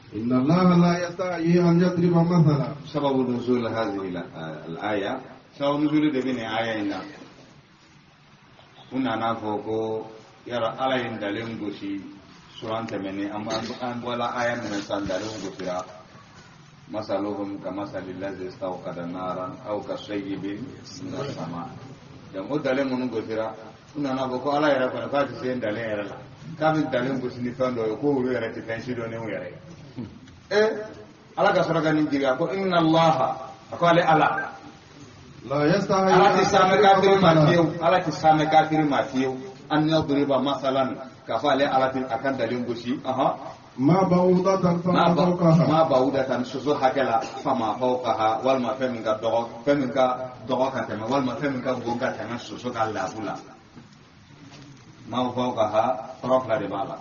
إن الله لا يستحيي أن يضرب مثلا. سبب نزول هذه الآية، سبب نزول de bɛ nin aya in na, u nana fɔ ko yala Ala ye ntalen gosi suran tɛmɛnen an bɔla aya min na sisan, ntalen gosira masaluhum ka masali lazi istawqada naran aw ka sayyibin min as-sama. Donc o ntalen minnu gosira, u nana fɔ ko Ala yɛrɛ kɔni k'a tɛ se ntalen yɛrɛ la, k'a bɛ ntalen gosi ni fɛn dɔ ye ko olu yɛrɛ tɛ fɛn si dɔn yɛrɛ ye. Ala ka sɔrɔ ka nin jigin, a ko inna Allaha, a ko ale Ala la yastahi, Ala tɛ saamɛ kafiri ma fiyewu, Ala tɛ saamɛ kafiri ma fiyewu an yadriba masalan, k'a fɔ ale Ala tɛ a ka ntalen gosi. Ma ba'udatan fama fawqaha. Ma ba'udatan, soso hakɛ la, fama fawqaha, walima fɛn min ka dɔgɔ, fɛn min ka dɔgɔ ka tɛmɛ, walima fɛn min ka bon ka tɛmɛ soso ka laabu la. Ma fawqaha kɔrɔ fila de b'a la,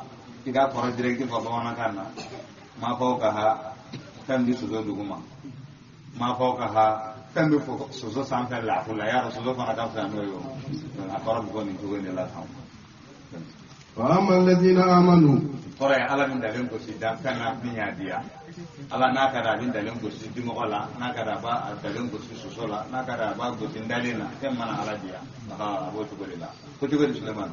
i k'a kɔrɔ direct fɔ bamanankan na. Ma fawqaha fɛn bɛ soso duguma, ma fawqaha fɛn bɛ fɔ soso sanfɛ laafu la, y'a dɔn soso fana ka fisa n'o ye o. A kɔrɔ bɛ fɔ nin cogo in de la tan. Fa amma alladhina amanu, kɔrɔ ye Ala bɛ ntalen gosi dan fɛn na min y'a diya. Ala n'a ka di a bɛ ntalen gosi dimɔgɔ la, n'a ka di a b'a ntalen gosi soso la, n'a ka di a b'a gosi ntalen na, fɛn mana Ala diya a b'o cogo de la. Ko cogo di Sulemani?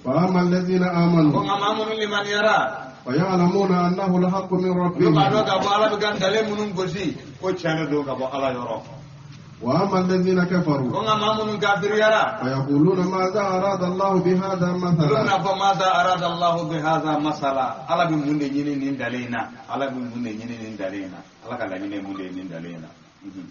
Fa amma alladhina amanu, ko nka maa minnu limaniyara, fa ya'lamuna annahu al-haqqu min olu b'a rabbihim, dɔn k'a fɔ Ala bɛ ka ntalen minnu gosi ko tiɲɛ de don ka bɔ Ala yɔrɔ. Wa amma alladhina kafaru, ko nka maa minnu kafiriyara, fa yaquluna madha arada Allahu bihadha olu mathala, bɛna fɔ madha arada Allahu bihadha masala, Ala bɛ mun de ɲini nin dalen in na, Ala bɛ mun de ɲini nin dalen in na, Ala ka laɲini ye mun de ye nin dalen in na.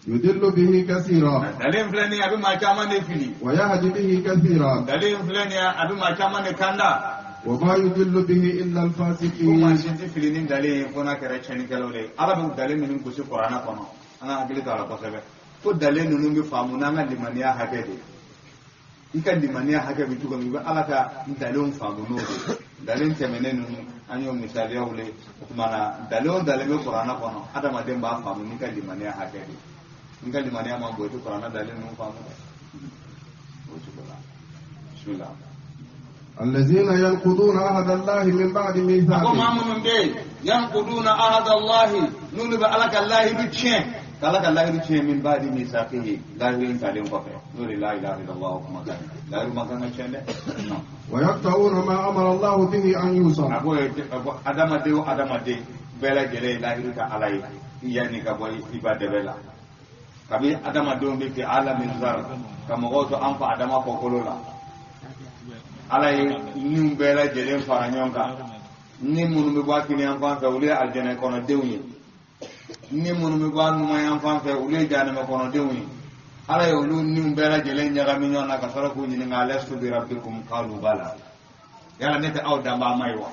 Yudillu bihi kathira, Dalen filɛ nin ye, a bɛ maa caman de fili. Wa yahdi bihi kathira, Dalen filɛ nin ye, a bɛ maa caman de kanda. Wa ma yudillu bihi illa Ko al-fasiqin. maa si tɛ fili ni dalen ye fo n'a kɛra tiɲɛnikɛlaw de ye. Ala bɛ dalen minnu gosi Kuranɛ kɔnɔ, an ka hakili to a la kosɛbɛ. Ko dalen ninnu bɛ faamu n'an ka limaniya hakɛ de ye. I ka limaniya hakɛ bɛ cogo min, i bɛ Ala ka dalenw faamu n'o de ye. Dalen tɛmɛnen ninnu, an y'o misaliyaw le. O tuma na, dalen o dalen bɛ Kuranɛ kɔnɔ, adamaden b'a faamu n'i ka limaniya hakɛ de ye. N'i ka limaniya man bon, i tɛ Kuranɛ dalen ninnu faamu dɛ. O cogo la. Bisimilah. Alladhina yanquduna ahda Allahi min ba'di A ko mithaqi, maa minnu bɛ yen, yanquduna ahda Allahi, n'olu bɛ Ala ka lahidu tiɲɛ, ka Ala ka lahidu tiɲɛ, min ba'di mithaqihi, lahidu in talen kɔfɛ, n'o de la ilaha illallah kumakan ye. Lahidu man kan ka tiɲɛ dɛ. Wa yaqta'una ma amara Allahu bihi an yusal. A ko a ko adamaden o adamaden bɛɛ lajɛlen ye lahidu ta Ala ye yanni ka bɔ i ba dɛbɛ la. Kabi adamadenw bɛ fi alamin zar, ka mɔgɔw to an fa Adama kɔkolo la, Ala ye ninnu bɛɛ lajɛlen fara ɲɔgɔn kan. Ni minnu bɛ bɔ a kini yan fan fɛ, olu ye alijɛnɛ kɔnɔdenw ye. Ni minnu bɛ bɔ a numan yan fan fɛ, olu ye jahanama kɔnɔdenw ye. Ala ye olu niw bɛɛ lajɛlen ɲagami ɲɔgɔn na ka sɔrɔ k'u ɲininka alastu bi rabbikum qalu bala, yala ne tɛ aw danbaa ma ye wa?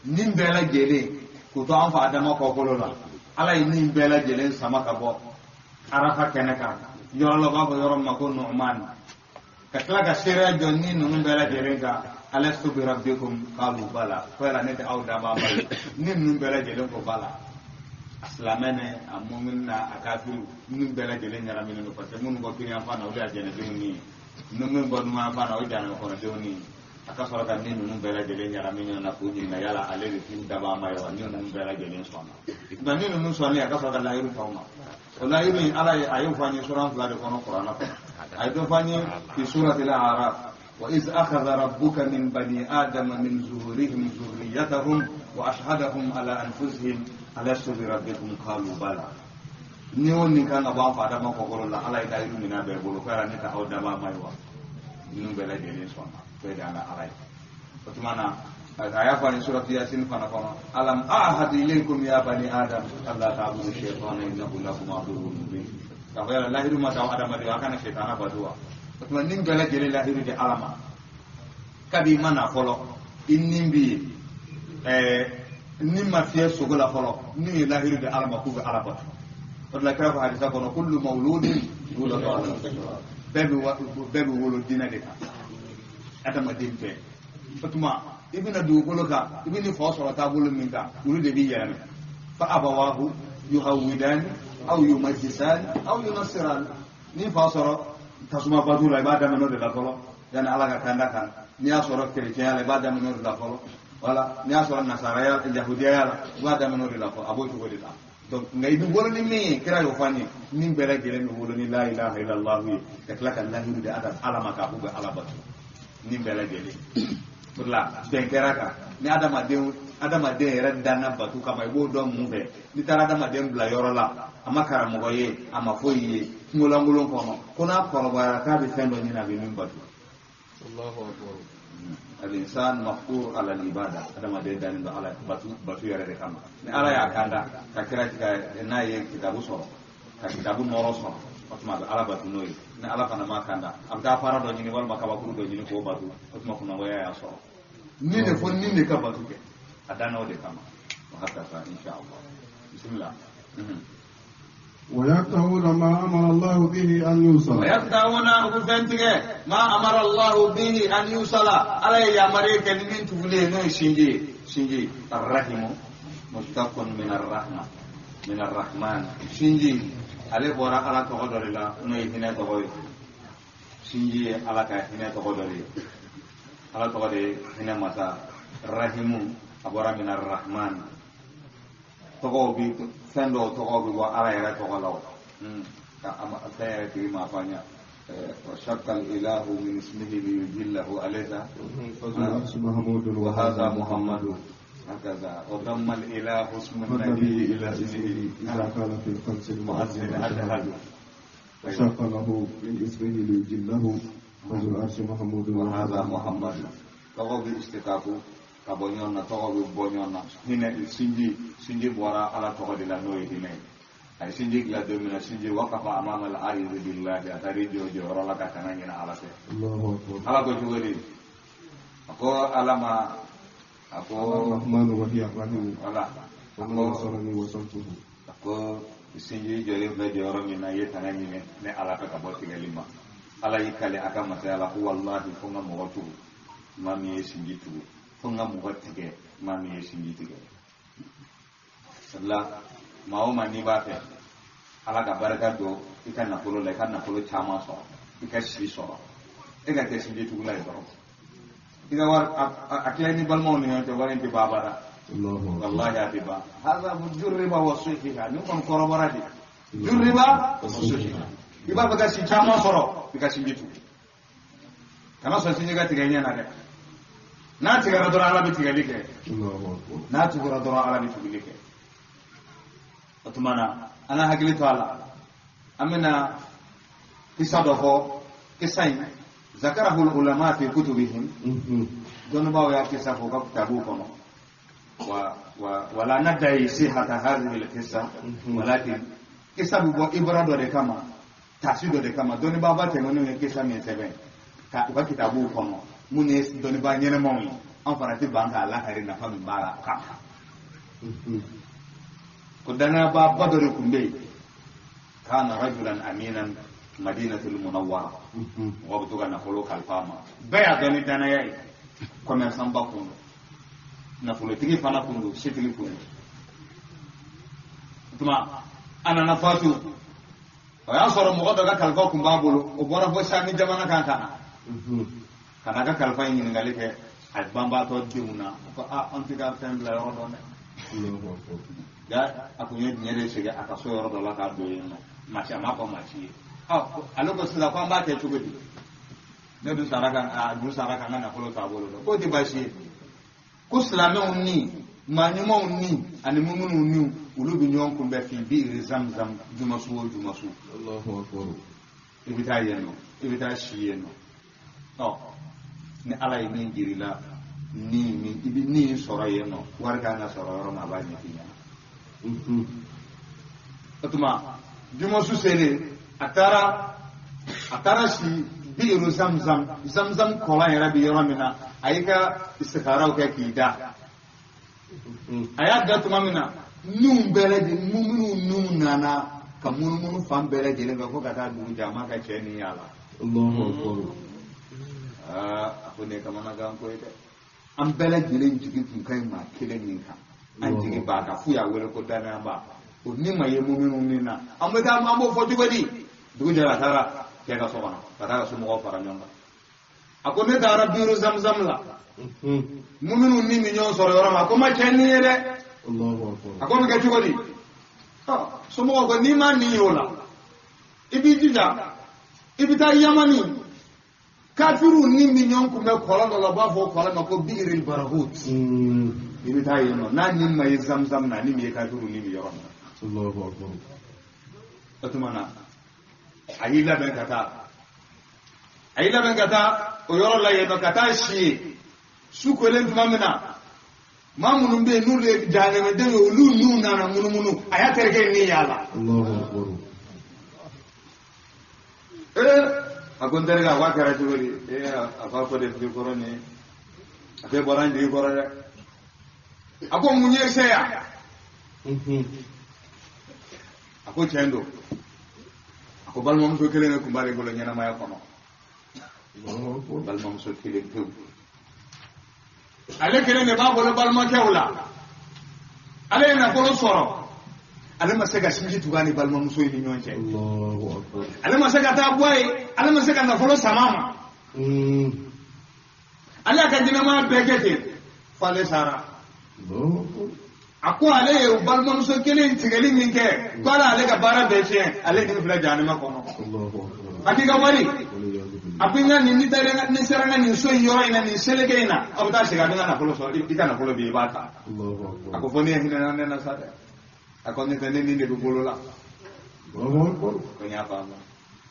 Nin bɛɛ lajɛlen k'u to an fa Adama kɔkolo la, Ala ye nin bɛɛ lajɛlen sama ka bɔ Arafa kɛnɛ kan, yɔrɔ la u b'a fɔ yɔrɔ min ma ko Nu'man, ka tila ka seereya jɔ ni ninnu bɛɛ lajɛlen kan alastu bi rabbikum qalu bala, ko yala ne tɛ aw danbaa ma ye? Ni ninnu bɛɛ lajɛlen ko bala, a silamɛ ni a mumini na a kafiriw, ninnu bɛɛ lajɛlen ɲagaminen don, parce que minnu bɔ kiri yan fan na, olu ye alijɛnɛdenw ni ye, ni minnu bɔ numan yan fan na, o ye jahanama kɔnɔdenw ni ye. A ka sɔrɔ ka ni ninnu bɛɛ lajɛlen ɲagami ɲɔgɔn na k'u ɲininka yala ale de t'u dabaa ma ye wa? Ni ninnu bɛɛ lajɛlen sɔnna, nka ni ninnu sɔnnen, a ka sɔrɔ ka layiru t'aw ma. O layiru in, Ala ye a y'o fɔ an ye suran fila de kɔnɔ Kuranɛ kɔnɔ. A ye dɔ fɔ an ye fi surati al-A'raf, wa iz akhadha rabbuka min bani adama min zuhurihim zurriyatahum wa ashhadahum ala anfusihim alastu bi rabbikum qalu bala. Ni o nin kan ka bɔ an fa Adama kɔkɔrɔ la, Ala ye layiru minɛ a bɛɛ bolo ko yala ne tɛ aw dabaa ma ye wa? Ninnu bɛɛ lajɛlen sɔnna ko e de y'an ka Ala ye. O tuma na, a y'a fɔ an ye suratu Yasin fana kɔnɔ, alam ahad ilaykum ya bani adam alla ta'budu shaytana innahu lakum aduwwun mubin. K'a fɔ yala lahidu ma taa adamaden, a kana shetana batu wa? O tuma nin bɛɛ lajɛlen lahidu di Ala ma kabi i ma na fɔlɔ, i nin b'i ye, ni ma fiyɛ sogo la fɔlɔ, n'u ye lahidu di Ala ma k'u bɛ Ala bato. O de la kira ko hadisa kɔnɔ, kullu mawludin yuladu ala al-fitra, bɛɛ bɛ wolo diinɛ de kan, adamaden bɛɛ. O tuma i bɛna dugukolo kan, i bɛ nin fa sɔrɔ taabolo min kan, olu de b'i yɛlɛmɛ. Fa abawahu yuhawidani aw yumajjisani aw yunassirani. Ni fa sɔrɔ tasuma batu la, i b'a daminɛ o de la fɔlɔ yanni Ala ka kanda kan. N'i y'a sɔrɔ kerecɛnya la, i b'a daminɛ o de la fɔlɔ. Wala n'i y'a sɔrɔ nasaraya yahudiyaya la i b'a daminɛ o de la fɔ a b'o cogo de la. Donc nka i bɛ wolo ni min ye kira y'o fɔ an ye min bɛɛ lajɛlen bɛ wolo ni la ilaha illallah ye ka tila ka lahidu di ala ma k'a k'u bɛ ala bato ni bɛɛ lajɛlen. O de la bɛn kɛra kan ni adamaden yɛrɛ danna bato kama i b'o dɔn mun fɛ n'i taara adamaden bila yɔrɔ la a ma karamɔgɔ ye a ma foyi ye kungolankolon kɔnɔ ko n'a kɔrɔbayara k'a bɛ fɛn dɔ ɲini a bɛ min bato. Al-insan maftur ala al-ibada adamaden dannen don ala batu yɛrɛ de kama ni ala y'a kanda ka kira n'a ye kitabu sɔrɔ ka kitabu nɔrɔ sɔrɔ o tuma a bɛ ala batu n'o ye ni ala fana ma kanda a bɛ taa fara dɔ ɲini walima kabakuru dɔ ɲini k'o batu o tuma kunnangoya y'a sɔrɔ ni de fo ni de ka batu kɛ a danna o de kama wa hakaza insha Allah bismillah. ويقطعون ما أمر الله به أن يوصل ويقطعون ما أمر الله به أن يوصل على يا مريك من تفلي نو سينجي سينجي الرحم مشتق من الرحمة من الرحمن سينجي على بورا على تقدر الله نو هنا تقوي سينجي على كهنا تقدر على تقدر هنا مسا الرحم أبورا من الرحمن tɔgɔw bi fɛn dɔw tɔgɔ bi bɔ ala yɛrɛ tɔgɔ la o ka fɛn yɛrɛ tigi ma fɔ an ɲɛ wa shakka ilahu min ismihi liyujillahu alaysa wa hadha muhammadu hakaza wa damma ilahu ismu nabi ila ismihi idha qala fi al-khams al-mu'azzin ashhadu wa shakka lahu min ismihi liyujillahu fazul arshi mahmudu wa hadha muhammadu tɔgɔ bi istikaku ka bɔ ɲɔgɔn na tɔgɔ bɛ bɔ ɲɔgɔn na hinɛ sinji bɔra ala tɔgɔ de la n'o ye hinɛ ye a ye sinji dilan don min na sinji waqafa amama al-a'idu billahi a taara i jɔ jɔyɔrɔ la ka tanga ɲini ala fɛ ala ko cogo di a ko ala ma a ko wala a ko sinji jɔlen filɛ jɔyɔrɔ min na i ye tanga ɲini ne ala fɛ ka bɔ tigɛli ma ala y'i kale a ka masaya la ko walahi fo n ka mɔgɔ tugu maa min ye sinji tugu fo n ka mɔgɔ tigɛ maa min ye sinji tigɛ sabula maa o maa n'i b'a fɛ ala ka barika don i ka nafolo la i ka nafolo caman sɔrɔ i ka si sɔrɔ e ka kɛ sinji tugula ye dɔrɔn i ka wari a tila ni balimaw ni ɲɔgɔn cɛ wari in tɛ ban abada walahi a tɛ ban haza jurriba wa suhiha nin kɔni kɔrɔbɔra de jurriba wa suhiha i b'a fɛ ka si caman sɔrɔ i ka sinji tugu kana sɔn sinji ka tigɛ ɲɛ na dɛ n'a tigɛra dɔrɔn ala bɛ tigɛli kɛ n'a tugura dɔrɔn ala bɛ tuguli kɛ o tuma na an ka hakili to a la an bɛna kisa dɔ fɔ kisa in zakarahu ulama fi kutubihim dɔnnibaaw y'a kisa fɔ u ka kitabuw kɔnɔ wa wa wala nadai sihata hadhihi alqissa walakin kisa bɛ bɔ ibra dɔ de kama taasi dɔ de kama dɔnnibaaba tɛmɛnenw ye kisa min sɛbɛn ka u ka kitabuw kɔnɔ mun ye dɔnnibaa ɲɛnɛmaw ye an fana tɛ ban k'a lakari nafa min b'a la kan ko danayabaa dɔ de tun bɛ yen kana rajulan aminan madinatul munawwara mɔgɔ bɛ to ka nafolo kalifa a ma bɛɛ y'a dɔn ni danaya ye commerçant ba kun don nafolotigi fana kun don setigi kun don o tuma a nana fatu o y'a sɔrɔ mɔgɔ dɔ ka kalifa kun b'a bolo o bɔra fo sami jamana kan ka na ka n'a ka kalifa in ɲininkali kɛ a banbaatɔ denw na o ko a an tɛ ka fɛn bila yɔrɔ dɔn dɛ ja a kun ye diɲɛ de segin a ka so yɔrɔ dɔ la k'a don yen nɔ maa si a m'a fɔ maa si ye ɔ ale ko sisan ko an b'a kɛ cogo di ne dun sara ka a dun sara ka n ka nafolo t'a bolo dɛ k'o tɛ baasi ye ko silamɛw ni maa ɲumanw ni ani muminuw ni olu bɛ ɲɔgɔn kunbɛn fi bi'ri zamzam jumasu o jumasu i bɛ taa yen nɔ i bɛ taa si yen nɔ ɔ ni ala ye min jir'i la ni min i bɛ min sɔrɔ yen nɔ wari kan ka sɔrɔ yɔrɔ min a b'a ɲɛf'i ɲɛna o tuma jumasu selen a taara si bi'ru zamzam zamzam kɔlɔn yɛrɛ bɛ yɔrɔ min na a y'i ka istikharaw kɛ k'i da a y'a da tuma min na niw bɛɛ lajɛlen muminuw niw nana ka munumunu fan bɛɛ lajɛlen fɛ fo ka taa dugu jɛ a ma ka cɛ ni y'a la a ko ne kamanagan ko ye dɛ an bɛɛ lajɛlen jigi tun ka ɲi maa kelen min kan an jigi b'a kan f'u y'a wele ko danayaba o ni ma ye muminu min na an bɛ taa an b'o fɔ cogo di dugu jɛra a taara cɛ ka so kɔnɔ ka taa ka somɔgɔw fara ɲɔgɔn kan A ko ne taara biiru zamzam la, muminu ni mi ɲɔgɔn sɔrɔ yɔrɔ ma, a ko ma cɛ ni ye dɛ. A ko bɛ kɛ cogo di? Somɔgɔw ko n'i ma nin ye o la, i b'i jija i bɛ taa Yamani, kafiru ni mi ɲɔgɔn kun bɛ kɔlɔn dɔ la, u b'a fɔ kɔlɔn ma ko biiril barahut. I bɛ taa yen nɔ, n'a ni ma ye zamzam na, ni min ye kafiru ni mi yɔrɔ min na. O tuma na a y'i labɛn ka taa, a y'i labɛn ka taa o yɔrɔ la yen nɔ, ka taa si yen. Su kolen tuma min na, maa minnu bɛ yen n'olu ye jahanamadenw ye, olu n'u nana munumunu, a y'a terikɛ ni y'a la. A ko n terikɛ, a ko a kɛra cogo di? A ko a ko de fili kɔrɔ nin ye, a ko e bɔra n jigi kɔrɔ dɛ. A ko mun ye se yan? A ko tiɲɛ don. A ko balimamuso kelen de tun b'ale bolo ɲɛnamaya kɔnɔ, balimamuso kelen pewu. Ale kelen de b'a bolo balimakɛw la. Ale ye nafolo sɔrɔ, ale ma se ka sinji tugu a ni balimamuso in ni ɲɔgɔn cɛ, ale ma se ka taa bɔ a ye, ale ma se ka nafolo sama a ma. Ale y'a ka ɲɛnamaya bɛɛ kɛ ten f'ale sara. A ko ale ye balimamuso kelen tigɛli min kɛ, ko ala ale ka baara bɛɛ tiɲɛ, ale ni filɛ jahanama kɔnɔ. A k'i ka wari, a ko n ka nin, ni sera n ka nin so in yɔrɔ in na, nin seleke in na, aw bɛ taa segin, a bɛ n ka nafolo sɔrɔ, i ka nafolo bɛ yen, i b'a ta. A ko fo ne hinɛ ne na sa dɛ. A ko ne tɛ, ne nin de bɛ bolo la. Ko n y'a faamu.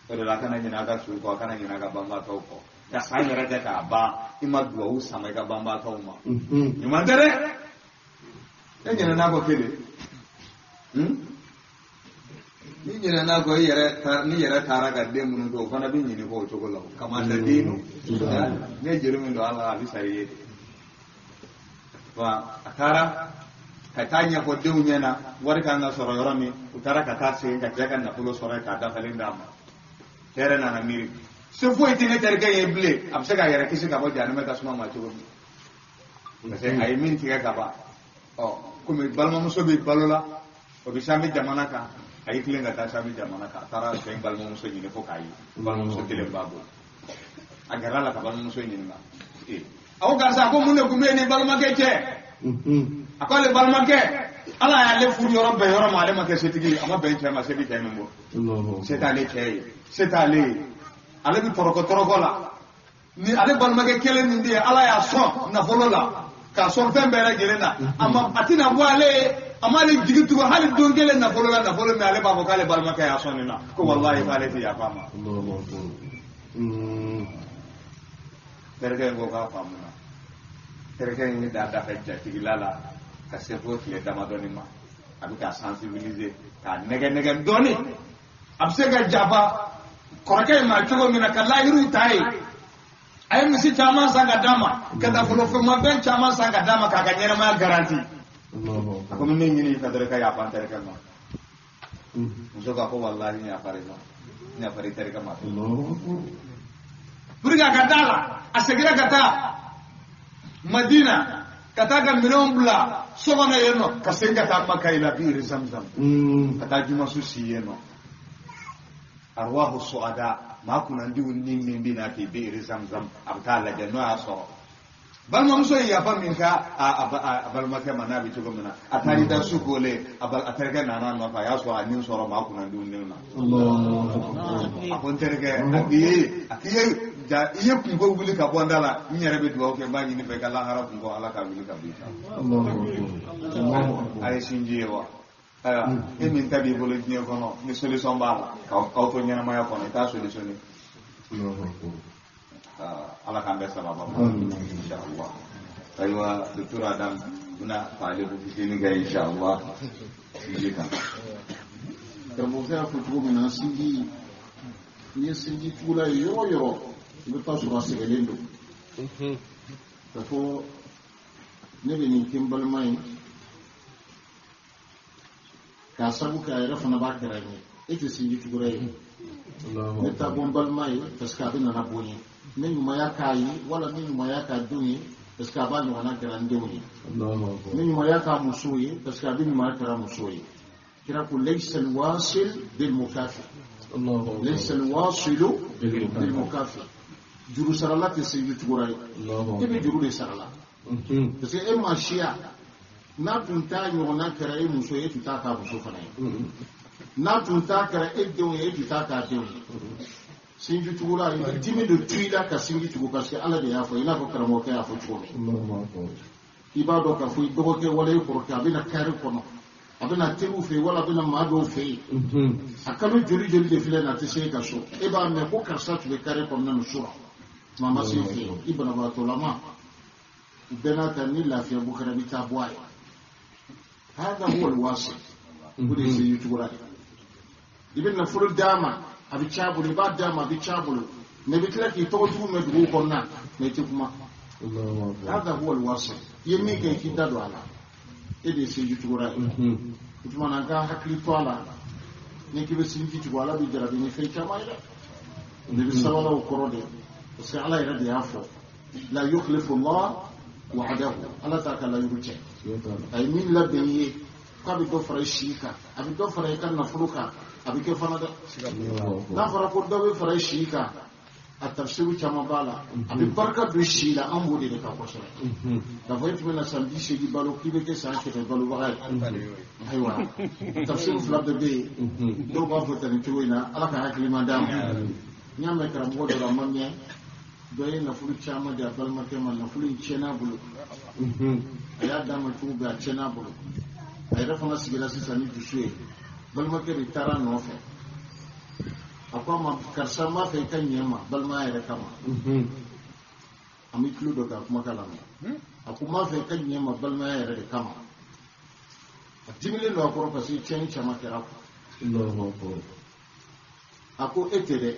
O de la a kana ɲinɛ a ka su kɔ, a kana ɲinɛ a ka banbaatɔw kɔ. Ka san yɛrɛ kɛ k'a ban, i ma duwawu sama i ka banbaatɔw ma. Ɲuman tɛ dɛ. E ɲinɛ n'a kɔ kelen. Ni ɲinɛ n'a kɔ, i yɛrɛ n'i yɛrɛ taara ka den minnu to, o fana bɛ ɲinɛ kɔ o cogo la. Kama tɛ den ne ye juru min don ala, a bɛ sara i ye de. Wa a taara ka taa ɲɛfɔ denw ɲɛna wari kan ka sɔrɔ yɔrɔ min, u taara ka taa segin ka cɛ ka nafolo sɔrɔ yen k'a dafalen d'a ma. Cɛ yɛrɛ nana miiri, se foyi tɛ ne terikɛ ye bilen, a bɛ se k'a yɛrɛ kisi ka bɔ jahanama tasuma ma cogo min. Parce que a ye min tigɛ ka ban, ɔ komi balimamuso bɛ balo la, o bɛ Sami jamana kan, a y'i tilen ka taa Sami jamana kan. A taara cɛ in balimamuso ɲini fo k'a ye, balimamuso kelen b'a bolo. A gɛrɛ la ka balimamuso ɲininka. A ko karisa, a ko mun de tun bɛ yen ni balimakɛ cɛ? A ko ale balimakɛ, ala y'ale furu yɔrɔ bɛn yɔrɔ ma, ale ma kɛ setigi ye, a ma bɛn cɛ ma, se bɛ cɛ min bɔ, se t'ale cɛ ye, se t'ale ye, ale bɛ tɔrɔkɔ tɔrɔkɔ la. Ni ale balimakɛ kelen min bɛ yen, ala y'a sɔn nafolo la, k'a sɔn fɛn bɛɛ lajɛlen na, a ma, a tɛna bɔ ale ye, a m'ale jigi tugun hali don kelen nafolo la, nafolo min ale b'a fɔ k'ale balimakɛ y'a sɔn nin na, ko walahi k'ale tɛ yafa a ma. Terikɛ in ko k'a faamuna. Terikɛ in ye da dafɛ jatigila la ka se fo tile damadɔni ma, a bɛ k'a sensibiliser, k'a nɛgɛ nɛgɛ dɔɔni, a bɛ se ka jafa kɔrɔkɛ in ma cogo min na ka layiruw ta ye. A ye misi caman san ka d'a ma, ka nafolofɛnmafɛn caman san ka d'a ma, k'a ka ɲɛnamaya garanti. A ko min ɲini i fɛ dɔrɔn i ka yafa n terikɛ ma. Muso k'a ko walahi n yafara i ma, n yafara i terikɛ ma. Pour que a ka d'a la, a seginna ka taa Madina, ka taa ka minɛnw bila so kɔnɔ yen nɔ, ka segin ka taa Maka ila biiri zamzam, ka taa jumasu si yen nɔ. Arwahu suada, maa kunnandiw ni min bɛ na k'i biiri zamzam, a bɛ taa lajɛ n'o y'a sɔrɔ balimamuso ye yafa min kɛ a balimakɛ ma n'a bɛ cogo min na. A taara i da su kolen, a terikɛ nana a nɔfɛ, a y'a sɔrɔ a nin sɔrɔ maa kunnandiw ni na. A ko n terikɛ, a k'i ye, a k'i ye ja, i ye kunko wuli ka bɔ n da la, n yɛrɛ bɛ dugawu kɛ, n b'a ɲini fɛ i ka lahara kunko ala ka wuli ka bɔ i kan. A ye sinji ye wa? Ayiwa, e min ta b'i bolo diɲɛ kɔnɔ, ni solution b'a la k'aw to ɲɛnamaya kɔnɔ, i t'a solutionné. Ala k'an bɛɛ sababa ma, inshallah. Ayiwa, docteur Adam bɛna faale ko fitinin kɛ, inshallah, sinji kan. Karamɔgɔkɛ y'a fɔ cogo min na, sinji, n'i ye sinji tugula ye yɔrɔ o yɔrɔ, i bɛ taa sɔrɔ a sɛgɛnnen don. K'a fɔ ne bɛ nin kɛ n balima ye, k'a sabu kɛ a yɛrɛ fana b'a kɛra n ye, e tɛ sinji tugula ye. Ne taa bɔ n balima ye parce que a bɛ nana bɔ n ye. Ne ɲumanya k'a ye wala ne ɲumanya k'a denw ye parce que a b'a ɲɔgɔnna kɛra n denw ye. Ne ɲumanya k'a musow ye parce que a bɛ ɲumanya kɛra musow ye. Kira ko laysa alwasil bil mukafi. Laysa alwasilu bil mukafi. Juru sarala tɛ sinji tugura ye. E bɛ juru de sara la. Parce que e ma siya n'a tun t'a ɲɔgɔnna kɛra e muso ye, e tun t'a k'a muso fana ye. N'a tun t'a kɛra e denw ye, e tun t'a k'a denw ye. Sinji tugula, i bɛ dimi de tu i la ka sinji tugu parce que Ala de y'a fɔ, i n'a fɔ karamɔgɔkɛ y'a fɔ cogo min. I b'a dɔn k'a fɔ i dɔgɔkɛ wala i kɔrɔkɛ a bɛna kari kɔnɔ, a bɛna teriw fɛ yen wala a bɛna maa dɔw fɛ yen. A kalo joli joli de filɛ nin ye, a tɛ se e ka so. E b'a mɛn ko karisa tun bɛ kari kɔnɔna nin so la, maa ma se e fɛ yen, i banabagatɔlama. U bɛɛ n'a ta ni lafiya bɔ kɛra, i bɛ taa bɔ a ye. Hada huwa alwasi. O de ye sinji tugula ye. I bɛ nafolo d'a ma, a bɛ c'a bolo, i b'a d'a ma, a bɛ c'a bolo. Mais i bɛ tila k'i tɔgɔ jugu mɛn dugu kɔnɔna, mais i tɛ kuma. Hada huwa alwasi. I ye min kɛ, i k'i da don a la. E de ye sinji tugula ye. O tuma na an ka hakili to a la. N'i k'i bɛ sinji tugu, Ala b'i jarabi ni fɛn caman ye dɛ. Ne bɛ sabala o kɔrɔ de. Parce que Ala yɛrɛ de y'a fɔ. La yukhlifu Allah wa'adahu. Ala t'a ka layidu cɛ. A ye min labɛn i ye, k'a bɛ dɔ fara i si kan, a bɛ dɔ fara i ka nafolo kan, a bɛ kɛ fana dɛ. N'a fɔra ko dɔ bɛ fara i si kan, a tafsiru caman b'a la. A bɛ barika don si la, an b'o de kan kosɛbɛ. K'a fɔ e tun bɛna san 80 balo, k'i bɛ kɛ san 100 balobaga ye. Ayiwa, tafsiru fila bɛɛ bɛ yen. Dɔw b'a fɔ tan nin cogo in na, Ala ka hakilima d'a ma. N y'a mɛn karamɔgɔ dɔ la, a ma mɛn. Dɔ ye nafolo caman di a balimakɛ ma, nafolo in tiɲɛna a bolo. A y'a d'a ma cogo bɛɛ, a tiɲɛna a bolo. A yɛrɛ fana sigira sisan ni dusu ye. Balimakɛ de taara a nɔfɛ. A ko a ma, karisa n b'a fɛ i ka ɲɛ n ma balimaya yɛrɛ kama. An bɛ tulo dɔ k'a kumakan lamɛn. A ko n b'a fɛ i ka ɲɛ n ma balimaya yɛrɛ de kama. A dimilen don a kɔrɔ parce que tiɲɛni caman kɛra a kun. A ko e tɛ dɛ,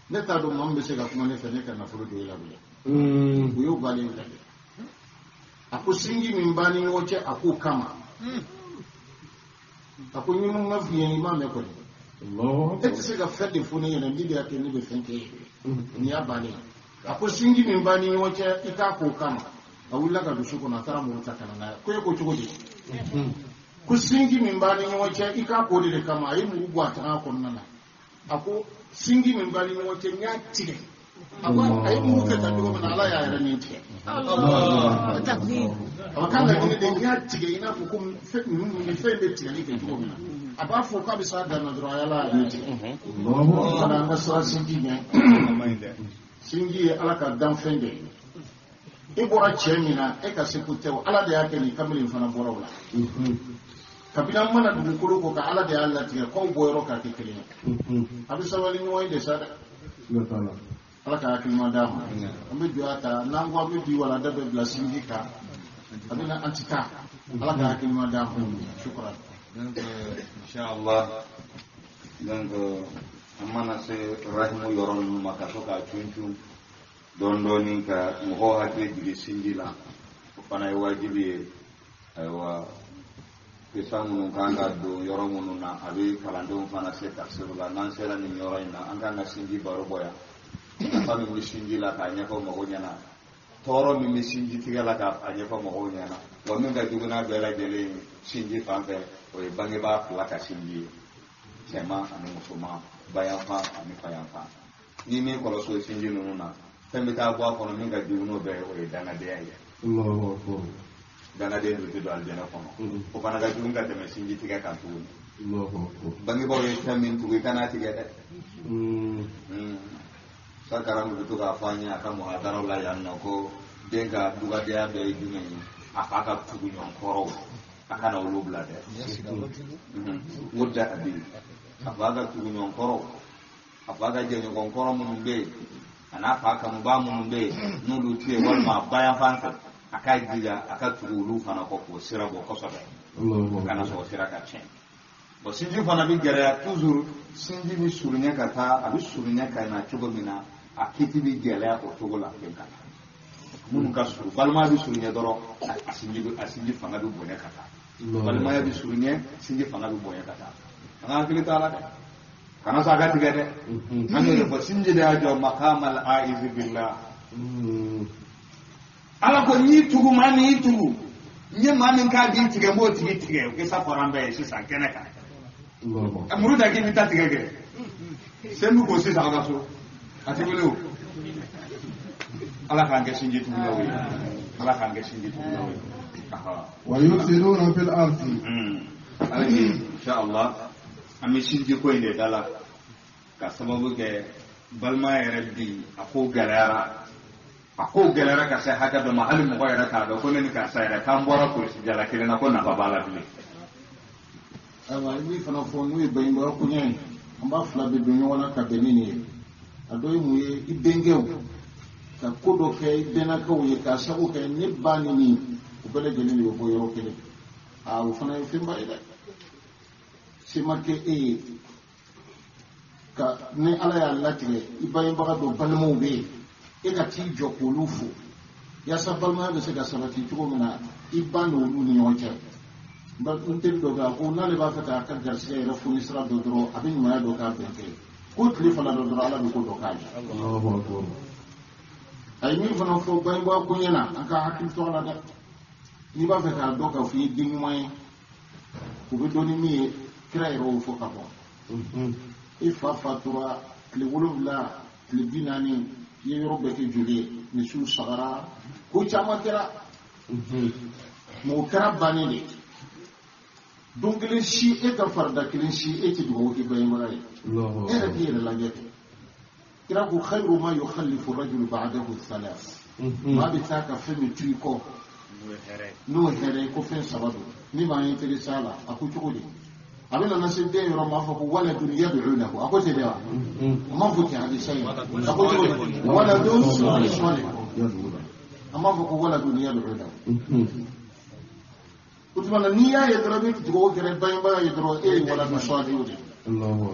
ne t'a dɔn maa min bɛ se ka kuma ne fɛ ne ka nafolo don e la bilen. O y'o balen lajɛ. A ko sinji min b'an ni ɲɔgɔn cɛ, a k'o kama. A ko n ye mun ma f'i ye, i m'a mɛn kɔni. E tɛ se ka fɛn de fɔ ne ɲɛna, ne de y'a kɛ ne bɛ fɛn kɛ e ye. Nin y'a bannen ye. A ko sinji min b'an ni ɲɔgɔn cɛ, i k'a k'o kama. A wulila ka don so kɔnɔ, a taara muru ta ka na n'a ye. Ko e ko cogo di? Ko sinji min b'an ni ɲɔgɔn cɛ, i k'a k'o de kama. A ye muru bɔ a taga kɔnɔna na. A ko sinji min b'an ni ɲɔgɔn cɛ, n y'a tigɛ. A ko a ye muru kɛ tan cogo min na, Ala y'a yɛrɛ min tigɛ. A kan ka ɲini de, n y'a tigɛ i n'a fɔ ko nin fɛn bɛ tigɛli kɛ cogo min na. A b'a fɔ k'a bɛ s'a dan na dɔrɔn, a y'Ala y'a min tigɛ. Fana an ka siran sinji ɲɛ. Sinji ye Ala ka danfɛn de ye. E bɔra cɛ min na, e ka seko tɛ o. Ala de y'a kɛ nin kamalen fana bɔra o la. Kabini an mana dugukolo ko kan, Ala de y'a latigɛ k'aw bɔ yɔrɔ ka kɛ kelen ye. A bɛ sabali ɲɔgɔn ye de sa dɛ. Ala ka hakilima d'a ma. An bɛ dugawu ta, n'an ko an bɛ bi walanda bɛɛ bila sinji kan, a bɛ na an ti taa. Ala ka hakilima d'a ma. Shukran. Donc, inshallah, donc an mana se rahimu yɔrɔ ninnu ma ka to k'a cun cun dɔɔni dɔɔni ka mɔgɔw hakili jigin sinji la, o fana ye wajibi ye. Ayiwa, kisa minnu kan ka don yɔrɔ minnu na, a bɛ kalandenw fana se tafsiru la. N'an sera nin yɔrɔ in na, an kan ka sinji baro bɔ yan. Nafa min bɛ sinji la k'a ɲɛfɔ mɔgɔw ɲɛna, tɔɔrɔ min bɛ sinji tigɛ la k'a ɲɛfɔ mɔgɔw ɲɛna, wa min ka jugu n'a bɛɛ lajɛlen ye sinji fan fɛ, o ye bangebaa fila ka sinji ye, cɛman ani musoman, bayanfan ani fayanfan. Ni min kɔlɔsi o sinji ninnu na, fɛn bɛ taa bɔ a kɔnɔ min ka jugu n'o bɛɛ ye, o ye dangadenya ye. Dangaden dun tɛ don alijɛnɛ kɔnɔ. O fana ka jugu ka tɛmɛ sinji tigɛ kan tuguni. Bangebaaw ye fɛn min tugu, i kan'a tigɛ dɛ. Sakaramu bɛ to k'a fɔ an ye a ka muhadaraw la yan nɔ ko den ka dugadenya bɛɛ ye jumɛn ye, a fa ka tugu ɲɔgɔn kɔrɔw, a kana olu bila dɛ. N ko da a bɛ yen, a fa ka tugu ɲɔgɔn kɔrɔw, a fa ka jɛɲɔgɔn kɔrɔ minnu bɛ yen, a n'a fa kanubaa minnu bɛ yen, n'olu tɛ yen walima a bayanfan fɛ, a k'a jija a ka tugu olu fana kɔ k'o sira bɔ kosɛbɛ, a kana sɔn o sira ka tiɲɛ. Bon, sinji fana bɛ gɛlɛya toujours. Sinji bɛ surunya ka taa, a bɛ surunya ka na cogo min na, a kiti bɛ gɛlɛya o cogo la ten ka taa. Minnu ka surun, balimaya bɛ surunya dɔrɔn, a sinji fanga bɛ bonya ka taa. Balimaya bɛ surunya, sinji fanga bɛ bonya ka taa. An ka hakili to a la dɛ, kana sɔn a ka tigɛ dɛ. An y'o de fɔ, sinji de y'a jɔ makamal aizi billah. Ala ko n'i tugu maa min y'i tugu, n ye maa min k'a b'i tigɛ, n b'o tigi tigɛ. O kisa fɔra an bɛɛ ye sisan kɛnɛ kan. Muru da k'i bɛ taa tigɛ kɛ sen bɛ ko sisan aw ka so, a tɛ wele o. Ala k'an kɛ sinji tugulaw ye. Ala k'an kɛ sinji tugulaw ye. Wa yufsiduna fil ardi. Ala ni inshallah an bɛ sinji ko in de da la ka sababu kɛ balima yɛrɛ bi a ko gɛlɛyara. A ko gɛlɛyara ka se hakɛ dɔ ma hali mɔgɔ yɛrɛ k'a dɔn ko ne ni karisa yɛrɛ k'an bɔra kulisi jala kelen na ko nafa b'a la bilen. Ayiwa i b'i fana fɔ n'o ye bangebaa koɲɛ ye an b'a fila bɛɛ don ɲɔgɔn na ka bɛn ni nin ye. A dɔ ye mun ye i bɛnkɛw ka ko dɔ kɛ i bɛnnakɛw ye k'a sago kɛ ne ba ni nin o bɛɛ lajɛlen de bɛ bɔ yɔrɔ kelen. Aa o fana ye fɛnba ye dɛ. Se ma kɛ e ye ka ni Ala y'a latigɛ i bangebaga dɔ balimaw bɛ yen e ka t'i jɔ k'olu fo yaasa balimaya bɛ se ka sabati cogo min na i ba n'olu ni ɲɔgɔn cɛ. N teri dɔ bɛ yen a ko n'ale b'a fɛ k'a ka garisigɛ yɛrɛ foni sira dɔ dɔrɔn a bɛ ɲumanya dɔ k'a bɛnkɛ ye ko tile fana dɔ dɔrɔn Ala bɛ ko dɔ k'a ye. A ye min fana fɔ bangebaa koɲɛ na an ka hakili to a la dɛ. N'i b'a fɛ k'a dɔn k'a fɔ i ye den ɲuman ye o bɛ dɔn ni min ye kira yɛrɛ y'o fɔ ka bɔ. I fa fatura tile 7 tile 40 i ye yɔrɔ bɛɛ kɛ joli ye misiw sagara ko caman kɛra mɔgɔ kɛra bannen de. Don kelen si e ka farida kelen si e tɛ dugawu kɛ bangebaga ye. E yɛrɛ k'i yɛrɛ lajɛ kɛ. Kira ko khayru ma yukhallifu rajulu ba'dahu thalath. Maa bɛ taa ka fɛn min to i kɔ n'o hɛrɛ ye ko fɛn saba don min b'an intéressé a la a ko cogo di. A bɛ nana se den yɔrɔ ma a fɔ ko waladun yad'u lahu a ko ten de wa. A ma fɔ ten hadisa in a ko cogo di waladun salih a ma fɔ ko waladun yad'u lahu. O tuma na n'i y'a ye dɔrɔn i bɛ dugawu kɛ bangebaga ye dɔrɔn e ye waladun salih de ye.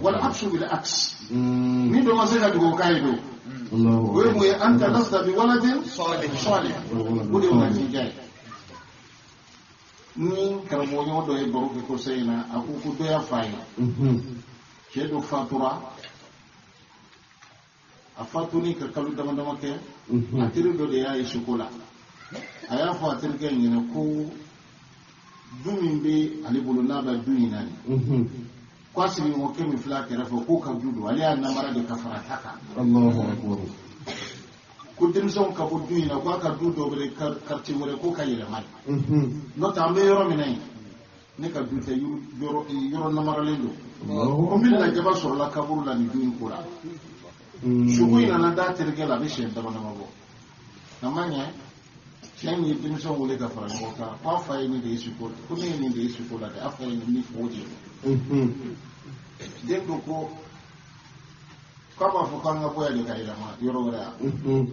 Wal aksu bil aks. Ni dɔ ma se ka dugawu k'a ye don. O ye mun ye anta lasta bi waladin salih o de ye natija ye. Ni karamɔgɔ ɲɔgɔn dɔ ye baro kɛ kɔsa in na a ko ko dɔ y'a f'a ye. Cɛ dɔ fatura a fatuni ka kalo dama dama kɛ a teri dɔ de y'a ye suko la. A y'a fɔ a terikɛ in ɲɛna ko du min bɛ ale bolo n'a bɛ du in na nin. K'a sigiɲɔgɔnkɛ min filɛ a kɛrɛfɛ k'o ka du don ale y'a namara de ka fara a ta kan. Ko denmisɛnw ka bɔ du in na k'a ka du dɔ wɛrɛ quartier wɛrɛ k'o ka yɛlɛma ye. N'o tɛ an bɛ yɔrɔ min na yen ne ka du tɛ yɔrɔ namaralen don. Ko min lajaba sɔrɔla kaburu la nin du in ko la. Suko in nana d'a terikɛ la a bɛ siɲɛ dama dama bɔ. A ma ɲɛ cɛ in ye denmisɛnw wele ka fara ɲɔgɔn kan k'a fa ye nin de ye suko la ko ne ye nin de ye suko la dɛ a fa ye nin ni o de ye. Den ko k'a b'a fɔ k'an ka bɔ yan de ka yɛlɛma yɔrɔ wɛrɛ yan.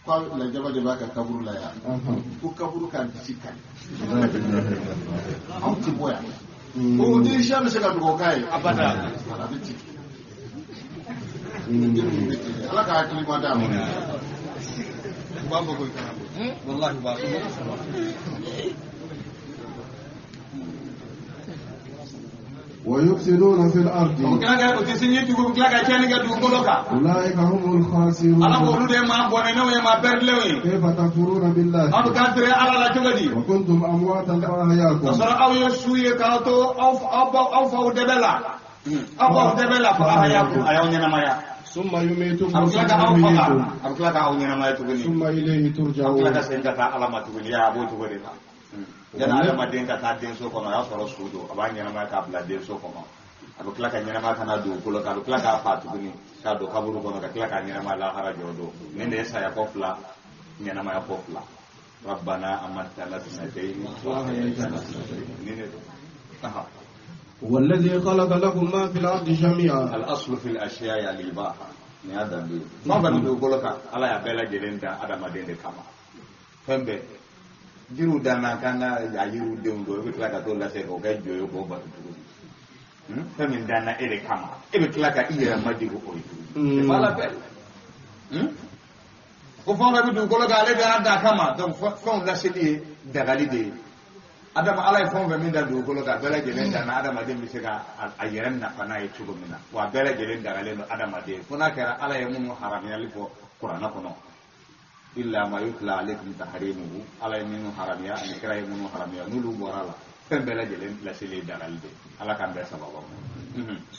K'a lajaba de b'a ka kaburu la yan. Ko kaburu k'a disi kari. Anw ti bɔ yan. O den siya bɛ se ka dugawu k'a ye. Abada. A bɛ ci. Ala ka hakili ma d'a ma. U b'a fɔ ko i kana bɔ. Walahi u b'a fɔ. ويفسدون في الأرض. أولئك هم الخاسرون. كيف تكفرون بالله وكنتم أمواتا فأحياكم. ثم يميتكم ثم إليه ترجعون. Yana adamaden ka taa denso kɔnɔ o y'a sɔrɔ su don a b'a ɲɛnamaya k'a bila denso kɔnɔ a bɛ tila ka ɲɛnamaya ka na dugukolo kan a bɛ tila k'a fa tuguni k'a don kaburu kɔnɔ ka tila k'a ɲɛnamaya lahara jɔ don nin de ye saya kɔ fila ɲɛnamaya kɔ fila rabbana amatana sinatayni wa ahyaytana sinatayni nin de don. والذي خلق لكم ما في الأرض جميعا. الأصل في الأشياء الإباحة nin y'a danbe ye fɛn fɛn bɛ dugukolo kan Ala y'a bɛɛ lajɛlen da adamaden de kama fɛn bɛɛ. Jiriw danna k'an ka a yiriw denw don e bɛ tila ka t'o lase k'o kɛ jo ye k'o bato tuguni fɛn min danna e de kama e bɛ tila ka i yɛrɛ majigin o ye tuguni c'est pas la peine ko fɛn o fɛn bɛ dugukolo kan ale de y'a da kama donc fɛnw laseli ye dagali de ye adama Ala ye fɛn o fɛn min da dugukolo kan a bɛɛ lajɛlen danna adamaden bɛ se ka a yɛrɛ nafa n'a ye cogo min na wa a bɛɛ lajɛlen dagalen don adamaden fo n'a kɛra Ala ye minnu haramuyali fɔ kuranɛ kɔnɔ. Illa ma yutla alaykum tahrimuhu ala ye minnu haramiya ani kira ye minnu haramiya n'olu bɔra la Fɛn bɛɛ lajɛlen laseli ye dangali de ala k'an bɛɛ sababu ma.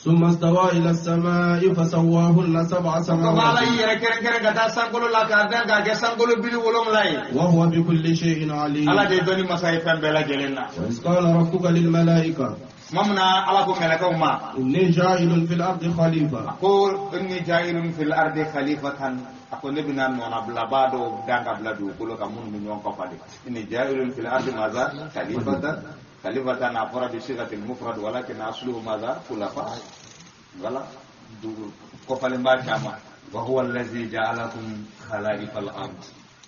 ثم استوى إلى السماء فسواهن سبع سماوات. Ala y'i yɛrɛ kɛrɛnkɛrɛn ka taa sankolo la k'a dan k'a kɛ sankolo bili 7 ye. وهو بكل شيء عليم. Ala de ye dɔnni masa ye fɛn bɛɛ lajɛlen na. وإذ قال ربك للملائكة. Tuma min na Ala ko mɛlɛkɛw ma. إني جاعل في الأرض خليفة. Ko inni jaa'ilun fil ardi khalifatan. A ko ne bɛna nɔnabilabaa dɔw dan ka bila dugukolo kan minnu bɛ ɲɔgɔn kɔfɛ de. Inni jaa'ilun fil ardi maza khalifatan. خليفة عبر بصيغة المفرد ولكن أصله ماذا؟ خلفاء. ولا قفل ما كما وهو الذي جعلكم خلائف الأرض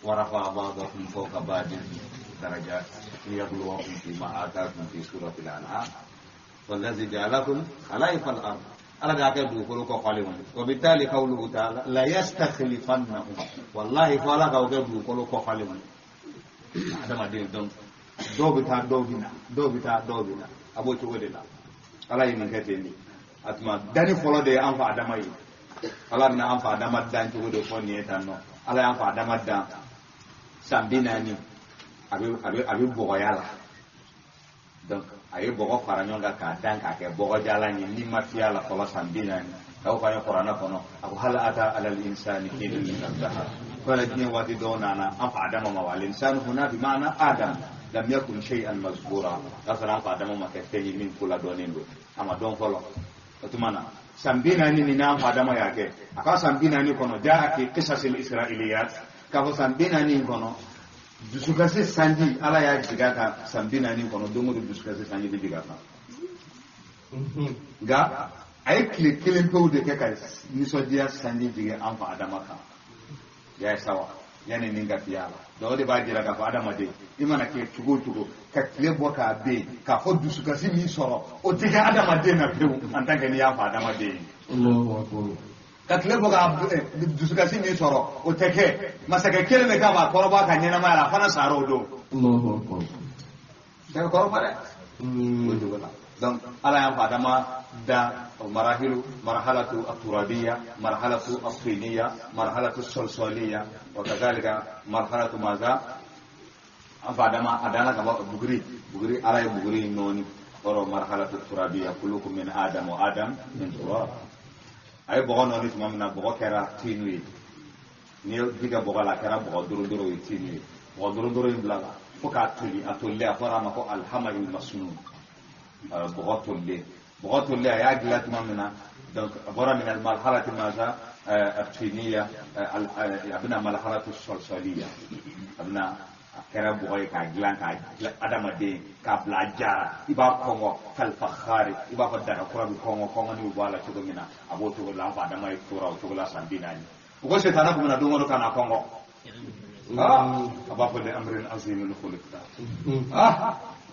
ورفع بعضكم فوق بعض درجات ليبلوكم فيما آتاكم في سورة الأنعام. والذي جعلكم خلائف الأرض على ذاك دوكلو قالوا وبالتالي قوله تعالى لا يستخلفنهم والله فلا دوكلو قالوا هذا ما دين دون dɔw bɛ taa dɔw bɛ na dɔw bɛ taa dɔw bɛ na a b'o cogo de la ala ye nin kɛ ten de a tuma danni fɔlɔ de ye an fa Adama ye ala bɛna an fa Adama dan cogo de fɔ nin ye tan nɔ ala y'an fa Adama dan san 40 a bɛ bɔgɔya la donc a ye bɔgɔ fara ɲɔgɔn kan k'a dan k'a kɛ bɔgɔjalan ye ni ma fiyɛ a la fɔlɔ san 40 a y'o fɔ an ye kuranɛ kɔnɔ a ko hal ata alal insani hinun min ad-dahr ko ala diɲɛ waati dɔw nana an fa Adama ma wa al insanu huna bi ma'ana Adam lam yakun shay'an mazkura k'a sɔrɔ an fa Adama ma kɛ fɛn ye min ko ladɔnnen don a ma dɔn fɔlɔ o tuma na san 40 ni n'an fa Adama y'a kɛ a ka san 40 kɔnɔ jaa fi qisasil israiliyat k'a fɔ san 40 in kɔnɔ dusukasi sanji ala y'a jigin a kan san 40 kɔnɔ don o don dusukasi sanji bɛ jigin a kan nka a ye tile kelen pewu de kɛ ka nisɔndiya sanji jigin an fa Adama kan ya ye sawa yanni nin ka fiyɛ a la donc o de b'a jira k'a fɔ adamaden i mana kɛ cogo o cogo ka tile bɔ k'a ben k'a fɔ dusukasi min sɔrɔ o tɛ kɛ adamaden na pewu en tant que n'i y'a fɔ adamaden ye ka tile bɔ k'a dusukasi min sɔrɔ o tɛ kɛ masakɛ kelen de k'a b'a kɔrɔbɔ a ka ɲɛnamaya la a fana sara o don tɛ kɔrɔbɔ dɛ o cogo la donc ala y'an fa Adama dan marahilu marhalatu at-turabiyya marhalatu at-tiniyya marhalatu as-salsaliyya wa kadhalika marhalatu maza an fa Adama a dana ka bɔ buguri ala ye buguri nɔɔni kɔrɔ marhalatu at-turabiyya kullukum min adam wa adam min turab a ye bɔgɔ nɔɔni tuma min na bɔgɔ kɛra tinu ye n'i ye ji kɛ bɔgɔ la a kɛra bɔgɔ dorodoro ye tinu ye bɔgɔ dorodoro in bila la fo k'a toli a tolilen a fɔra a ma ko alhamayul masnun bɔgɔ tolilen a y'a dilan tuma min na donc a bɔra min almarhalati maza atiniya a bɛna marhalatu solsoliya a bɛna a kɛra bɔgɔ ye k'a dilan k'a adamaden k'a bila a jara i b'a kɔngɔ kalfakhari i b'a fɔ daga kura bɛ kɔngɔ ni bɔ a la cogo min na a b'o cogo la an fa Adama ye tora o cogo la san 40 u ko setana kun bɛna don o don ka na kɔngɔ a b'a fɔ li amrin azimin khuliqta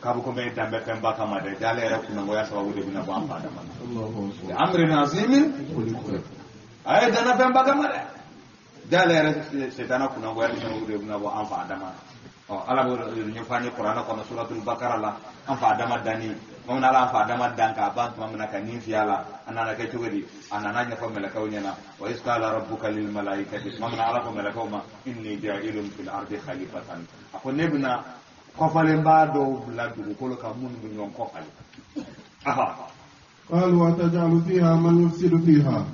k'a bɛ komi e dan bɛ fɛnba kama dɛ jala yɛrɛ kunnangoya sababu de bɛna bɔ an fa Adama na amrin azimin a ye danna fɛnba kama dɛ jala yɛrɛ setana kunnangoya sababu de bɛna bɔ an fa Adama na ɔ ala b'o ɲɛfɔ an ye kuranɛ kɔnɔ suratul bakara la an fa Adama danni tuma min na ala y'an fa Adama dan k'a ban tuma min na ka nin fiyɛ a la a nana kɛ cogo di a nana ɲɛfɔ mɛlɛkɛw ɲɛna wa iz qala rabbuka lil malaikati tuma min na ala ko mɛlɛkɛw ma inni ja'ilun fil ardi khalifatan a ko ne bɛna kɔfalenbaa dɔw bila dugukolo kan minnu bɛ ɲɔgɔn kɔfalen. قالوا أتجعل فيها من يفسد فيها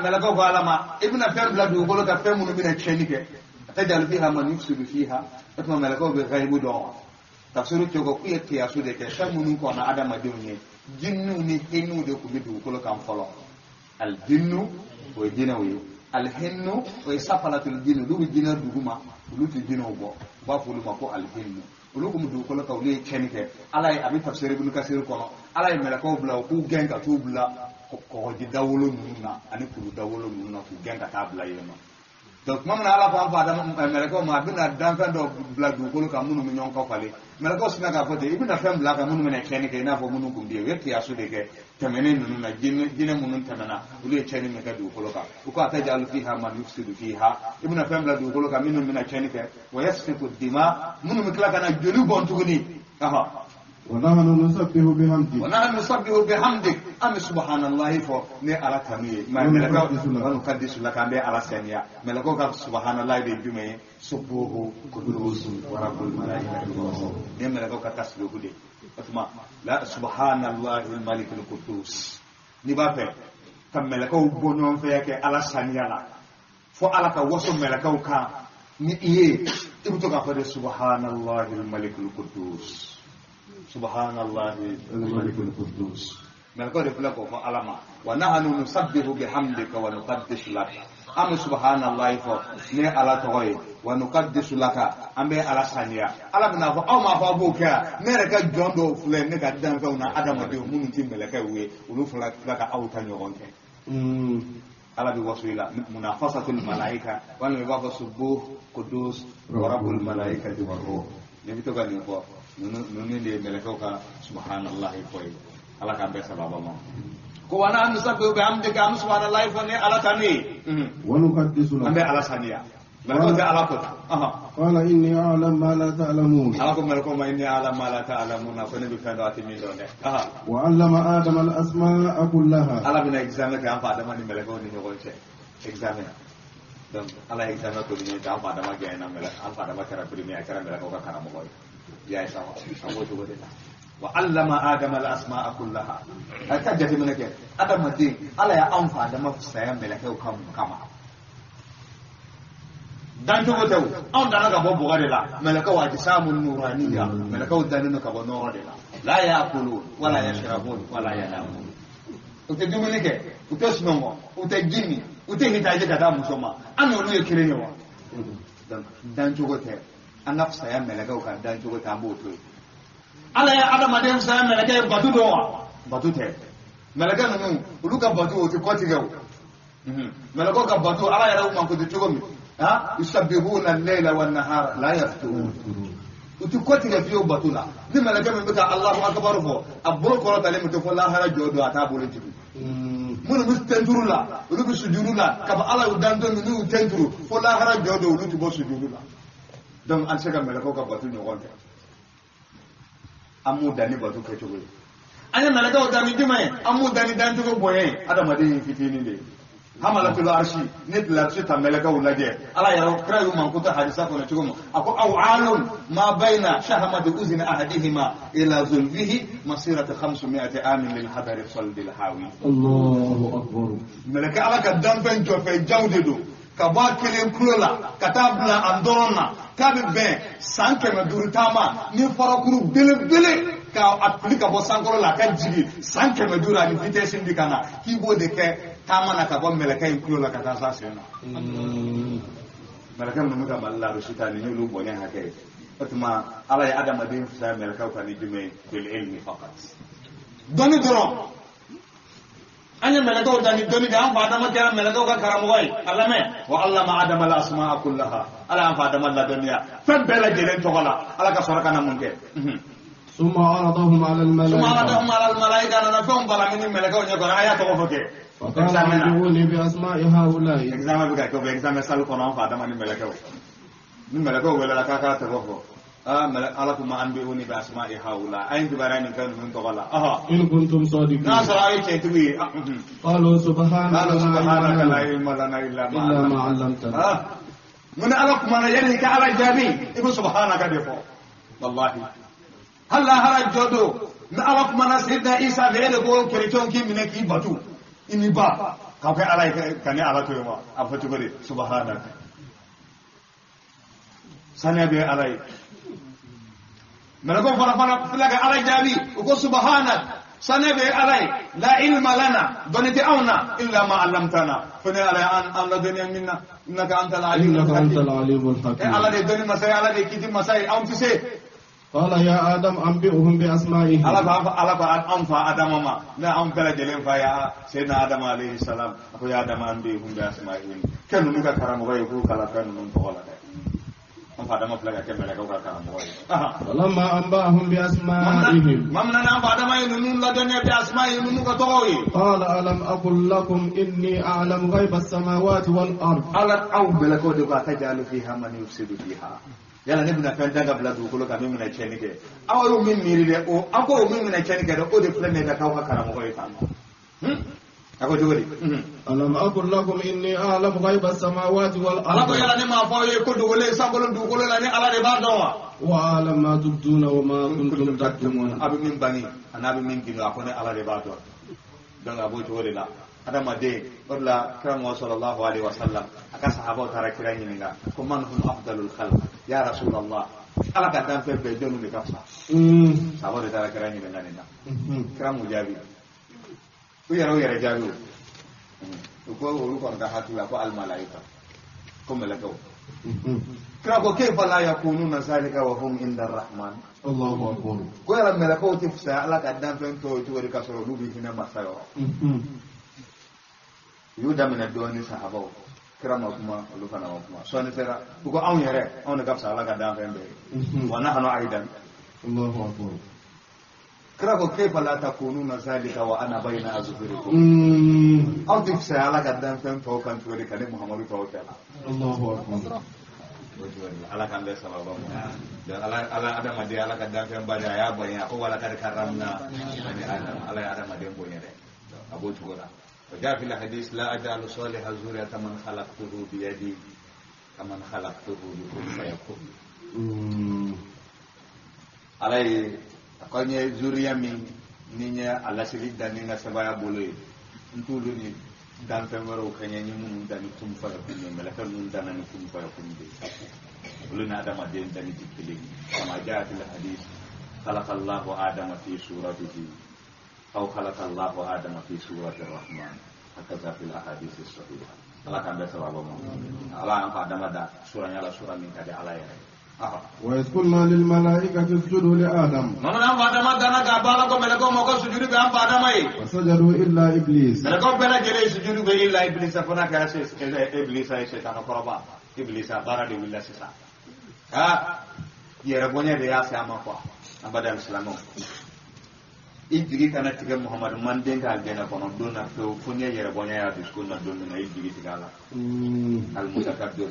mɛlɛkɛw ko ala ma i bɛna fɛn bila dugukolo kan fɛn minnu bɛna tiɲɛni kɛ أتجعل فيها من يفسد فيها o tuma mɛlɛkɛw bɛ ghaibu dɔn wa tafsiru cogo k'u ye kiyasu de kɛ fɛn minnu kɔnna adamadenw ye jinniw ni hinniw de tun bɛ dugukolo kan fɔlɔ aljinnu o ye jinɛw ye alhinnu o ye safalatul jinni olu bɛ jinɛ duguma olu tɛ jinɛw bɔ u b'a fɔ olu ma ko alhinnu olu tun bɛ dugukolo kan olu ye tiɲɛni kɛ ala ye a bɛ tafsiri ibn kasir kɔnɔ ala ye mɛlɛkɛw bila u k'u gɛn ka t'u bila kɔgɔji dawolo ninnu na ani kulu dawolo ninnu na k'u gɛn ka taa bila yen nɔ donc tuma min na ala ko an fa Adama mɛlɛkɛw ma a bɛna danfɛn dɔ bila dugukolo kan minnu bɛ ɲɔgɔn kɔfalen mɛlɛkɛw sinna k'a fɔ ten i bɛna fɛn bila kan minnu bɛna tiɲɛni kɛ i n'a fɔ minnu tun bɛ yen u ye kiyasu de kɛ tɛmɛnen ninnu na jinɛ minnu tɛmɛna olu ye tiɲɛni min kɛ dugukolo kan u ko atajalu fiha man yufsidu fiha i bɛna fɛn bila dugukolo kan minnu bɛna tiɲɛni kɛ wa yasfiku dima minnu bɛ tila ka na joli bɔn tuguni ونحن نسبح بحمدك ونحن نسبح بحمدك أم سبحان الله فو ني على تامي ما ملكو ونقدس لك أم على سنيا ملكو سبحان الله بجمع سبوه قدوس ورب الملائكة والروح ني ملكو كتسبح دي O tuma la subhanallahi al-malik al-quddus. N'i b'a fɛ ka mɛlɛkɛw bɔ ɲɔgɔn fɛ kɛ Ala saniya la fo Ala ka waso mɛlɛkɛw kan ni i ye i bɛ to k'a fɔ de subhanallahi al-malik al-quddus subhanallahi al-malik al-quddus. Mɛlɛkɛw de filɛ k'o fɔ Ala ma wa nahnu nusabbihu bihamdika wa nuqaddisu laka. An bɛ subhanallahi fɔ ne Ala tɔgɔ ye wa nuqaddisu laka an bɛ Ala saniya. Ala bɛna fɔ aw m'a fɔ aw b'o kɛ yan ne yɛrɛ ka jɔn dɔw filɛ ne ka danfɛnw na adamadenw minnu tɛ mɛlɛkɛw ye olu fila ka aw ta ɲɔgɔn kɛ. Ala bɛ waso i la munafasatul malaika walima i b'a fɔ subuh qudus wa rabbul malaikati war ruh. N'i bɛ to ka nin fɔ ninnu de ye mɛlɛkɛw ka subhanallahi fɔ ye. Ala k'an bɛɛ sababa ma. Ko wa nahnu nusabbihu bihamdika an subhanallahi fɔ ne Ala tanu ye. Wa nuqaddisu laka. An bɛ Ala saniya. Mɛlɛkɛw tɛ Ala ko tan. Qala inni a'lamu ma la ta'lamun. Ala ko mɛlɛkɛw ma inni a'lamu ma la ta'lamun ko ne bɛ fɛn dɔn a tɛ min dɔn dɛ. Wa 'allama Adama al-asma'a kullaha. Ala bɛna examen kɛ an fa Adama ni mɛlɛkɛw ni ɲɔgɔn cɛ. Examen. Donc Ala ye examen k'o ni ɲɔgɔn cɛ an fa Adama gɛnna mɛlɛ an fa Adama kɛra premier a kɛra mɛlɛkɛw ka karamɔgɔ ye. I y'a ye sa wa? A b'o cogo de la. Wa allama Adama al-asma'a kullaha. A ka jateminɛ kɛ adamaden Ala y'anw fa Adama fisaya mɛlɛkɛw ka mun kama? Dancogo tɛ o anw danna ka bɔ bɔgɔ de la mɛlɛkɛw ajsamu nuraniya mɛlɛkɛw dannen don ka bɔ nɔrɔ de la la ya'kulun wala yashrabun wala yanamun. U tɛ dumuni kɛ u tɛ sunɔgɔ u tɛ ji min u tɛ hitaji ka taa muso ma an n'olu ye kelen ye wa? Donc dancogo tɛ an ka fisaya mɛlɛkɛw ka dancogo tɛ an b'o to yen. Ala ye adamaden fisaya mɛlɛkɛ ye bato dɔn wa? Bato tɛ. Mɛlɛkɛ ninnu olu ka bato o tɛ kɔtigɛ o. Mɛlɛkɛw ka bato Ala yɛrɛ y'u mankutu cogo min yusabbihuna al-layla wan-nahara la yafturun. U tɛ kɔtigɛ fiyewu bato la. Ni mɛlɛkɛ min bɛ ka Allahu akbar fɔ a bolo kɔrɔtalen bɛ to fo lahara jɔ don a t'a bolo jigin. Minnu bɛ tenturu la olu bɛ sujuru la kabi Ala y'u dan don min n'u y'u tenturu fo lahara jɔ don olu tɛ bɔ sujuru la. Donc an tɛ se ka mɛlɛkɛw ka bato ɲɔgɔn kɛ. An m'u dan ni bato kɛcogo ye. An ye mɛlɛkɛw dan ni jumɛn ye? An m'u dan ni dancogo bonya ye. Adamaden ye fitinin de ye. Hamalatul arshi ne arshi ta mɛlɛkɛw lajɛ Ala yɛrɛ kira y'u mankutu hadisa kɔnɔ cogo min a ko aw alun ma bayna shahamati uzni ahadihima ila zulfihi masirata 500 amin lil hadari saldil hawi. Allahu akbar. Mɛlɛkɛ Ala ka danfɛn jɔfɛn janw de don ka bɔ a kelen kulo la ka taa bila a dɔrɔn na k'a bɛ bɛn san 500 taama ni farakuru belebele ka a fili ka bɔ sankɔrɔ la a ka jigin san 500 ani vitesse bi ka na k'i b'o de kɛ taama na ka bɔ mɛlɛkɛ in kulo la ka taa s'a sen na. Mɛlɛkɛ minnu bɛ ka Mali la ta nin y'olu bonya hakɛ ye. O tuma Ala ye adamaden fisaya mɛlɛkɛw kan ni jumɛn ye? Bil ilmi faqat. Dɔnni dɔrɔn. An ye mɛlɛkɛw dan ni dɔnni de an fa Adama kɛra mɛlɛkɛw ka karamɔgɔ ye. A lamɛn wa allama Adama al-asma'a kullaha. Ala y'an fa Adama ladɔnniya fɛn bɛɛ lajɛlen tɔgɔ la. Ala ka sɔrɔ ka na mun kɛ? Summa aradahum ala al-malaika. Summa aradahum ala al-malaika nana fɛnw balamini mɛlɛkɛw ɲɛkɔrɔ a y'a tɔgɔ fɔ kɛ. Examen examen bɛ ka kɛ o bɛ examen salle kɔnɔ an fa Adama ni mɛlɛkɛw. Ni mɛlɛkɛw welela k'a k'a tɔgɔ fɔ. Ala ko ma anbi'uni bi asma'i haula a ye n kibaruya nin fɛn ninnu tɔgɔ la. In kuntum sadiqin. N'a sɔrɔ aw ye tiɲɛtigiw ye. Qalu subhanaka la ilma lana illa ma 'allamtana. Mun ni Ala kumana yanni i ka Ala jaabi i bɛ subhanaka de fɔ. Wallahi. Hali lahara jɔ don ni Ala kumana Seydina Isa fɛ e de ko kerecɛnw k'i minɛ k'i bato i ni ba k'aw kɛ Ala ye ka ne Ala to yen wa? A fɔ cogo di? Subhanaka. Saniya bɛ Ala ye. Mɛlɛkɛw fana filɛ ka Ala jaabi u ko subhanak saniya bɛ Ala ye la ilma lana dɔnni tɛ anw na illa ma allamtana fo ne Ala ye an ladɔnniya min na innaka antal alimul hakim. Ala de ye dɔnni masa ye Ala de ye kiti masa ye anw tɛ se. Qala ya Adam anbi'uhum bi asma'ihim. Ala ko an fa Adama ma ne anw bɛɛ lajɛlen fa ya Seydina Adama alayhi salam a ko ya Adama anbi'uhum bi asma'ihim kɛ ninnu ka karamɔgɔ ye k'u kalan fɛn ninnu tɔgɔ la dɛ. An fa Adama filɛ ka kɛ mɛlɛkɛw ka karamɔgɔ ye. Falamma anba'ahum bi asma'ihim. Tuma min na an fa Adama ye ninnu ladɔnniya bi asma'ihim ninnu ka tɔgɔw ye. Qala alam aqul lakum inni a'lamu ghayba as-samawati wal ard. Ala aw mɛlɛkɛw de ko atajalu fiha man yufsidu fiha. Yala ne bɛna fɛn dan ka bila dugukolo kan min bɛna tiɲɛni kɛ. Aw y'o min miiri dɛ o aw ko o min bɛna tiɲɛni kɛ dɛ o de filɛ nin ye ka k'aw ka karamɔgɔ ye tan nɔ. A ko cogo di? Alam aqul lakum inni a'lamu ghaiba samawati wal Ala ko ardi yala ne m'a fɔ aw ye ko dogolen sankolo dugukolo la ni Ala de b'a dɔn wa? Wa a'lamu ma tubduna wa ma kuntum taktumuna. A bɛ min bange a n'a bɛ min gindo, a ko ne Ala de b'a dɔn. Donc a b'o cogo de la. Adamaden, o de la kira mɔgɔ sallallahu alaihi wa sallam, a ka sahabaw taara kira ɲininka ko man hum afdalul khalq ya rasulallah, Ala ka danfɛn bɛɛ jɔnni de ka fisa? Sahabaw de taara kira ɲininka nin na. Kira m'u jaabi, u yɛrɛ jaabi o. U ko olu kɔni ka hakili la ko almalayika, ko mɛlɛkɛw. Kira ko kayfa la yakununa zalika wa hum inda rahman. Allahu akbar. Ko yala mɛlɛkɛw tɛ fisaya Ala ka danfɛn tɔw ye cogo di ka sɔrɔ olu bɛ hinɛ masa yɔrɔ? U y'u daminɛ dɔɔni sahabaw, kira ma kuma, olu fana ma kuma. Sɔɔni sera, u ko anw yɛrɛ, anw de ka fisa Ala ka danfɛn bɛɛ ye, wa nahnu aidan. Allahu akbar. Kira ko kayfa la takununa zalika wa ana bayna azhurikum. Aw tɛ fisaya Ala ka danfɛn tɔw kan cogo di ka ne Muhamadu tɔw cɛ la? Allahu akbar. Ala k'an bɛɛ sababa ma. Donc Ala adamaden, Ala ka danfɛn ba de, a y'a bonya. A ko walakad karramna bani Adam, Ala ye adamaden bonya dɛ. A b'o cogo la. وجاء في الحديث لا أجعل صالح ذرية من خلقته بيدي كمن خلقته بكن فيكون. Ala ye a ko n ye zuriya min ni n ye a laseli dan ni n ka sebaaya bolo ye, n t'olu ni danfɛn wɛrɛw kɛɲɛ ni minnu danni kun fayakun ye. Mɛlɛkɛ ninnu danna ni kun fayakun de ye, olu ni adamaden danni tɛ kelen ye. كما جاء في الحديث خلق الله آدم في صورته أو خلق الله آدم في سورة الرحمن، هكذا في الأحاديث الصحيحة. Ala k'an bɛɛ sababa ma. Ala y'an fa Adama da sura ɲala, sura min ka di Ala yɛrɛ ye. وإذ قلنا للملائكة اسجدوا لآدم. Mamadu, an fa Adama danna k'a ban, Ala ko mɛlɛkɛw ma ko sujudu bɛ an fa Adama ye. فسجدوا إلا إبليس. Mɛlɛkɛw bɛɛ lajɛlen ye sujudu kɛ illa Ibilisa, fo n'a kɛra Ibilisa ye, sɛtanɛ kɔrɔba Ibilisa. Baara de wulila sisan. Aa, yɛrɛ bonya de y'a se a ma quoi. An baden silamɛw, i jigi kana tigɛ Muhamadu manden ka aljana kɔnɔ don na fewu, fo n'i ye yɛrɛ bonya y'a dusukun na don min na, i jigi tigɛ a la. Almutakabbir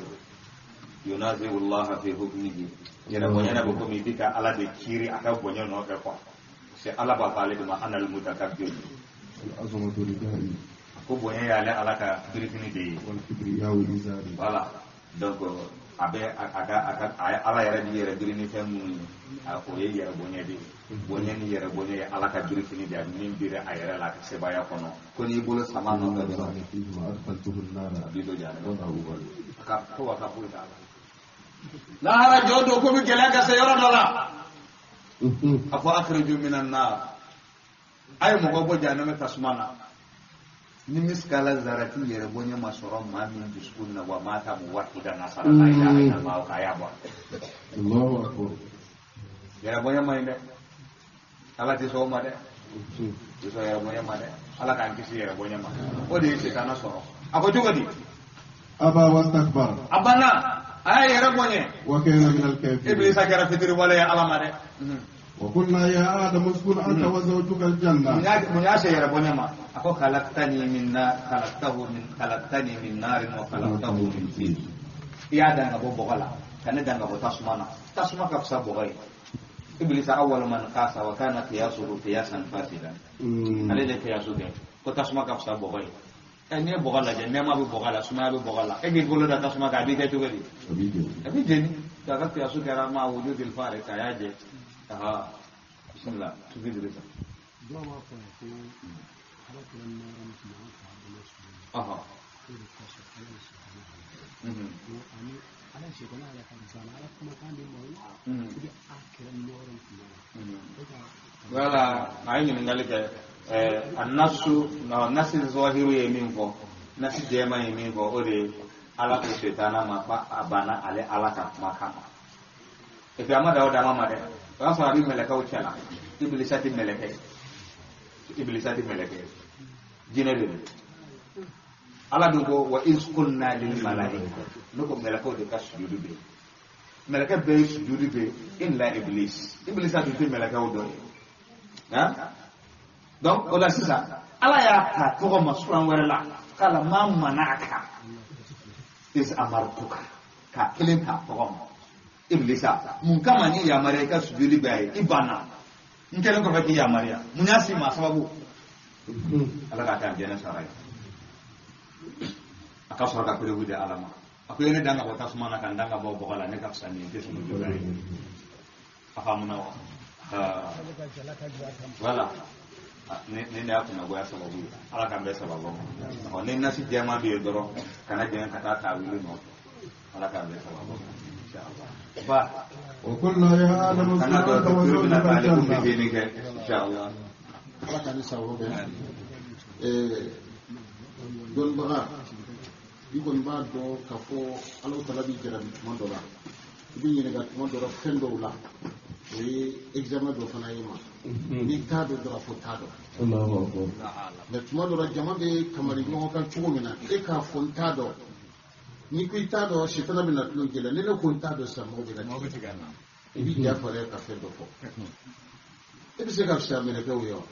yunazi'u Allah fi hukmihi. Yɛrɛ bonya na bɛ komi i bɛ ka Ala de kiiri a ka bonya nɔfɛ quoi. Parce que Ala b'a fɔ ale de ma ana almutakabbir. العظمة ردائي. Ko bonya y'ale Ala ka birifini de ye. والكبرياء إزاري. Voilà, donc a bɛ a ka a ye Ala yɛrɛ b'i yɛrɛ biri ni fɛn minnu ye, o ye yɛrɛ bonya de ye. Bonya ni yɛrɛ bonya ye Ala ka birifini de ye, a bɛ min biri a yɛrɛ la a ka sebaaya kɔnɔ, ko n'i bolo sama nɔfɛ dɔrɔn, فيهما أدخلته النار. A b'i don jahanama. ولا أبالي. A ka ko wa ka foyi t'a la. Lahara jɔ don, ko bɛ gɛlɛya ka se yɔrɔ dɔ la, a fɔ akhriju minan nar, a ye mɔgɔ bɔ jahanama tasuma na. Ni miskala zarati yɛrɛ bonya ma sɔrɔ maa min dusukun na, wa mata muwahidan nasara la ilaha illallah, k'a y'a bɔ. الله أكبر. Yɛrɛ bonya ma ɲi dɛ, Ala tɛ sɔn o ma dɛ, tɛ sɔn yɛrɛ bonya ma dɛ. Ala k'an kisi yɛrɛ bonya ma. O de ye setana sɔrɔ. A ko cogo di? أبى واستكبر. A banna, a y'a yɛrɛ bonya. وكان من الكافرين. Ibilisa kɛra fitiriwale ye Ala ma dɛ. وقلنا يا آدم اسكن أنت وزوجك الجنة. Mun y'a se yɛrɛ bonya ma? A ko khalaqtani min nar, khalaqtahu min, khalaqtani min narin wa khalaqtahu min tin. I y'a dan ka bɔ bɔgɔ la, ka ne dan ka bɔ tasuma na. Tasuma ka fisa bɔgɔ ye. Ibilisa awwal man qasa wa kana qiyasuhu qiyasan fasidan. Ale de qiyasu kɛ ko tasuma ka fisa bɔgɔ ye. Ɛ, n'i ye bɔgɔ lajɛ, nɛɛma bɛ bɔgɔ la, sumaya bɛ bɔgɔ la. E k'i bolo da tasuma kan, a b'i kɛ cogo di? A b'i jeni. A ka qiyasu kɛra ma wujudil farid, a y'a jɛ. Aha, bismillah, tufi Idrissa. Dɔw b'a fɔ ko Ala kɛra nɔrɔ min tuma an fa Adama sɔrɔ o de kosɔn Ala ye sɔrɔ ko ani Ala ye sɛtana yɛrɛ ka zana Ala kumakan de ma wa ou bien a kɛra nɔrɔ min tuma na e ka. Voilà, a ye ɲininkali kɛ. A nasu na, nasi zɔhiru ye min fɔ, nasi jɛman ye min fɔ, o de ye Ala ko setana ma ko a banna ale Ala ka kumakan ma. Et puis a ma dan o dama ma dɛ, o y'a sɔrɔ a bɛ mɛlɛkɛw cɛ la. Ibilisa tɛ mɛlɛkɛ ye, Ibilisa tɛ mɛlɛkɛ ye, jinɛ de don. Ala dun ko wa iz qulna lil malaika, ne ko mɛlɛkɛw de ka sujudu bɛ yen. Mɛlɛkɛ bɛɛ ye sujudu bɛ yen illa Iblis. Ibilisa dun tɛ mɛlɛkɛw dɔ ye. Han, donc o la sisan Ala y'a ta tɔgɔ ma suran wɛrɛ la k'ala ma manaka iz amartuka, k'a kelen ta tɔgɔ ma. Ibilisa, mun kama ni yamaruya i ka sujudi bɛ a ye, i banna? N kɛlen kɔfɛ k'i yamaruya, mun y'a si ma sababu? Ala k'a kɛ alijɛnɛ sara ye. A ka sɔrɔ ka perewu di Ala ma. A ko i ye ne dan ka bɔ tasuma na ka n dan ka bɔ bɔgɔ la, ne ka fisa nin ye, n tɛ sujudula ye. A faamuna wa? Voilà. Ni ne y'a kunnagoya sababu ye, Ala k'an bɛɛ sababu ma. Ni nasi jɛman bɛ yen dɔrɔn, kana jɛn ka taa taawili nɔfɛ. Ala k'an bɛɛ sababu ma. Inshallah. Ba. وقلنا يا آدم Kana اسكن dɔ أنت docteur bɛna وزوجك taa ale ko الجنة. fitinin kɛ. Inshallah. Ala k'an ni sababu bɛn. Dɔnnibaga, i kɔni b'a dɔn k'a fɔ Alahu taala b'i jarabi tuma dɔ la, i bɛ ɲininka tuma dɔ la fɛn dɔw la, o ye examen dɔ fana ye ma. N'i t'a dɔn dɔrɔn, fo t'a dɔn. Allahu akbar. Mais tuma dɔ la, jama bɛ kamari ɲɔgɔn kan cogo min na, e k'a fɔ n t'a dɔn. N'i ko i t'a dɔn, sitana bɛna tulon k'i la. Ni ne ko n t'a dɔn sisan, mɔgɔw bɛ na tigɛ. I b'i ja farinya ka fɛn dɔ fɔ. E bɛ se ka fisaya mɛlɛkɛw ye wa?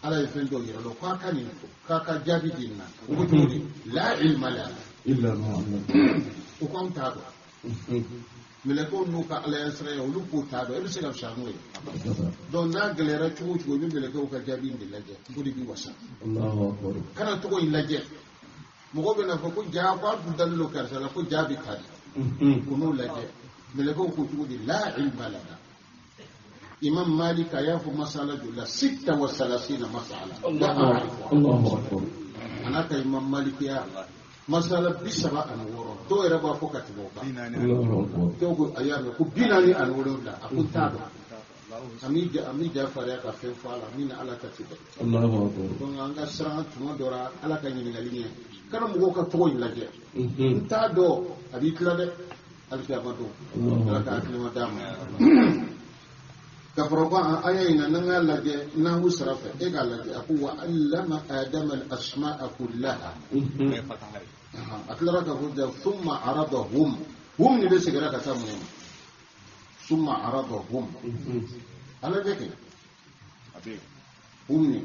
Ala ye fɛn dɔw yira la k'a ka nin k'a ka jaabi di nin na. O ko cogo di? La ilma lana إلا ما علمتنا. O ko anw t'a dɔn. Mɛlɛkɛw n'u ka Ala sira, olu k'o t'a dɔn. E bɛ se ka fisaya n'o ye? Donc n'a gɛlɛyara cogo o cogo, i bɛ mɛlɛkɛw ka jaabi in de lajɛ, o de b'i wasa. Allahu akbar. Kana tɔgɔ in lajɛ. Mɔgɔ bɛ na fɔ ko ja ko a dun dalen don karisa la, ko ja bɛ ta de. O n'o lajɛ. Mɛlɛkɛw ko cogo di? La ilma lana. Imam Malik a y'a fɔ masala joli la? 36 masala la a'rifu. Allahu akbar. A n'a ka Imam Malikiya masala 36, dɔw yɛrɛ b'a fɔ ka tɛmɛ o kan. Allahu akbar. Dɔw ko a y'a mɛn ko 47, a ko n t'a dɔn. An b'i ja farinya ka fɛn fɔ a la min ni Ala ta tɛ bɛn. Allahu akbar. Donc an ka siran tuma dɔ la Ala ka ɲininkali ɲɛ. Kana mɔgɔw ka tɔgɔ in lajɛ. N t'a dɔn, a b'i tila dɛ. Alikiyama don, Ala ka hakilima d'a ma. Ka fara o kan, aya in na, n'an k'a lajɛ nahu sira fɛ, e k'a lajɛ, a ko wa allama adama al-asma'a kullaha. A tilara k'a fɔ ja thumma aradahum. Hum ni bɛ seginna ka taa mun ma? Thumma aradahum. Ala bɛ kɛ hum ni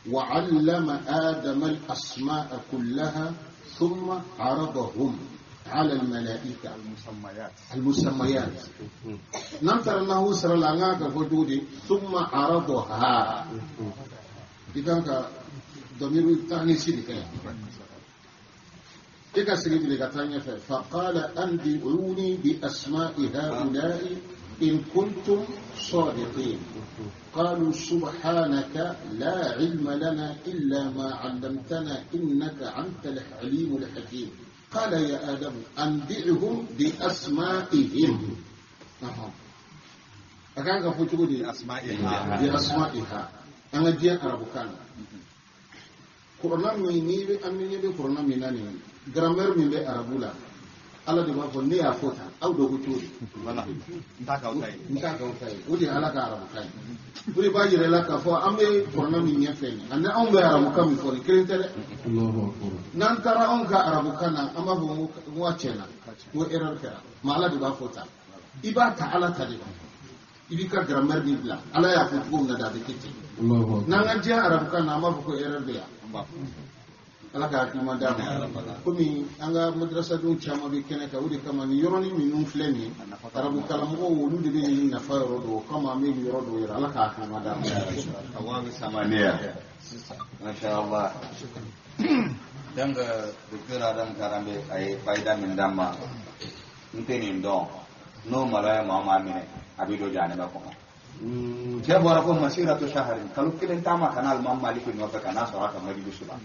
wa allama adama al-asma'a kullaha thumma aradahum على الملائكة. المسميات. المسميات. نمتر أنه سر العناق فجودي ثم عرضها. إذا ضمير التأنيث لك. إذا سجد لك فقال أنبئوني بأسماء هؤلاء إن كنتم صادقين. قالوا سبحانك لا علم لنا إلا ما علمتنا إنك أنت العليم الحكيم. قال يا آدم أنبئهم بأسمائهم. أكان كفوتوا بأسمائها. بأسمائها. أنا جاء أربكان. قرآن مني أمني بقرآن منني. Grammaire min bɛ arabu la, Ala de b'a fɔ ne y'a fɔ tan, aw dɔw ko cogo di? N t'a k'aw ta ye. N t'a k'aw ta ye. O de ye Ala ka arabukan ye. O de b'a yira i la k'a fɔ an bɛ kuranɛ min ɲɛfɛ nin, ani anw bɛ arabukan min fɔ nin kelen tɛ dɛ. N'an taara anw ka arabukan na, an b'a fɔ n ko a tiɲɛna, n ko erreur kɛra. Mais Ala de b'a fɔ tan. I b'a ta Ala ta de ma. I b'i ka grammaire min bila, Ala y'a fɔ cogo min na de, a bɛ kɛ ten. N'an ka diɲɛ arabukan na, an b'a fɔ ko erreur bɛ yan. Ala ka hakilima d'a ma. Komi an ka madrasadenw caman bɛ kɛnɛ kan, o de kama nin yɔrɔnin minnu filɛ nin ye, arabu karamɔgɔw olu de bɛ nin nafa yɔrɔ dɔn, o kama an bɛ nin yɔrɔ dɔw yira. Ala ka hakilima d'a ma. Awabi samaniya. Masha Allah. Donc docteur Adam Karambe a ye fayida min d'an ma, n tɛ nin dɔn, n'o maloya maa o maa minɛ, a bɛ don jahanama kɔnɔ. Cɛ bɔra ko masiratu shaharin, kalo kelen taama ka na Alimami Maliki nɔfɛ ka n'a sɔrɔ a ka majilisu la.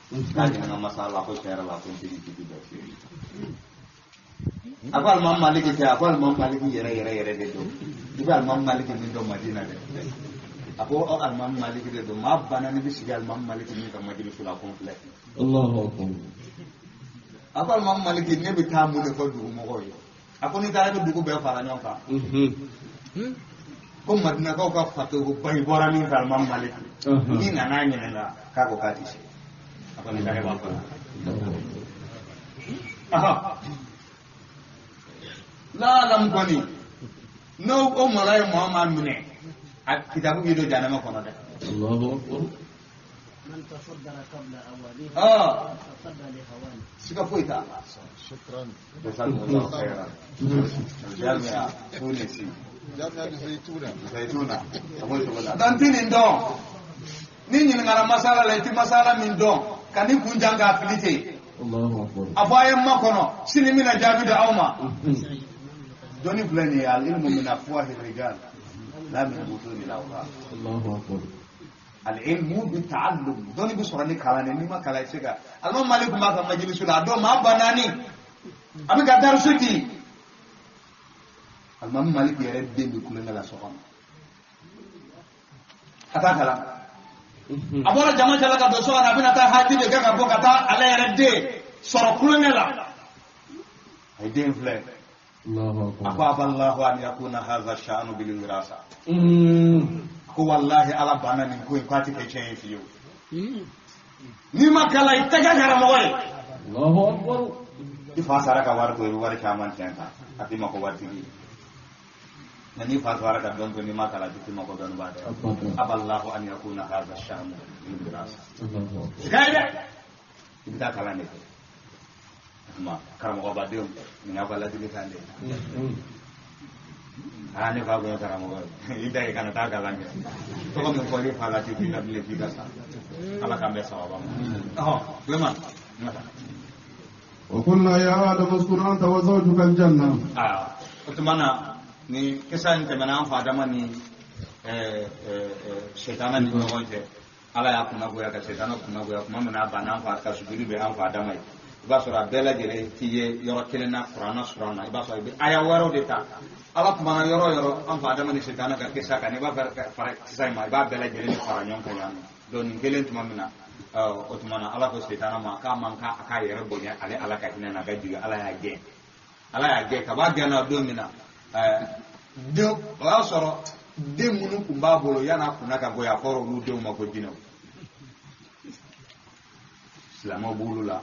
K'a ɲininka masala ko tiɲɛ yɛrɛ la ko n tɛ nin kiti bɛɛ feere. A ko Alimami Maliki tɛ, a ko Alimami Maliki yɛrɛ yɛrɛ yɛrɛ de don. I bɛ Alimami Maliki min dɔn Madina dɛ. A ko aw Alimami Maliki de don. Maa banna ne bɛ sigi Alimami Maliki min ka majilisu la, ko n filɛ. Allahu akbar. A ko Alimami Maliki, ne bɛ taa mun de fɔ dugu mɔgɔw ye? A ko n'i taara i bɛ dugu bɛɛ fara ɲɔgɔn kan. Ko Madinakaw ka fatoko ba in bɔra min fɛ Alimami Maliki. N'i nana ɲininka k'a ko k'a tɛ se. A ko nin ta b'a fɔ la. Laalam kɔni, n'o o mara ye maa o maa minɛ, a kitabu b'i don jahanama kɔnɔ dɛ. Allahu akbar. Man tasaddara qabla awanihi. Tasadda li hawani. Siga foyi t'a la. Shukran. Jazakumullahu khairan. Jami'a Tunisi. Jami'a Zaituna. Zaituna. A b'o cogo la. Donc n tɛ nin dɔn. Ni ɲininkali ɲininkara masala la i ti masala min dɔn ka ni kun jan k'a fili ten a fɔ a ye ma kɔnɔ sini n bɛna jaabi di aw ma dɔnni filɛ nin ye al-ilmu min afwahi rijal la min butuni al-awraq al-ilmu bi ta'allum dɔnni bɛ sɔrɔ ni kalan de n'i ma kalan i tɛ se ka Alimami Malik tun b'a ka majilisu la a don maa 4000 a bɛ ka darisu di Alimami Malik yɛrɛ den bɛ kulonkɛ la so kɔnɔ a t'a kalan a bɔra jama cɛla ka don so kɔnɔ a bɛna taa haji de kɛ ka bɔ ka taa ale yɛrɛ den sɔrɔ kulonkɛ la a ye den filɛ a ko aballahu an yakuna hadha sha'nu bil wirasa ko wallahi ala banna nin ko in k'a tɛ kɛ tiɲɛ ye fiyewu n'i ma kalan i tɛ kɛ karamɔgɔ ye i fa sara ka wari to i bɛ wari caman tiɲɛ kan a t'i ma ko waritigi ye nka n'i fa sara ka dɔn to n'i ma kalan a t'i ma ko dɔnnibaa dɛ aballahu an yakuna hadha sha'nu bil wirasa siga ye dɛ i bɛ taa kalan de kɛ tuma karamɔgɔbadenw nin y'aw ka ladilikan de ye aa ne fa kun ye karamɔgɔ ye i da ye kana taa kalan kɛ tɔgɔ min fɔra i fa la ti f'i la bilen f'i ka sa ala k'an bɛn sababa ma ɔhɔn Suleiman n ka taa. وقلنا يا آدم اسكن أنت وزوجك الجنة. O tuma na ni kisa in tɛmɛna an fa Adama ni sɛtana ni ɲɔgɔn cɛ ala y'a kunnagoya ka sɛtana kunnagoya tuma min na a banna an fa ka sujudi bɛ an fa Adama ye i b'a sɔrɔ a bɛɛ lajɛlen ti ye yɔrɔ kelen na kuranna suran na i b'a sɔrɔ i bɛ aya wɛrɛw de ta ala kumana yɔrɔ o yɔrɔ an fa Adama ni sɛtana ka kisa kan i b'a fɛ ka fara kisa in ma i b'a bɛɛ lajɛlen de fara ɲɔgɔn kan yan nɔ donc nin kelen tuma min na o tuma na ala ko sɛtana ma k'a man kan a k'a yɛrɛ bonya ale ala ka hinɛ n'a ka jigin ala y'a gɛn ala y'a gɛn kaba gɛnna don min na den o y'a sɔrɔ den minnu tun b'a bolo yan'a kunna ka bɔ yen a fɔra olu denw ma ko jinɛw silamɛw b'olu la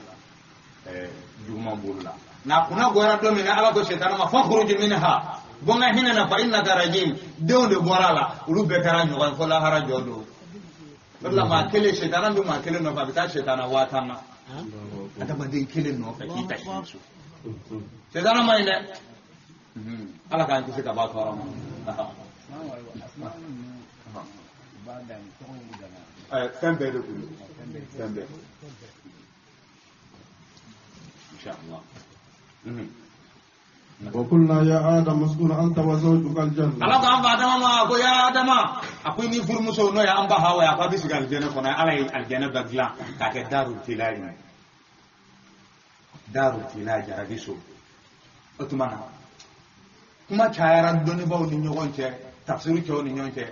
juguman b'olu la nka kunna goyara don min na ala ko sɛtana ma fakhruj minha bɔ n ka hinɛ na fa innaka rajim denw de bɔra a la olu bɛɛ kɛra ɲɔgɔn ye fo lahara jɔ don o de la maa kelen sɛtana bɛ maa kelen nɔfɛ a bɛ taa sɛtana 10,000 na adamaden kelen nɔfɛ k'i ta si so sɛtana ma ɲi dɛ ala k'an kisi ka bɔ a tɔɔrɔ ma. Fɛn bɛɛ de kun don fɛn bɛɛ inshallah. وقلنا يا آدم اسكن أنت وزوجك الجنة. ala ko an fa Adama ma ko ya Adama a ko i ni furumuso n'o ye an ba Hawa ye a ko a bɛ sigi alijɛnɛ kɔnɔ ala ye alijɛnɛ bɛɛ dilan k'a kɛ darul tila ye darul tila jarabi so o tuma na kuma cayara dɔnnibaaw ni ɲɔgɔn cɛ tafsiri cɛw ni ɲɔgɔn cɛ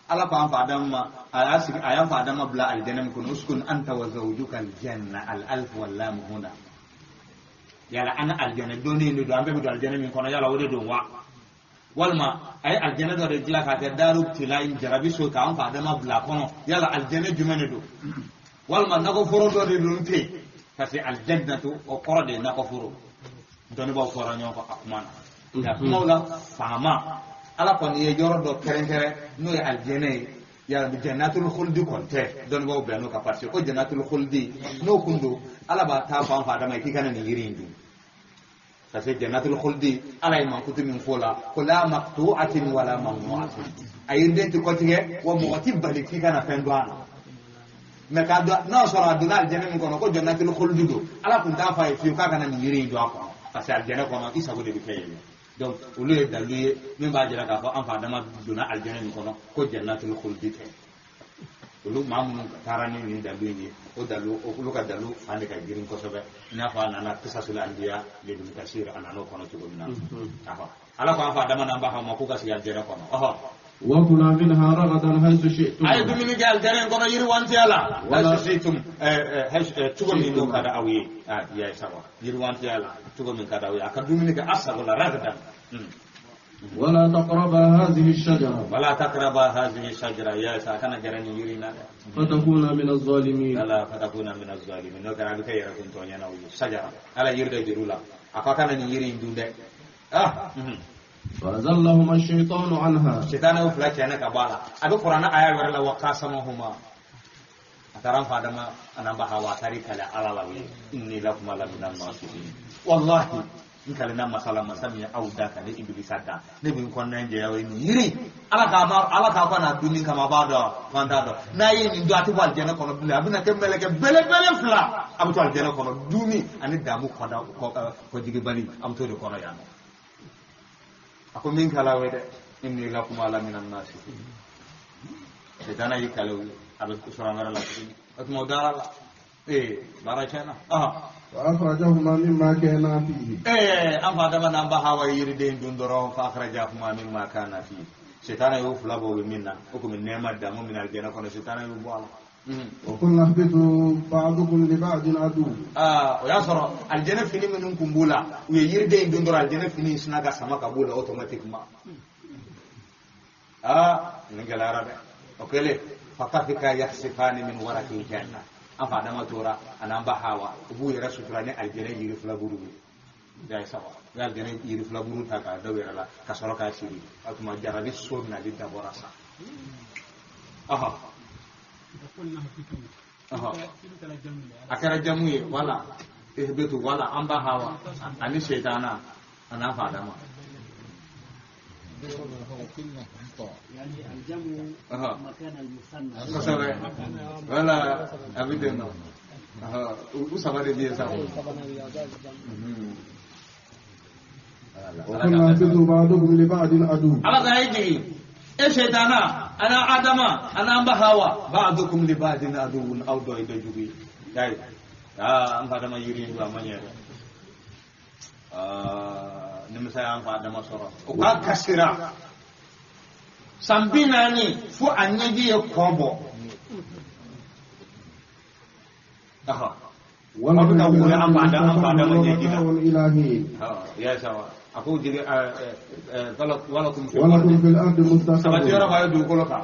ala ko an fa Adama ma a y'a sigi a y'an fa Adama bila alijɛnɛ min kɔnɔ uskun anta wa zawjuka aljanna al alf wal lam huna yala an alijɛnɛ dɔnni de don an bɛɛ bɛ don alijɛnɛ min kɔnɔ yala o de don wa walima a ye alijɛnɛ dɔ de dilan k'a kɛ daru tila in jarabi so k'an fa Adama bila a kɔnɔ yala alijɛnɛ jumɛn de don walima nakɔforo dɔ de don ten parce que alijɛnɛ to o kɔrɔ de ye nakɔforo dɔnnibaaw fɔra ɲɔgɔn kɔ a kuma na nka kumaw la faama ala kɔni ye yɔrɔ dɔ kɛrɛnkɛrɛn n'o ye alijɛnɛ ye yala jannatul khuldi kɔni tɛ dɔnnibaaw bɛn n'o kan parce que ko jannatul khuldi n'o kun don ala b'a taa fɔ an fa Adama ye k'i kana nin yiri in dun parce que jannatul khuldi ala ye mankutu min fɔ la ko la maqtu'atin wala mamnu'atin a yiriden tɛ kɔtigɛ wa mɔgɔ tɛ bali k'i kana fɛn dɔn a la mɛ k'a dɔn n'a sɔrɔ a donna alijɛnɛ min kɔnɔ ko jannatul khuldi don ala kun t'a fɔ a ye fiyewu k'a kana nin yiri in dun a kɔnɔ parce que alijɛnɛ kɔnɔ i sago de bɛ kɛ yen. Donc olu ye dalilu ye min b'a jira k'a fɔ an fa Adama donna alijɛnɛ min kɔnɔ ko jannatul khuldi tɛ olu maa minnu taara ni nin dalilu in ye o dalilu olu ka dalilu fan de ka girin kosɛbɛ i n'a fɔ a nana qisasul anbiya ibn Kasir a nana o kɔnɔ cogo min na ala ko an fa Adama n'an ba Hawa ma k'u ka sigi alijɛnɛ kɔnɔ ɔhɔ وكلا منها رغدا حيث شئتم a ye dumuni kɛ alijɛnɛ in kɔnɔ yiriwantiya la haythu shi'tum cogo min n'o ka di aw ye ya sawa yiriwantiya la cogo min ka di aw ye a ka dumuni kɛ a sago la ragadan. ولا تقربا هذه الشجرة ولا تقربا هذه الشجرة يا ساكن جرني يرينا فتكونا من الظالمين لا فتكونا من الظالمين لو كان عليك يركن تونيا نو شجرة على يرد جرولا أفكان يرين دون ده فأزلهما الشيطان عنها الشيطان هو فلاك أنا كبالا أبو قرآن آية ورلا وقاسمهما أترام فادما أنا بحوا تاريخ على الله إني لكم لمن الناصحين والله N kalenna masa la masa min ye aw da ka ne Ibilisa da ne bɛ n kɔnɔna jɛya o ye nin yiri ala k'a ka na dun min kama a b'a dɔn k'an t'a dɔn n'a ye nin dun a tɛ bɔ alijɛnɛ kɔnɔ bilen a bɛna kɛ mɛlɛkɛ belebele fila a bɛ to alijɛnɛ kɔnɔ dunni ani damu kɔda kɔjigibali a bɛ t'o de kɔnɔ yan nɔ a ko min kala o ye dɛ inni lakuma la minan nasihin sitana y'i kale o ye a bɛ sɔrɔ an wɛrɛ la tuguni o tuma o dara la baara tiɲɛna وأخرجهما مما كانا فيه an fa adama n'an ba hawa yiriden dun dɔrɔn fa akhrajahuma mimma kana fihi sitana y'o fila bɔ o bɛ min na o komi nɛɛma damu min alijɛnɛ kɔnɔ sitana y'o bɔ a la وقلنا اهبطوا بعضكم لبعض عدو o y'a sɔrɔ alijɛnɛ fini minnu kun b'u la u ye yiriden dun dɔrɔn alijɛnɛ fini sinna ka sama ka b'u la automatiquement nin gɛlɛyara dɛ o kɛlen fatafika yakhsifani min waraqil janna an fa adama tora an'an ba hawa u b'u yɛrɛ sutura ni alijɛnɛ yiri filaburu ye ya saba u ye alijɛnɛ yiri filaburu ta k'a da u yɛrɛ la ka sɔrɔ k'a siri o tuma jarabi so nali dabɔra sa a kɛra jamu ye wala ihbitu wala an ba hawa ani seitana an'an fa adama يعني الجمع مكان المثنى ولا أبدا وسبب دي سبب وقلنا اهبطوا بعضكم لبعض عدو على غايجي ايش شيطانا انا ادم انا بهوا بعضكم لبعض عدو او ضد جوي ان ادم يريد ما nimisa y'an fa adama sɔrɔ o k'a kasira san 40 fo a ɲɛji ye kɔ bɔ aw bɛ ka wuli an fa adama ɲɛji la ya sawa a ko jigi walakum fil ardi mustaqarrun sabati yɔrɔ b'a ye dugukolo kan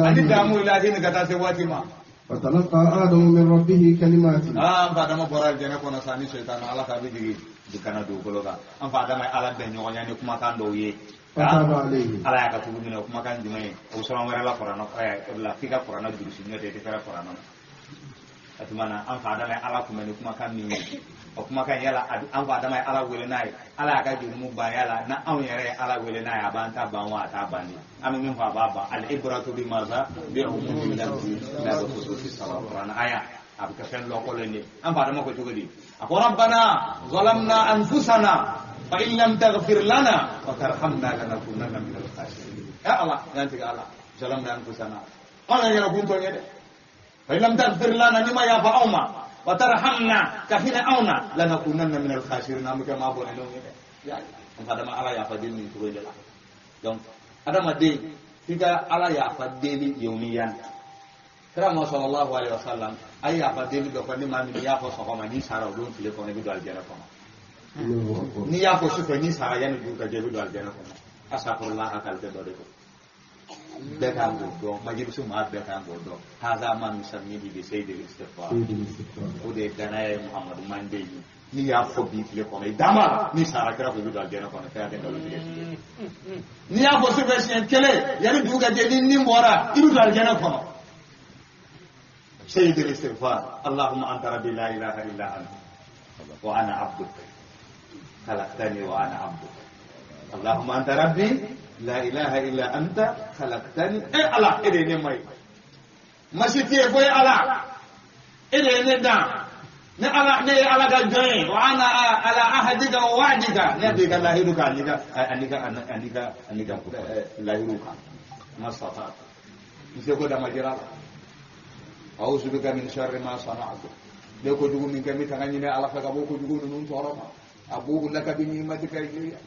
ani damu ilahi ni ka taa se waati ma فتلقى آدم من ربه كلمات an fa adama bɔra alijɛnɛ kɔnɔ sa ni sɛtana ala k'a bɛ jigin kana dugukolo kan an fa adama ye ala bɛn ɲɔgɔnya ni kumakan dɔw ye ala y'a ka tugu minɛ o kumakan jumɛn ye o bɛ sɔrɔ an wɛrɛ la kuranɛ o de la f'i ka kuranɛ durusi n'o tɛ i tɛ fɛrɛ kuranɛ na o tuma na an fa adama ye ala kunbɛn ni kumakan min ye o kumakan yala an fa adama ye ala wele n'a ye ala y'a ka jurumu ban yala na anw yɛrɛ ye ala wele n'a ye a b'an ta ban wa a t'a ban de an bɛ min fɔ a b'a ban al ibratu bi maza bi umumi lafzi la bi khususi sabab kuranɛ aya a bɛ kɛ fɛn lɔkɔlen de an fa adama ko cogo di a ko rabbana zalamna anfusana fa in lam taghfir lana wa tarhamna lanakunanna min al-khasirin ya Allah yan tiga ala zalamna anfusana ana yɛrɛ kun tɔn ye dɛ fa in lam taghfir lana ni ma yafa aw ma wa tarhamna ka hinɛ anw na lanakunanna min al-khasirin an bɛ kɛ maa bɔnɛlenw ye dɛ ya an fa adama ala yafa deli nin cogo in de la donc adamaden f'i ka ala yafa deli yawmiyan kira ma sallallahu alaihi wasallam a ye yafa deli dɔ fɔ ni maa min y'a fɔ sɔgɔma n'i sara o don tile kɔnɔ i bɛ don alijɛnɛ kɔnɔ n'i y'a fɔ sufɛ n'i sara yanni dugu ka jɛ i bɛ don alijɛnɛ kɔnɔ astaghfirullah a kalite dɔ de don bɛɛ kan k'o dɔn majilisu maa bɛɛ kan k'o dɔn haza ma nusammihi bi sayyidil istighfar o de ye danaya ye Muhammadu mande ye n'i y'a fɔ bi tile kɔnɔ i dama n'i sara kira ko i bɛ don alijɛnɛ kɔnɔ fɛn tɛ nkalon tigɛ n'i y'a fɔ sufɛ siɲɛ kelen yanni dugu ka jɛ ni nin bɔra i bɛ don alijɛnɛ kɔnɔ سيد الاستغفار اللهم أنت ربي لا إله إلا أنت وأنا عبدك خلقتني وأنا عبدك اللهم أنت ربي لا إله إلا أنت خلقتني إيه الله إيه نمي مسيتي فوي الله إيه ندع نعلا ني على جاي وأنا على عهدك ووعدك نبيك الله يروك أنك أنك أنك أنك لا يروك ما استطعت نسيكو دم جرا أعوذ بك من شر ما صنعت ne ko jugu min kɛ n bɛ tanga ɲini ala fɛ ka bɔ kojugu ninnu tɔɔrɔ ma a b'o laka bi ni'matika ilayya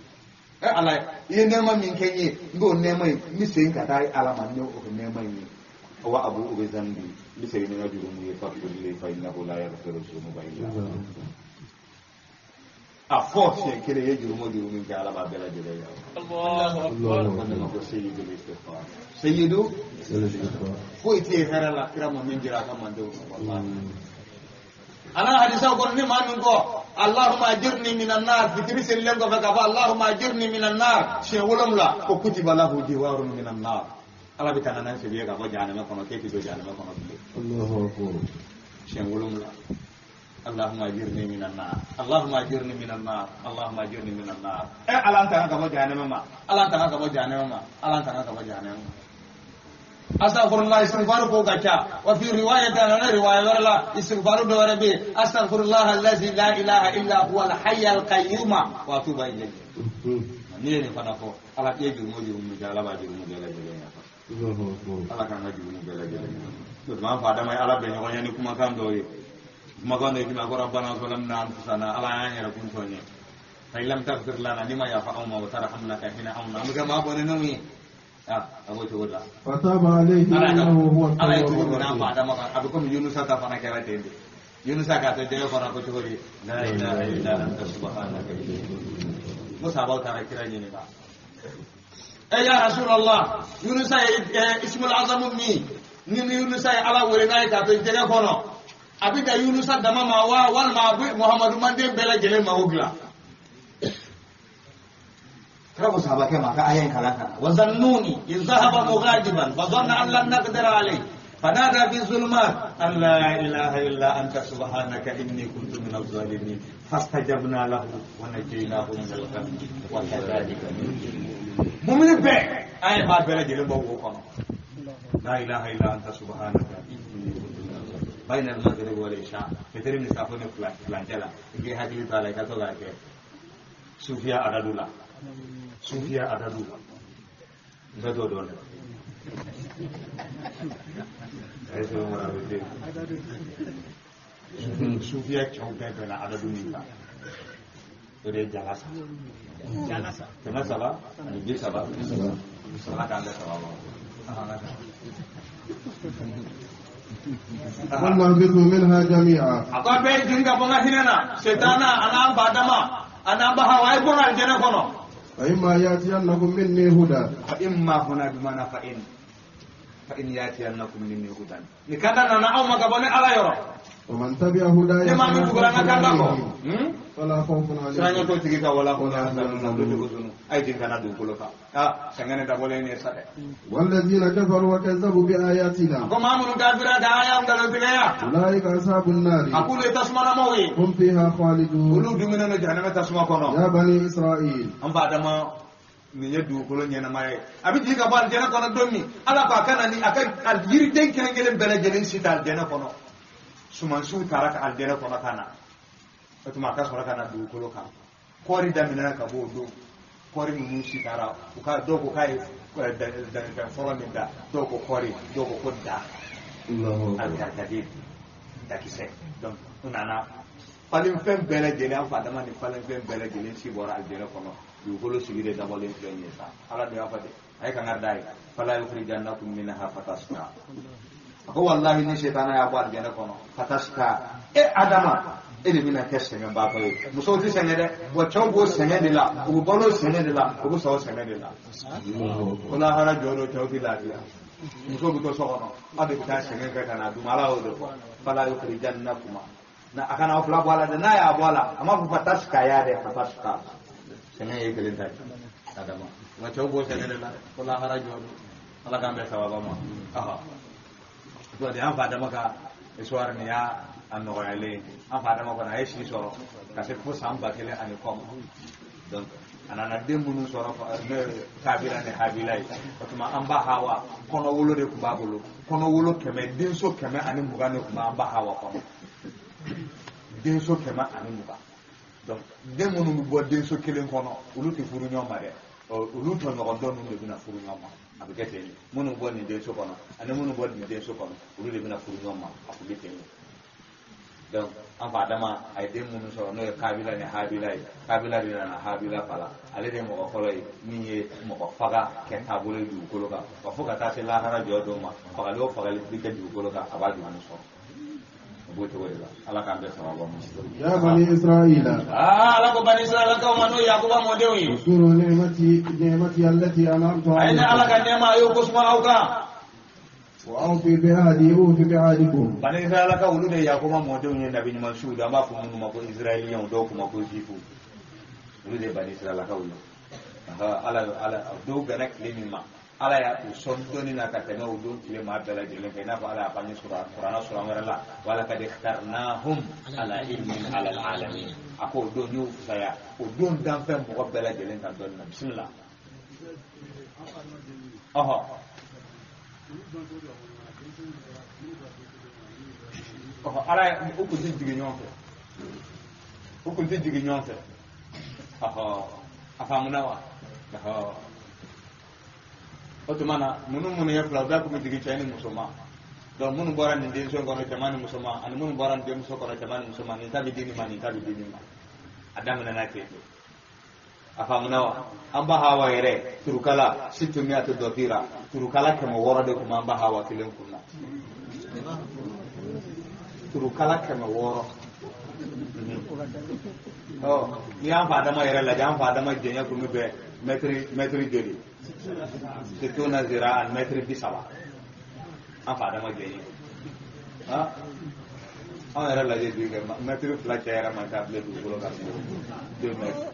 ala i ye nɛɛma min kɛ n ye n b'o nɛɛma in n bɛ segin ka taa ala ma ni o nɛɛma in ye wa abu bi zambi n bɛ segin ni n ka jurumu ye faghfir li fa innahu la yaghfiru dhunuba illa anta. A fɔ siɲɛ kelen i ye jurumu o jurumu min kɛ ala b'a bɛɛ lajɛlen yafa. Allahu akbar. O de ma ko sayyidu istighfar. Sayyidu foyi tɛ yen hɛrɛ la kira ma min jira a ka mandenw na walahi. Ana hadisa kɔnɔ ni maa min ko Allahumma ajirni minan nar fitiri selilen kɔfɛ k'a fɔ Allahumma ajirni minan nar siɲɛ 7 ko kutiba lahu jiwarun minan nar. Ala bɛ tanga n'an sigi ye ka bɔ jahanama kɔnɔ k'e ti don jahanama kɔnɔ bilen. Allahu akbar. Siɲɛ 7. Allahumma ajirni minan nar, Allahumma ajirni minan nar, Allahumma ajirni minan nar. Ala n tanga ka bɔ jahanama ma, Ala n tanga ka bɔ jahanama ma, Ala n tanga ka bɔ jahanama ma. Astaghfirullah istighfaru ko ka ca. Wa fi riwayati ana riwaya wɛrɛ la istighfaru dɔ wɛrɛ bɛ yen, astaghfirullah allazi la ilaha illa huwa al-hayy al-qayyum wa atubu ilayhi. N'i ye nin fana fɔ, Ala k'e jurumu jurumu kɛ, Ala b'a jurumu bɛɛ lajɛlen yafa. Ala k'an ka jurumu bɛɛ lajɛlen yafa. O tuma an fa Adama ye Ala bɛn ɲɔgɔn ye ni kumakan dɔw ye. Kumakan dɔ ye jumɛn? Ko rabbana zalamna anfusana, Ala y'an yɛrɛ kun tɔn ye. Fa in lam taghfir lana, n'i ma yafa anw ma, wa tarhamna ka hinɛ anw na, an bɛ kɛ maa bɔnɛnenw ye. A b'o cogo la. Fataba alayhi innahu huwa Ala ye cogo min na an fa Adama kan, a bɛ komi Yunusa ta fana kɛra ten de. Yunusa k'a to jɛgɛ kɔnɔ ko cogo di? La ilaha illa anta subhanaka inni kuntu minaz. Ko sahabaw taara kira ɲininka. Ya Rasulallah, Yunusa ye ismul azamu min ni Yunusa ye Ala wele n'a ye k'a to jɛgɛ kɔnɔ, a bɛ dan Yunusa dama ma wa walima a bɛ Muhamadu manden bɛɛ lajɛlen mago dilan? Kira ko sahabakɛ ma a ka aya in kalan ka na. Wa zannuni iz zahaba mughadiban fa dhanna an lan naqdira alayhi fanada fi zulumat an la ilaha illa anta subhanaka inni kuntu minaz zalimin fastajabna lahu wa najaynahu minal ghammi wa kadhalika nunjil mu'minin. Mumini bɛɛ an ye b'a bɛɛ lajɛlen bɔ wo kɔnɔ. La ilaha illa anta subhanaka inni kuntu minaz zalimin. Bayna al-maghrib wal isha, fitiri ni safo ni fulancɛ la, i k'i hakili to a la, i ka to k'a kɛ sufiya adadu la. Sufiya adadu la. N bɛ t'o dɔn dɛ. A ye sɛbɛn wɛrɛ bɛ den. Sufiya cɛw bɛɛ bɛnna adadu min kan, o de ye jalasa. 330. Ala k'an bɛɛ saba ma. قلنا اهبطوا منها جميعا. A ko a bɛɛ ye jigin ka bɔ n ka hinɛ na, setana a n'an ba Adama a n'an ba Hawa, a ye bɔ n ka alijɛnɛ kɔnɔ. فإما يأتينكم مني هدى. فإما هنا بمعنى فإن، فإن يأتينكم مني هدى. Ni kanda nana aw ma ka bɔ ne Ala yɔrɔ. ومن تبع هداي Ne maa min tugura n ka kanda kɔ. فلا خوف Siran عليهم ɲɛ t'o tigi kan wala hum yahzanun, olu tɛ huzunu. A ye jigin ka na dugukolo kan. Sɛgɛn de dabɔlen ye sa dɛ. والذين كفروا وكذبوا بآياتنا Ko maa minnu kafira ka aya nkalontigiya, أولئك أصحاب النار a k'olu ye tasumalamaw ye. هم فيها خالدون. Olu dumuni don jahanama tasuma kɔnɔ. يا بني إسرائيل An fa Adama nin ye dugukolo ɲɛnama ye. A bɛ jigin ka bɔ alijɛnɛ kɔnɔ don min, Ala ko a ka na ni a ka yiriden kelen kelen bɛɛ lajɛlen si ta alijɛnɛ kɔnɔ. Sumansiw taara ka alijɛnɛ kɔnɔ ka na. O tuma a ka sɔrɔ ka na dugukolo kan. Kɔɔri daminɛna ka bɔ o don. Kɔɔri ninnu si taara, u ka dɔw ko k'a ye dannifɛn fɔlɔ min da, dɔw ko kɔɔri, dɔw ko ko da. Alikarigaden, dakisɛ. Donc u nana falenfɛn bɛɛ lajɛlen, an fa Adama ni falenfɛn bɛɛ lajɛlen si bɔra alijɛnɛ kɔnɔ. Dugukolo sigi de dabɔlen filɛ nin ye sa. Ala de y'a fɔ ten. A ye kangari d'a ye. Fala yukhrijannakum minha fatashqa. A ko walahi ni setana y'a bɔ alijɛnɛ kɔnɔ fatashqa. E Adama, e de bɛna kɛ sɛgɛnbaatɔ ye. Musow tɛ sɛgɛn dɛ, wa cɛw b'o sɛgɛn de la, u bɛ balo sɛgɛn de la, u bɛ sa o sɛgɛn de la. O lahara jɔ don, cɛw tɛ lafiya. Musow bɛ to so kɔnɔ, aw de bɛ taa sɛgɛn kɛ ka n'a d'u ma. Ala y'o de fɔ. Fala yukhrijannakum. Na a kana aw fila bɔ a la dɛ, n'a y'a bɔ a la, a m'a fɔ fatashqa ya dɛ, fatashqa. Sɛgɛn ye kelen ta ye, Adama. Nka cɛw b'o sɛgɛn de la dɛ, o lahara jɔ don. Ala k'an bɛn sababa ma. Donc an fa Adama ka histoire nin y'a nɔgɔyalen ye. An fa Adama kɔni a ye si sɔrɔ ka se fo san 1000 ani kɔ ma. Donc a nana den minnu sɔrɔ n'o ye Kabila ni Habila ye. O tuma an ba Hawa kɔnɔwolo de tun b'a bolo. Kɔnɔwolo 100, denso 120 de tun b'an ba Hawa kɔnɔ. Denso 120. Donc den minnu bɛ bɔ denso kelen kɔnɔ, olu tɛ furu ɲɔgɔn ma dɛ. Olu tɔɲɔgɔn dɔ ninnu de bɛna furu ɲɔgɔn ma. A bɛ kɛ ten de. Minnu bɔ nin denso kɔnɔ ani minnu bɔ nin denso kɔnɔ, olu de bɛna furu ɲɔgɔn ma. A tun bɛ ten de. Donc an fa Adama a ye den minnu sɔrɔ n'o ye Kabila ni Habila ye. Kabila de nana Habila fala. Ale de ye mɔgɔ fɔlɔ ye min ye mɔgɔ faga kɛ taabolo ye dugukolo kan. Wa fo ka taa se lahara jɔ don ma, fagali o fagali bɛ kɛ dugukolo kan, a b'a jurumu sɔrɔ. O b'o cogo de la. Ala k'an bɛɛ sababa ma. يا بني إسرائيل. Ala ko bani Israɛlakaw ma n'o ye Yakuba mɔdenw ye. اذكروا نعمتي التي أنعمت A ye ne Ala عليكم ka nɛɛma a y'o ko suma aw kan. وأوفوا بعهدي أوف بعهدكم. Bani Israɛlakaw olu de ye Yakuba mɔdenw ye, nabi ɲuman siw don. An b'a fɔ minnu ma ko Israɛliyɛnw, dɔw k'u ma ko Zifu. Olu de ye bani Israɛlakaw ye. Ala dɔw bɛnna tile min ma, Ala y'a u sɔn dɔnni na ka tɛmɛ o don tile maa bɛɛ lajɛlen kan i n'a fɔ Ala y'a fɔ an ye kuranɛ sura wɛrɛ la walakad ikhtarnahum ala ilmin ala alalamin a ko o don y'o fisaya o don danfɛn mɔgɔ bɛɛ lajɛlen kan dɔnni na bisimila ɔhɔ ɔhɔ Ala ye u kun tɛ jigin ɲɔgɔn fɛ u kun tɛ jigin ɲɔgɔn fɛ ɔhɔ a faamuna wa ɔhɔ o tuma na minnu ye fila u bɛɛ tun bɛ jigin cɛ ni muso ma donc minnu bɔra nin denmuso in kɔnɔ cɛman ni musoman ani minnu bɔra nin denmuso kɔnɔ cɛman ni musoman nin ta bɛ di nin ma nin ta bɛ di nin ma a daminɛna ten de a faamuna wa an ba Hawa yɛrɛ turukala situmiyatu dɔfira turukala 600 de tun b'an ba Hawa kelen kun na turukala 600 ɔ n'i y'an fa Adama yɛrɛ lajɛ an fa Adama jɛɲɛ kun bɛ bɛn mɛtiri joli situna ziraan mɛtiri 30 an fa Adama jɛɲɛ anw yɛrɛ lajɛ bi kɛ mɛtiri 2 cɛ yɛrɛ man ca bilen dugukolo kan 2 mètres.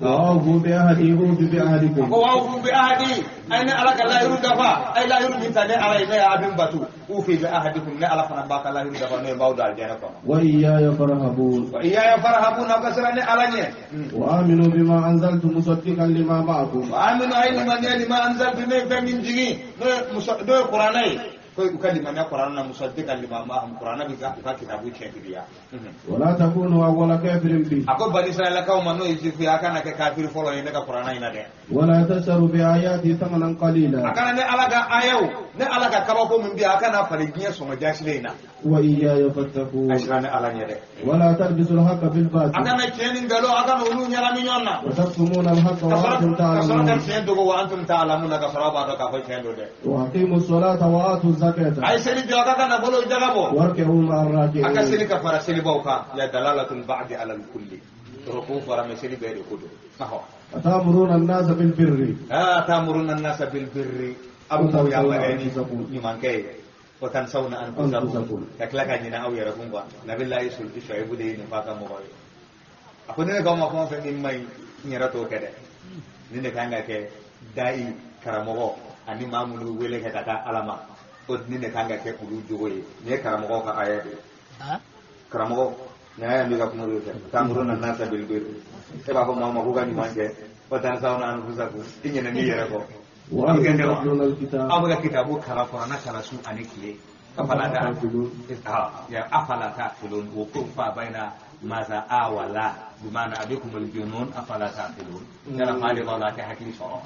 وأوفوا بعهدي أوف بعهدكم. وأوفوا بعهدي أي ne Ala ka lahiru dafa ay lahiru min ta ne Ala ye ne y'a min batu ufi bi ahadikum ne Ala fana b'a ka lahiru dafa n'o ye b'aw don alijana kɔnɔ. وإياي فارهبون. وإياي فارهبون aw ka siran ne Ala ɲɛ. وآمنوا بما أنزلت مصدقا لما معكم. وآمنوا أي لما أنزلت ne ye fɛn min jigin n'o ye kuranɛ ye. Ko u ka limaniya kuranɛ na musaddiqan lima ma'ahum kuranɛ bɛ u ka kitabu tiɲɛtigiya. wala takunu awwala kafirin bi. A ko bani Israilakaw ma n'o ye juif ye a kana kɛ kafiri fɔlɔ ye ne ka kuranɛ in na dɛ. wala tashtaru bi ayati thamanan qalila. A kana ne Ala ka ayaw ne Ala ka kabako min bɛ yen a kana falen diɲɛ sɔngɔ jasilen in na. wa iyaya fattaqun. A siran ne Ala ɲɛ dɛ. wala talbisul haqqa bil batil. A kana tiɲɛ ni nkalon a kana olu ɲagami ɲɔgɔn na. wa taktumuna al haqqa wa antum ta'lamun. Ka sɔrɔ ka tiɲɛ dogo wa antum ta'lamuna ka sɔrɔ a b'a dɔn k'a fɔ tiɲɛ don dɛ. wa aqimu salata wa atu zakata. A ye seli jɔ a ka ka nafolo jaga bɔ. warki'u ma'a raki'in. A ka seli ka fara selibaw kan ya dalalatul ba'di ala al-kulli. Rukun fara mɛ seli bɛɛ de ko don. atamuruna an-nasa bil birri. Atamuruna an-nasa bil birri. A bɛ mɔgɔw yamaruya ni ɲumankɛ ye. Wa tansawna anfusakum. Ka tila ka ɲinɛ aw yɛrɛ kun quoi. Nabilayi Shuaibu de ye nin f'a ka mɔgɔw ye. A ko ne de k'aw ma fɛn o fɛn min man ɲi n yɛrɛ t'o kɛ dɛ. Nin de kan ka kɛ dayi karamɔgɔ ani maa minnu wele kɛ ka taa Ala ma. O nin de kan ka kɛ olu jogo ye. Nin ye karamɔgɔw ka aya de ye. Karamɔgɔ nin aya in bɛ ka kuma de fɛ. Ta'muruna an-nasa bil birri. E b'a fɔ maa ma k'u ka ɲuman kɛ. Wa tansawna anfusakum. I ɲinɛ n'i yɛrɛ kɔ. Aw bɛ ka kitabu kalan kuranɛ kalan su ani tile. Afala ta'qilun wa kufa baina maza awala bimana abikum al-junun afala ta'qilun. Yala fali ba la ta hakili sɔrɔ.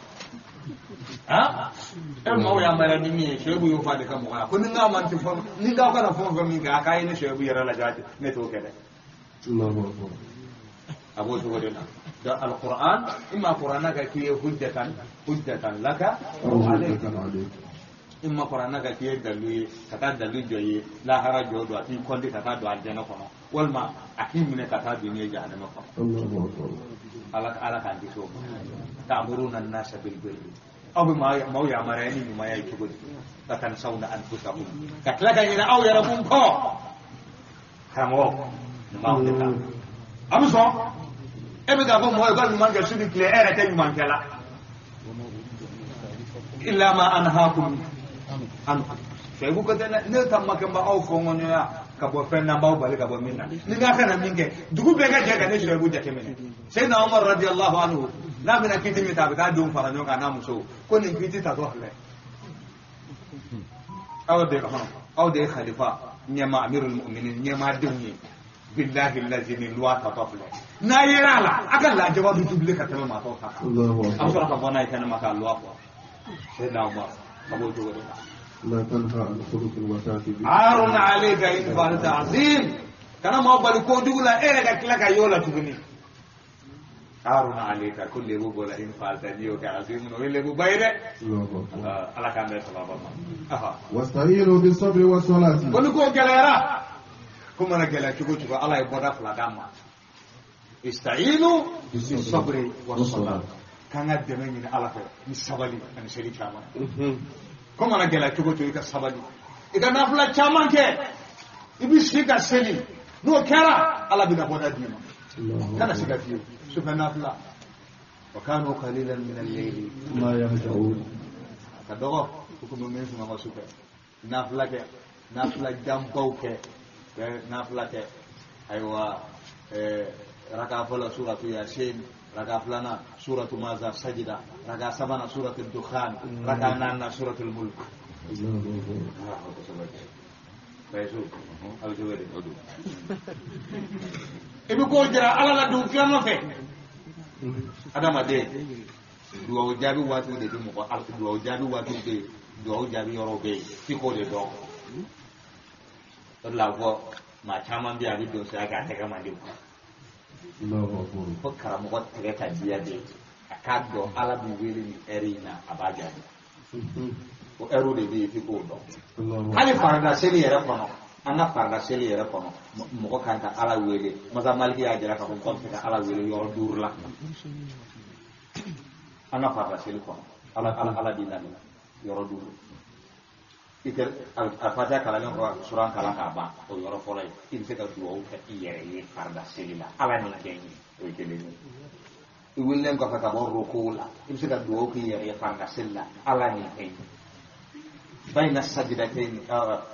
E maaw yamaruya ni min ye Shuaibu y'o fɔ ale ka mɔgɔ la ko ni n k'a ma n tɛ fɔ ni n k'aw kana fɛn o fɛn min kɛ a k'a ye ne Shuaibu yɛrɛ lajɛ ne t'o kɛ dɛ. A b'o cogo de la. Donc Al-Qur'an imma Qur'ana ka k'i ye hujjatan laka aw alayka. Imma Qur'ana ka k'i ye dalilu ye ka taa dalilu jɔ i ye lahara jɔ don a k'i kɔnti ka taa don alijana kɔnɔ walima a k'i minɛ ka taa don i ye jahanama kɔnɔ. Ala k'an kisi o ma. Ta'muruna an-nasa bil birri. Aw bɛ maaw yamaruya ni ɲumanya ye cogo di? Wa tansawna anfusakum. Ka tila ka ɲinɛ aw yɛrɛ kun kɔ. Karamɔgɔ nin b'anw de kan. A bɛ sɔn e bɛ k'a fɔ mɔgɔ ye ka ɲuman kɛ su ni tile e yɛrɛ tɛ ɲuman kɛ la. Illa ma anhaakum anhu. Shuaibu ko tɛ ne ta ma kɛ n b'aw fɔnkɔɲɔgɔnya ka bɔ fɛn na n b'aw bali ka bɔ min na ni n k'a kana min kɛ dugu bɛɛ ka jɛ ka ne Shuaibu jateminɛ. Seydina Umar radiyallahu anhu n'a bɛna kiti min ta a bɛ taa denw fara ɲɔgɔn kan n'a musow ko nin kiti tatɔ filɛ aw de ye khalifa ɲɛmaa amirul mu'minin ɲɛmaa denw ye. Billahi allazi ni loi tatɔ filɛ n'a yera a la a ka lajaba bɛ dubile ka tɛmɛ maa tɔw ta kan. A bɛ sɔrɔ ka bɔ n'a ye kɛnɛma k'a loi fɔ. Seydina Umar a b'o cogo de la. La tanha an khuluqin wa ta'ti bi. Arun alayka in fa'alta azim. Kana maaw bali kojugu la e yɛrɛ ka tila ka y'o la tuguni. Arun alayka ko lebu b'o la in fa'alta n'i y'o kɛ azim o ye lebuba ye dɛ. Ala k'an bɛn sababa ma. Wasta'inu bis sabri was salati. Ko ni ko gɛlɛyara ko mana gɛlɛya cogo cogo Ala ye bɔda fila d'an ma. Ista'inu bis sabri was salat. K'an ka dɛmɛ ɲini Ala fɛ ni sabali ani seli caman. Ko mana gɛlɛya cogo cogo i ka sabali i ka nafila caman kɛ i bɛ si ka seli n'o kɛra Ala bɛna bɔda d'i ma. Kana siga fiyewu sufɛ nafila Wa kanu qalilan min al-layli ma yahjaun. Ka dɔgɔ u kun bɛ min sunɔgɔ su fɛ, nafila kɛ, nafila janbaw kɛ, nafila kɛ. Ayiwa, raka fɔlɔ suratu Yasin, raka filanan suratu Maza Sajida, raka sabanan suratu Dukhan, raka naaninan suratu Mulk. A bɛ cogo di? I bɛ ko jira Ala la don tilama fɛ. Adamaden, duwawu jaabi waatiw de bɛ mɔgɔ, duwawu jaabi waatiw bɛ yen, duwawu jaabi yɔrɔw bɛ yen, f'i k'o de dɔn. O de la fɔ maa caman bɛ yen, a bɛ don saya kɛ, a tɛgɛ man di kuwa. Fo karamɔgɔ tɛgɛ ka diya de, a k'a dɔn Ala b'i wele nin ɛri in na, a b'a jaabi. O ɛriw de bɛ yen, f'i k'o dɔn. Hali farida seli yɛrɛ kɔnɔ, an ka farida seli yɛrɛ kɔnɔ, mɔgɔ kan ka Ala wele. Masa Maliki y'a jira k'a fɔ mɔgɔ bɛ se ka Ala wele yɔrɔ 5 la. An ka farida seli kɔnɔ, Ala b'i lamɛn yɔrɔ 5. I tɛ a fatiha kalalen kɔ suran kalan k'a ban, o yɔrɔ fɔlɔ ye. I bɛ se ka duwawu kɛ i yɛrɛ ye farida seli la, Ala ni kɛ n ye, o ye kelen ye. I wulilen kɔfɛ ka bɔ roko la, i bɛ se ka duwawu k'i yɛrɛ ye farida seli la, Ala ni kɛ n ye. Bayna sajidatayn,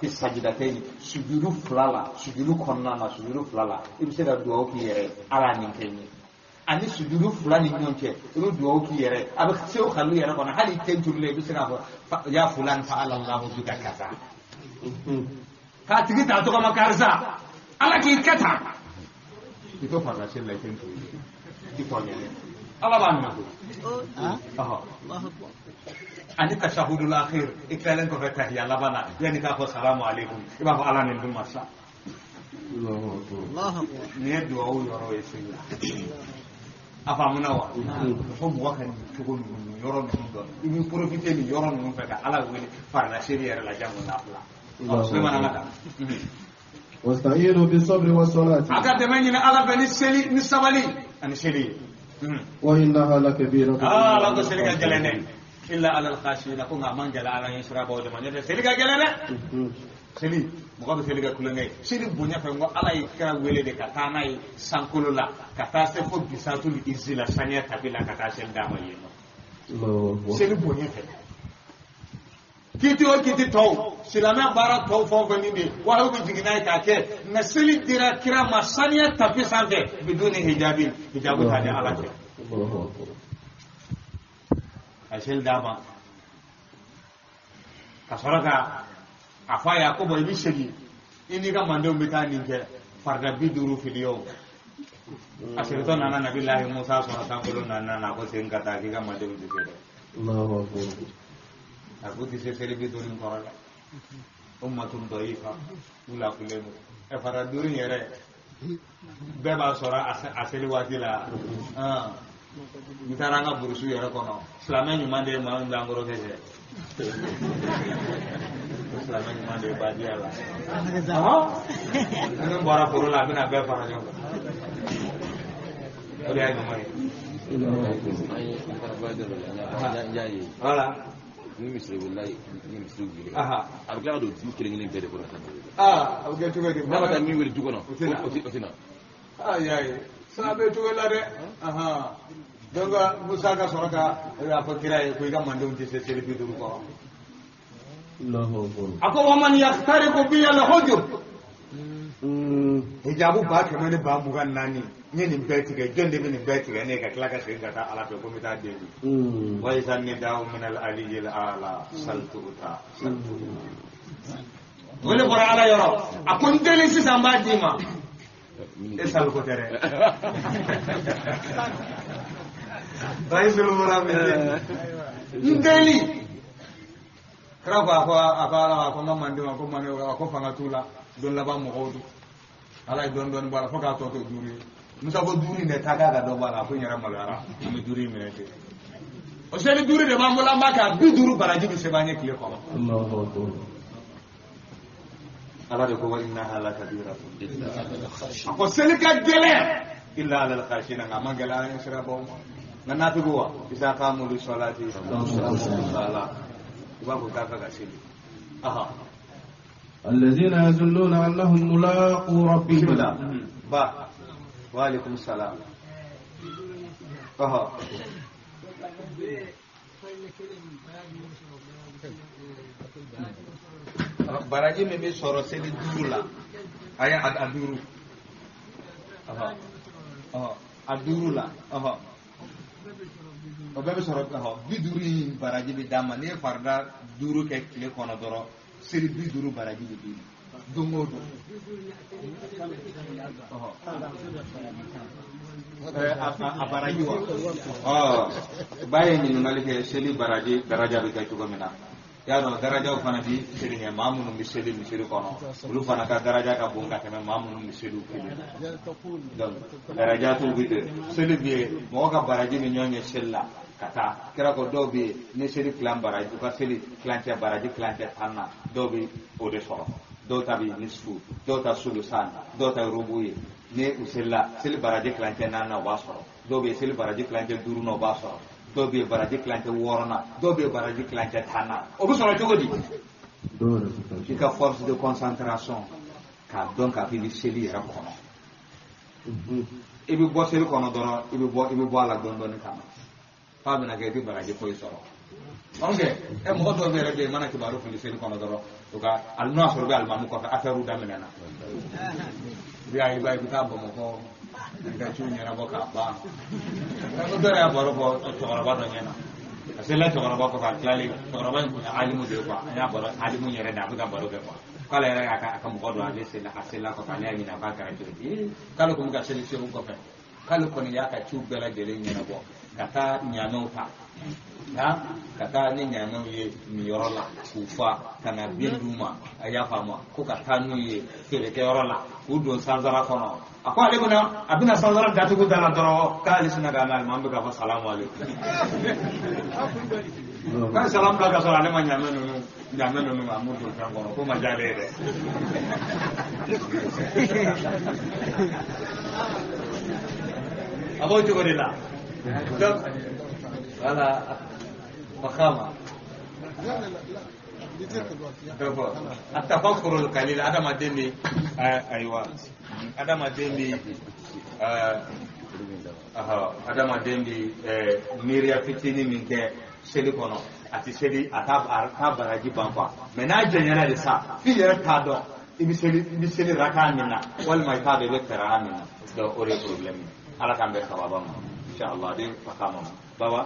fi sajidatayn, sujudu fila la, sujudu kɔnɔna na, sujudu fila la, i bɛ se ka duwawu k'i yɛrɛ ye, Ala ni kɛ n ye. Ani sujudu fila ni ɲɔgɔn cɛ, i bɛ duwawu k'i yɛrɛ ye, a bɛ se o xalilu yɛrɛ kɔnɔ, hali i ten turulen, i bɛ se k'a fɔ ya fulan fa'ala Allahu bika kaza. K'a tigi ta tɔgɔ ma, karisa, Ala k'i kɛ tan. I to farida seli la, i ten turulen, i tɔɲɛlen, Ala b'a minɛ koyi. Ani tashahudul akhir, i tilalen kɔfɛ tahiya laban na, yanni k'a fɔ salamu aleykum, i b'a fɔ Ala nin dun ma sa. Nin ye duwawu yɔrɔ ye seli la. A faamuna wa? Fo mɔgɔ ka nin cogo ninnu, nin yɔrɔ ninnu dɔn. I bɛ profiter nin yɔrɔ ninnu fɛ ka Ala wele farida seli yɛrɛ la, jango nafila. Sulemana, an ka taa. Wasta'inu bis-sabri was-salati. A ka dɛmɛ ɲini Ala fɛ ni seli, ni sabali ani seli ye. Wa innaha lakabiratun. Ala ko seli ka gɛlɛn dɛ. Illa ala al-khashina, ko nka a man gɛlɛn Ala ɲɛ sirabaw de ma, n'o tɛ seli ka gɛlɛn dɛ. Seli, mɔgɔ bɛ seli kɛ kulonkɛ ye. Seli bonya fɛ, n ko Ala ye kira wele de ka taa n'a ye sankolo la, ka taa se fo bisatul izi la, saniya tabi la, ka taa seli d'a ma yen nɔ. Seli bonya fɛ. Kiti o kiti tɔw, silamɛ baara tɔw fɛn o fɛn min bɛ yen, wahayu bɛ jigin n'a ye k'a kɛ, nka seli dira kira ma saniya tapi sanfɛ, biduni hijabi, hijabu t'a ni Ala cɛ. A seli d'a ma, ka sɔrɔ ka a fɔ a ye, a ko bɔn, i bɛ segin, i n'i ka mandenw bɛ taa nin kɛ farida 50 fili o. A segintɔ nana Nabilahi Musa sɔrɔ sankolo nana, a ko segin ka taa k'i ka mandenw tɛ se dɛ. A ko tɛ se seli 50 in kɔrɔ dɛ. O matun dɔyifa, u lafulen don. Ɛ, farida 5 in yɛrɛ bɛɛ b'a sɔrɔ a seli waati la. N taara an ka burusu yɛrɛ kɔnɔ, silamɛ ɲuman de ye maa min bɛ an kɔrɔ kɛ. Silamɛ ɲuman de ye badiya la. Ni min bɔra foro la, a bɛna bɛɛ fara ɲɔgɔn kan. O de y'a ɲuman ye. Voilà. Ni misiri wulila, ni misiri wuli, a bɛ tila ka don du kelen kelen bɛɛ de kɔnɔ ka taa. Aa, a bɛ kɛ cogo di? N'a ma taa min wele du kɔnɔ, o tɛ na. Na. Aa, y'a ye. Sira bɛ cogo la dɛ. Donc Musa ka sɔrɔ ka a fɔ kira ye ko i ka mandenw tɛ se seli 50 kɔrɔ. A ko wa man yahtariqu biya al-hujub. Hijabu 124,000, n ye nin bɛɛ tigɛ, jɔn de bɛ nin bɛɛ tigɛ ne ye ka tila ka segin ka taa Ala fɛ ko n bɛ taa deli. Wa iza nida'u min al-aliyyi al-a'la saltu'ta saltu'ta. Wele bɔra Ala yɔrɔ, a ko n deli sisan n b'a d'i ma. E saliko tɛ dɛ. Rayisul murabbiin. N deli. Kira ko a ko Ala, a ko n ka mandenw, a ko mandenw, a ko fanga t'u la, don laban mɔgɔw don. Ala ye dɔɔni dɔɔni bɔ a la fo k'a tɔ to 5 ye. Musa ko 5 in de ta k'a ka dɔ bɔ a la, a ko n yɛrɛ maloyara, an bɛ 5 in minɛ ten. O seli 5 de b'an bolo, an b'a kɛ a 50 baraji bɛ sɛbɛn an ye tile kɔnɔ. Ala de ko wa innaha lakabiratun. A ko seli ka gɛlɛn illa ala al-khashina, nka a man gɛlɛn Ala ɲɛ sirabaw ma. Nka nafigiw wa isa qamu li salati sala, i b'a fɔ k'a ka seli. الذين يظنون أنهم ملاقو ربهم. Ba wa alaikum salam. Baraji min bɛ sɔrɔ seli duuru la, a ye a duuru, a duuru la, o bɛɛ bɛ sɔrɔ 50 in baraji bɛ d'a ma. N'i ye farida 5 kɛ tile kɔnɔ dɔrɔn, seli 50 baraji bɛ d'i ma don o don. A baraji wa? Ba ye ɲininkali kɛ seli baraji daraja bɛ kɛ cogo min na. Y'a dɔn darajaw fana bi seli ɲɛ, maa minnu bɛ seli misiri kɔnɔ olu fana ka daraja ka bon ka tɛmɛ maa minnu bɛ seliw kelen. Donc daraja t'u bi de seli bɛ yen, mɔgɔ ka baraji ni ɲɔgɔn ɲɛ seli la ka taa. Kira ko dɔw bɛ yen ni seli tilan baraji, u ka seli tilancɛ baraji tilancɛ 10 na, dɔw bɛ o de sɔrɔ, dɔw ta bɛ nisfu, dɔw ta sulusan, dɔw ta rubu ye. Ni u selila seli baraji tilancɛ 4 na, o b'a sɔrɔ. Dɔw bɛ yen seli baraji tilancɛ 5 na, o b'a sɔrɔ. Dɔw bɛ yen baraji tilancɛ 6 na, dɔw bɛ yen baraji tilancɛ 10 na. O bɛ sɔrɔ cogo di? I ka force de concentration k'a dɔn k'a fɔ i bɛ seli yɛrɛ kɔnɔ. I bɛ bɔ seli kɔnɔ dɔrɔn, i bɛ bɔ a la dɔɔni dɔɔni ka na. F'a bɛna kɛ i tɛ baraji foyi sɔrɔ. Ok, mɔgɔ dɔw bɛ yɛrɛ bɛ yen, i mana kibaru fili seli kɔnɔ dɔrɔn, u ka hali n'o y'a sɔrɔ u bɛ alimamu kɔfɛ, affaire daminɛna. I b'a ye i bɛ taa Bamakɔ, i ka ciw ɲɛnabɔ k'a ban. Dɔw yɛrɛ y'a baro fɔ cɛkɔrɔba dɔ ɲɛna. A selila cɛkɔrɔba kɔfɛ, a tilalen, cɛkɔrɔba in tun ye alimu de ye quoi. An y'a baro alimu yɛrɛ de, a bɛ ka baro kɛ quoi. K'ale yɛrɛ y'a ka mɔgɔ dɔn, ale selila, a selila kɔfɛ, ale y'a ɲininka k'a kɛra cogo di. K'ale kun bɛ ka seli segu kɔfɛ, k'ale kɔni y'a ka ciw bɛɛ lajɛlen ɲɛnabɔ ka taa ɲamɛw ta, ka taa ni ɲamɛw ye miyɔrɔ la k'u fa ka na bin d'u ma, a y'a faamu, ko ka taa n'u ye feerekɛyɔrɔ la k'u don sansara kɔnɔ. A ko ale bɛna a bɛna sansara datugu da la dɔrɔn, k'ale sinna k'a mɛn alimami bɛ k'a fɔ salamu aleykum. K'ale salamu bila ka sɔrɔ ale ma ɲamɛ ninnu a m'u don fɛn kɔnɔ, k'o ma diya ale ye dɛ. A b'o cogo de la. Donc voilà, fakama. D'accord. Atafakuru al-qalil, adamaden bi ayiwa, adamaden bi adamaden bi miiriya fitinin min kɛ seli kɔnɔ, a tɛ seli, a t'a baraji ban quoi. Mais n'a janyana de sa, f'i yɛrɛ t'a dɔn i bɛ seli raka min na, walima i t'a dɔn i bɛ kɛra min na. Donc o de ye problème ye. Ala k'an bɛn sababa ma. Inshallah, de fakama ma. Baba,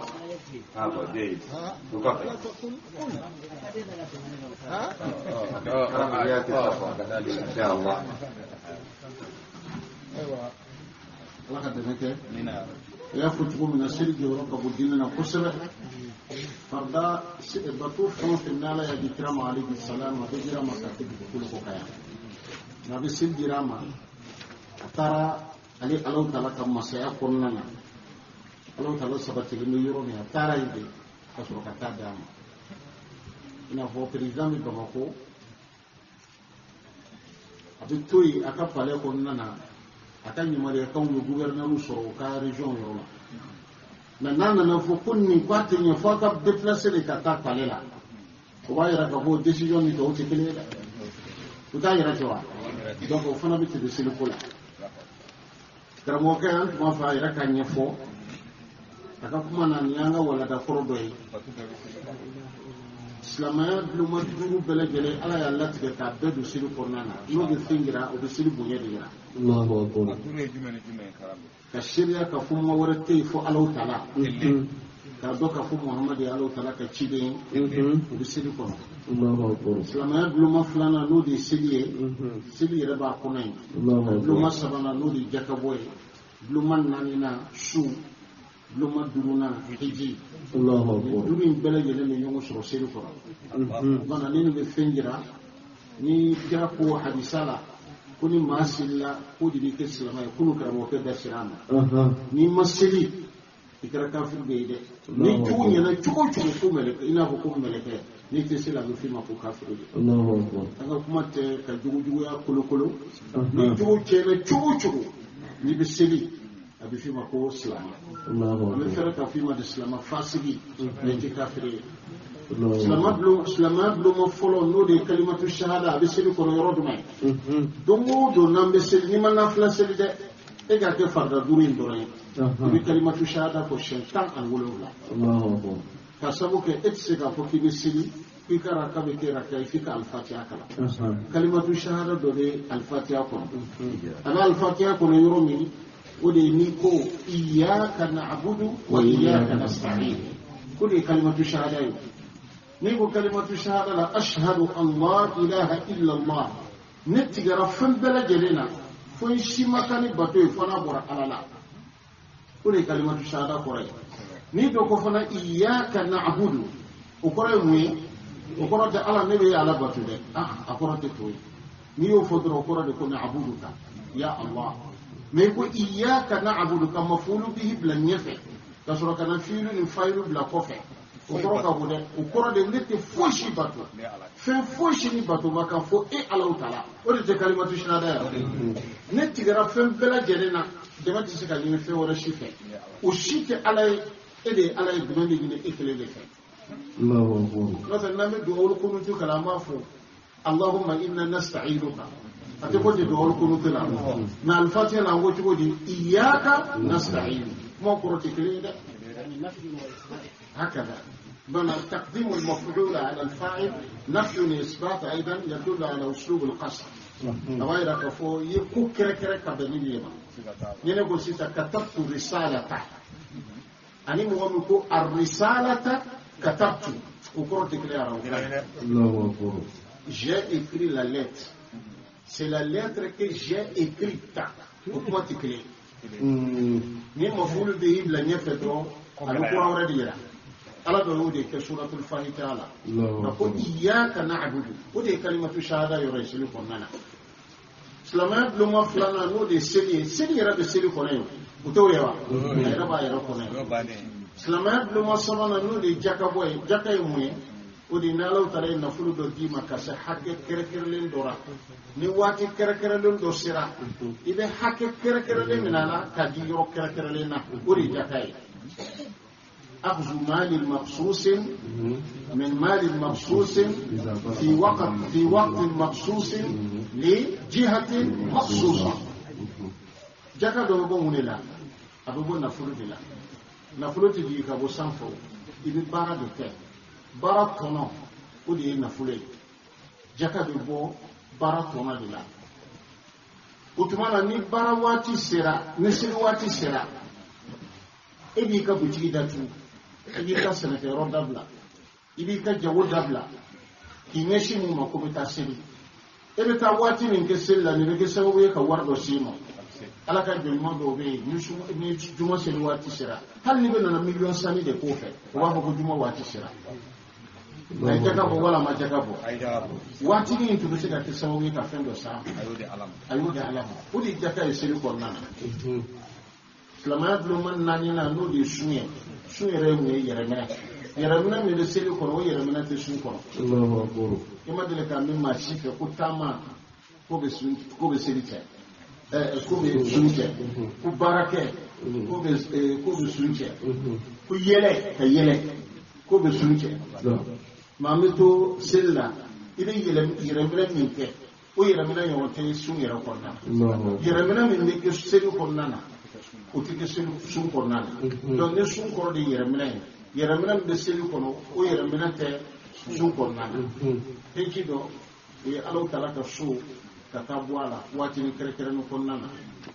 ah bon, de, o kɔfɛ. Inshallah. Ayiwa, Ala ka dɛmɛ kɛ. I y'a fɔ cogo min na, seli jɔyɔrɔ ka bon diinɛ na kosɛbɛ. Farida bato fɛn o fɛn n'Ala y'a di kira ma alayhi salam, a bɛ dira ma k'a kɛ dugukolo kɔ kan yan. Nka a bɛ seli dira a ma, a taara ale Alahu taala ka masaya kɔnɔna na. Alahu taala sabatilen bɛ yɔrɔ min, a taara yen de ka sɔrɔ ka taa d'a ma. I n'a fɔ président bɛ Bamakɔ, a bɛ to yen a ka palais kɔnɔna na, a ka ɲamariyakanw bɛ gouverneur sɔrɔ u ka région yɔrɔ la. Mais n'a nana fɔ ko nin ko a tɛ ɲɛ, f'a ka déplacer de ka taa palais la, o b'a yira k'a fɔ décision ni tɔw tɛ kelen ye dɛ. U t'a yɛrɛ kɛ wa? Donc o fana bɛ tɛmɛ seliko la. Karamɔgɔkɛ an tun b'a fɔ a yɛrɛ ka ɲɛfɔ a ka kuma na, nin y'an ka walada kɔrɔ dɔ ye. Silamɛya buloma 5 bɛɛ lajɛlen Ala y'a latigɛ k'a bɛɛ don seli kɔnɔna na. N'o bɛ fɛn jira, o bɛ seli bonya de jira. Ka seereya k'a fɔ ma wɛrɛ tɛ yen fo Alahu taala. K'a dɔn k'a fɔ Muhamadu ye Alahu taala ka ciden ye, o bɛ seli kɔnɔ. Silamɛya buloma 2nan n'o de ye seli ye, seli yɛrɛ b'a kɔnɔ yen. Buloma 3nan n'o de ye jakabɔ ye. Buloma 4nan sun. Buloma 5nan hiji. 5 in bɛɛ lajɛlen bɛ ɲɔgɔn sɔrɔ seli kɔnɔ. O kumana ni nin bɛ fɛn jira, ni kira ko hadisa la ko ni maa selila k'o de b'i kɛ silamɛ ye, k'olu karamɔgɔkɛ da sera a ma. N'i ma seli, i kɛra kafiri de ye dɛ. Ni cogo ɲɛna cogo o cogo, ko mɛlɛkɛ, i n'a fɔ ko mɛlɛkɛ, n'i tɛ seli a bɛ f'i ma ko kafiri de. An ka kuma tɛ ka jogojuguya kolokolo. Ni jogo tiɲɛna cogo o cogo, n'i bɛ seli, a bɛ f'i ma ko silamɛ. An bɛ fɛɛrɛ ka f'i ma de silamɛ fasigi, mais i tɛ kafiri ye. Silamɛya buloma fɔlɔ n'o de ye kalimatu shahada, a bɛ seli kɔnɔ yɔrɔ jumɛn? Don o don n'an bɛ seli, n'i ma nafila seli dɛ, E k'a kɛ farida duuru in dɔrɔn ye i bɛ kalimatu shahada fɔ siɲɛ 17. Ka sabu kɛ e tɛ se k'a fɔ k'i bɛ seli k'i ka raka bɛ kɛ raka ye f'i ka alifatiya kalan. Kalimatu shahada dɔ bɛ alifatiya kɔnɔ. A bɛ alifatiya kɔnɔ yɔrɔ min o de ye n'i ko iyyaka na'budu wa iyyaka nasta'in o de ye kalimatu shahada ye. N'i ko kalimatu shahada la ashhadu an la ilaha illa Allah ne tigɛra fɛn bɛɛ lajɛlen na fo n si ma kan ni bato ye fo n'a bɔra Ala la o de ye kalimatu shahada kɔrɔ ye. N'i dɔ ko fana iyyaka na'budu o kɔrɔ ye mun ye? O kɔrɔ tɛ Ala ne bɛ Ala bato dɛ, a kɔrɔ tɛ to ye. N'i y'o fɔ dɔrɔn o kɔrɔ de ko na'buduka ya Allah. Mais ko iyyaka na'budu ka mafulu bihi bila ɲɛfɛ ka sɔrɔ ka na fiilu ni fayilu bila kɔfɛ o kɔrɔ ka bon dɛ. O kɔrɔ de ne tɛ fosi bato, fɛn fosi ni bato ma kan fo e Alahu taala. O de tɛ kalimatu shahada ye. Ne tigɛra fɛn bɛɛ lajɛlen na, dɛmɛ tɛ se ka ɲini fɛn wɛrɛ si fɛ, o si tɛ Ala ye, e de ye Ala ye, dɛmɛ bɛ ɲini e kelen de fɛ. N'o tɛ n'an bɛ dugawu kunutu kalan an b'a fɔ Allahumma inna nasta'inuka. A tɛ ko ten dugawu kunutu la, mais alifatiya la an ko cogo di? Iyyaka nasta'in. Kuma kɔrɔ tɛ kelen ye dɛ. هكذا بل تقديم المفعول على الفاعل نفي إثبات أيضا يدل على أسلوب القصر. غير كفو يكو كرا كرا كبني لما نقول سيتا كتبت رسالة أني مغمكو الرسالة كتبت وكرة كليارة. J'ai écrit la lettre, c'est la lettre que j'ai écrite. وكما تكلي ni mafulu bihi bila ɲɛfɛ dɔrɔn a bɛ kura wɛrɛ de yira. Ala dɔ y'o de kɛ suratul Fatiha la a ko iyyaka na'budu, o de ye kalimatu shahada yɔrɔ ye seli kɔnɔna na. Silamɛya bulonba filanan n'o de ye seli ye, seli yɛrɛ bɛ seli kɔnɔ yen, o t'o ye wa? A yɛrɛ b'a yɛrɛ kɔnɔ yen. Silamɛya bulonba sabanan n'o de ye jakabɔ ye, jaka ye mun ye? O de n'Ala taara ye nafolo dɔ d'i ma ka se hakɛ kɛrɛnkɛrɛnlen dɔ la, ni waati kɛrɛnkɛrɛnlen dɔ sera i bɛ hakɛ kɛrɛnkɛrɛnlen minɛ a la k'a di yɔrɔ kɛrɛnkɛrɛnlen na, o de ye jaka ye. أخذ مال مخصوص من مال مخصوص في وقت مخصوص لجهة مخصوصة. Jaka dɔ bɛ bɔ mun de la? A bɛ bɔ nafolo de la. Nafolo tɛ jigin ka bɔ sanfɛ, i bɛ baara de kɛ. Baara tɔnɔ o de ye nafolo ye. Jaka bɛ bɔ baara tɔnɔ de la. O tuma na ni baara waati sera, ni seli waati sera, e b'i ka butigi datugu, i b'i ka sɛnɛkɛyɔrɔ dabila, i b'i ka jago dabila, k'i ɲɛsin mun ma ko bɛ taa seli. E bɛ taa waati min kɛ seli la, nin bɛ kɛ sababu ye ka wari dɔ s'i ma. Ala ka jɔn ɲuman dɔw bɛ yen, ni juma seli waati sera, hali ni bɛ nana miliyɔn sanni de k'o fɛ, u b'a fɔ ko juma waati sera. A ye jaka bɔ wala a ma jaka bɔ, waati min tun bɛ se ka kɛ sababu ye ka fɛn dɔ san, a y'o di Ala ma. O de ye jaka ye seli kɔnɔna na. Silamɛya bulonba naani na n'o de ye sun ye. Sun yɛrɛ ye mun ye? Yɛrɛminɛ. Yɛrɛminɛ min bɛ seli kɔnɔ, o yɛrɛminɛ tɛ sun kɔnɔ. I ma deli k'a mɛn maa si fɛ ko taama ko bɛ seli cɛ, ko bɛ sun cɛ, ko baarakɛ ko bɛ sun cɛ, ko yɛlɛ ka yɛlɛ ko bɛ sun cɛ. Maa min to seli la, i bɛ yɛrɛminɛ min kɛ, o yɛrɛminɛ ɲɔgɔn tɛ sun yɛrɛ kɔnɔna na. Yɛrɛminɛ min bɛ kɛ seli kɔnɔna na, o tɛ kɛ sun kɔnɔna na. Donc ni sun kɔrɔ de ye yɛrɛminɛ ye, yɛrɛminɛ min bɛ seli kɔnɔ, o yɛrɛminɛ tɛ sun kɔnɔna na. Hiji dɔ, o ye Alahu taala ka so ka taa bɔ a la waati ni kɛrɛnkɛrɛnnen kɔnɔna na.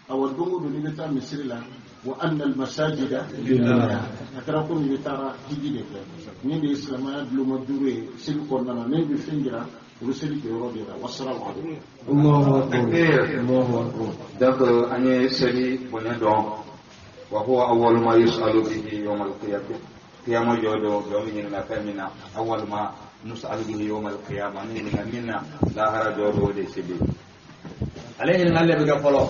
Awa don o don n'i bɛ taa misiri la, wa anna al-masajida lillah, a kɛra komi i bɛ taara hiji de kɛ. Min de ye silamɛya bulonba duuru ye seli kɔnɔna na, min bɛ fɛn jira o bɛ seli kɛ yɔrɔ de la. Wasalamu aleykum. Donc an ye seli bonya dɔn. Wa huwa awwalu ma yus'alu bihi yawm al-qiyamah. Qiyama jɔ don, jɔn bɛ ɲininka fɛn min na, awwalu ma nus'alu bihi yawm al-qiyamah, an bɛ ɲininka min na lahara jɔ don, o de ye seli. Ale ɲininkali de bɛ kɛ fɔlɔ.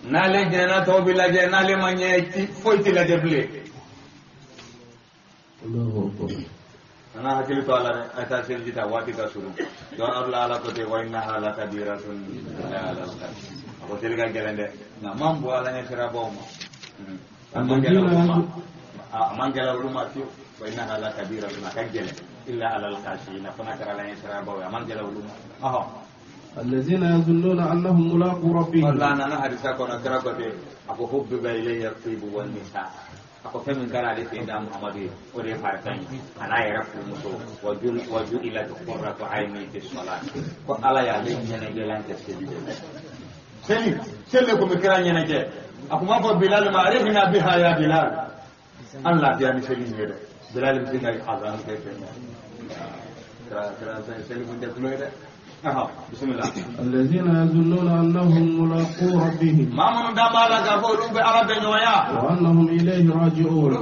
N'ale ɲinɛna tɔw bɛ lajɛ, n'ale ma ɲɛ foyi tɛ lajɛ bilen. An ka hakili to a la dɛ, a ye taa seliji ta waati ka surun. Donc ala ko ten wa innaha lakabiratun illa alal khashi'in. A ko seli ka gɛlɛn dɛ, nka a man bɔ Ala ɲɛsirabaw ma. A man gɛlɛn olu ma, a man gɛlɛn olu ma fiyewu. Wa innaha lakabiratun, a ka gɛlɛn illa alal khashi'in, fo n'a kɛra Ala ɲɛsirabaw ye, a man gɛlɛn olu ma. Ɔhɔ. الذين يظنون أنهم ملاقو ربهم والله أنا حديثا كنا كرا كتي أكو حبب إلي الطيب والنساء أكو فمن كان عليه سيدنا محمد ودي فارسان أنا يعرف المسو وجو إلى قرة عيني في الصلاة وعلى يالي ينجلان تسجد سلي سلي كم كرا ينجل أكو ما بقول بلال ما عرفنا بها يا بلال الله يعني سلي نيره بلال بسنا أذان كيف كرا كرا سلي من ده بسم الله الذين يظنون أنهم ملاقو ربهم ما من دام على كفر بعرب نويا وأنهم إليه راجعون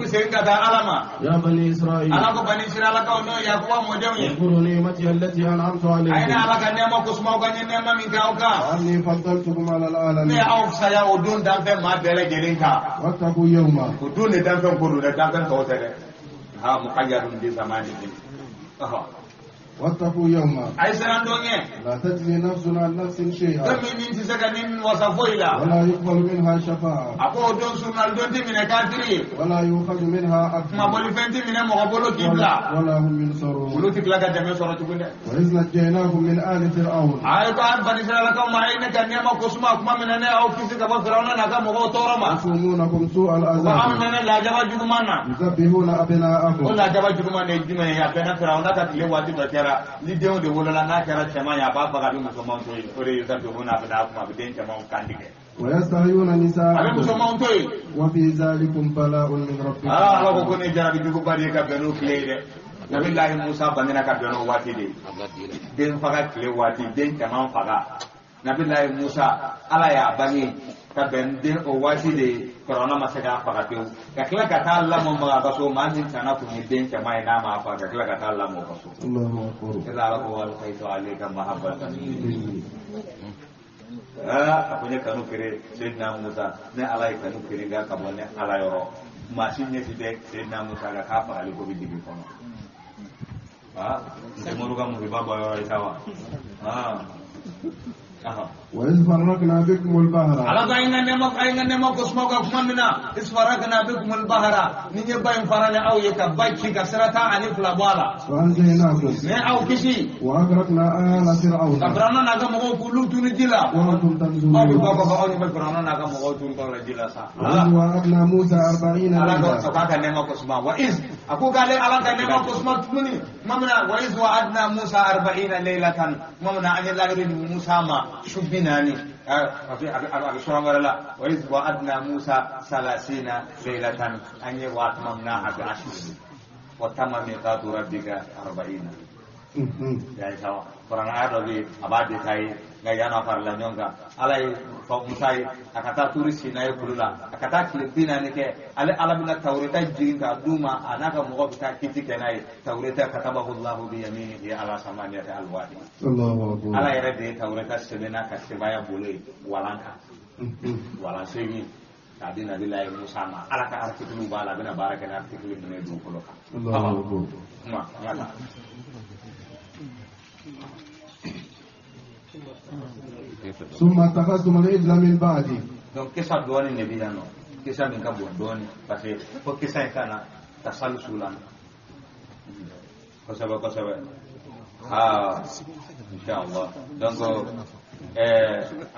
يا بني إسرائيل أنا بني إسرائيل كونوا يا قوم مدعون اذكروا نعمتي التي أنعمت عليكم أين على كنعمة كسمة وكنعمة من كاوكا وأني فضلتكم على العالمين أو سيا ودون دافع ما بلا جرينكا واتقوا يوما ودون دافع كلو دافع توتر ها مخير بزمانهم واتقوا يوما لا تجزي نفس عن نفس شيئا ولا يقبل منها شفاعة ولا يؤخذ منها عدل ولا هم ينصرون وإذ نجيناكم من آل فرعون يسومونكم سوء العذاب يذبحون أبناءكم ni denw de wolola n'a kɛra cɛman ye a b'a faga a bɛ musomanw to yen o de ye zabihuna abnaakum a bɛ den cɛmanw kan tigɛ wa yastahiyuna nisaakum a bɛ musomanw to yen wa fi zalikum bala'un min rabbikum ala ko ko ne jarabi juguba de ye ka bɛn n'o tile ye dɛ Nabilahi Musa bangena ka bɛn n'o waati de ye den faga tile waati den cɛman faga Nabilahi Musa ala y'a bange ka bɛn den o waati de ye Firawuna ma se k'a faga pewu ka tila ka taa lamɔ maga ka so maa min tana tun ye den cɛman ye n'a m'a faga ka tila ka taa lamɔ ka so. Allahu ala ko alqaitu alayka mahabbatan a ko ne kanu kere Seydina Musa ne ala ye kanu kere ka bɔ ne ala yɔrɔ maa si ɲɛsi tɛ Seydina Musa la k'a fagali ko bɛ dibi kɔnɔ Umaru ka musiba bɔ yɔrɔ ye sa wa وإذ فرقنا بكم البحر على أين نما قسمك كمنا إذ فرقنا بكم البحر نيجي باين فرنا أو يكبايك كسرتا عن فلابالا وأنجيناكم أو كشي وأغرقنا آل فرعون فرعون نجا مغو كلو تنجيلا وأنتم تنظرون أبي بابا بابا فرعون نجا مغو تنجيلا سا وأغرقنا موسى 40 على قسمك نما قسمة وإذ أكو قال على نما قسمة تمني ممنا وإذ وعدنا موسى 40 ليلة ممنا أن الله موسى ما شبيناني وإذ وعدنا موسى 30 ليلة أن وأتممناها ب10 وتم ميقات ربك 40 يعني سوا قرآن عربي أبادي تاي غيانا فرلا نيونغا على موسى أكتا توري سيناي كلولا أكتا كلبينا نك على على بنا توريتا جينكا دوما أنا كمغو بتا كيتي كناي توريتا كتبه الله بيمينه على 8 ألواح الله أكبر على يرد توريتا سبنا كسبايا بولي ولانكا ولانسيني tadi Nabi Allah Musa ma ala ka article bala bena baraka na article ne du ko loka Allahu akbar ma ngata ثم اتخذتم العجل من بعدي donc kisa doni ne bidano kisa min ka bon doni parce que fo kisa kana tasalsulan kosaba kosaba ah inshallah donc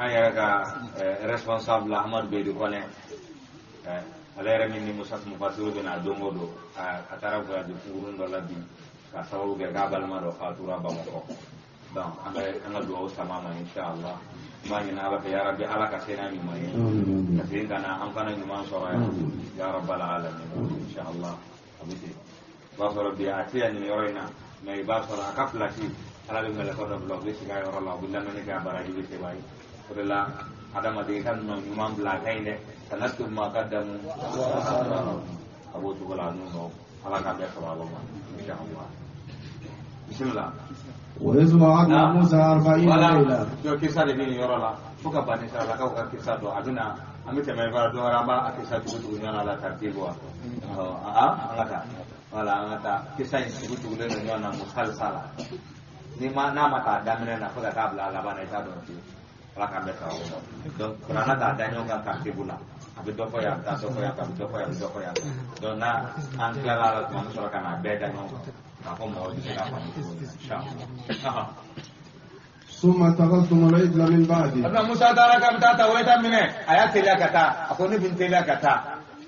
an yɛrɛ ka responsable Ahmad Bedi Kone ale yɛrɛ min ni Musa Mufasiru bɛna don o don a taara voyage kunkurun dɔ la bi ka sababu kɛ k'a balima dɔ fatura Bamakɔ donc an bɛ an ka dugawu sama ma inshallah n b'a ɲini Ala fɛ ya Rabbi Ala ka se n'a ɲuman ye ka segin ka na an fana ɲuman sɔrɔ yan ya Rabbal alamin inshallah a bɛ ten i b'a sɔrɔ bi a tɛ yan nin yɔrɔ in na mais i b'a sɔrɔ a ka place ala bɛ mɛlɛkɛ dɔ bila u bɛ sigi a yɔrɔ la u bɛ lamɛnni kɛ a baraji bɛ seba ye o de la adamaden ka nɔ ɲuman bila a ka ɲi dɛ kana to ma ka damu a b'o cogo la n'u nɔ ala k'a bɛɛ sɔrɔ a ma inshallah bisimila. وإذ وعدنا موسى 40 ليلة. donc kisa de bɛ nin yɔrɔ la fo ka bani saralakaw ka kisa dɔn a bɛ na an bɛ tɛmɛ fara dɔ wɛrɛ an b'a kisa tugu tugu ɲɔgɔn na la tartibu wa an ka taa wala an ka taa kisa in tugu tugulen don ɲɔgɔn na musalsala ni ma n'a ma taa daminɛ na fo ka taa bila a laban na i t'a dɔn fiyewu ala k'an bɛɛ sababu ma donc kuranna t'a da ɲɔgɔn kan tartibu la a bɛ dɔ fɔ yan a bɛ taa dɔ fɔ yan a bɛ dɔ fɔ yan a bɛ dɔ fɔ yan donc n'a an tilala a la tuma an bɛ sɔrɔ ka n'a bɛɛ da ɲɔgɔn kan k'a fɔ mɔgɔw bɛ se k'a faamu cogo min na inshallah. Summa takhadtum al-ijla min ba'di. Abna Musa taara k'a bɛ taa Tawureta minɛ, a y'a teliya ka taa, a ko ne bɛ n teliya ka taa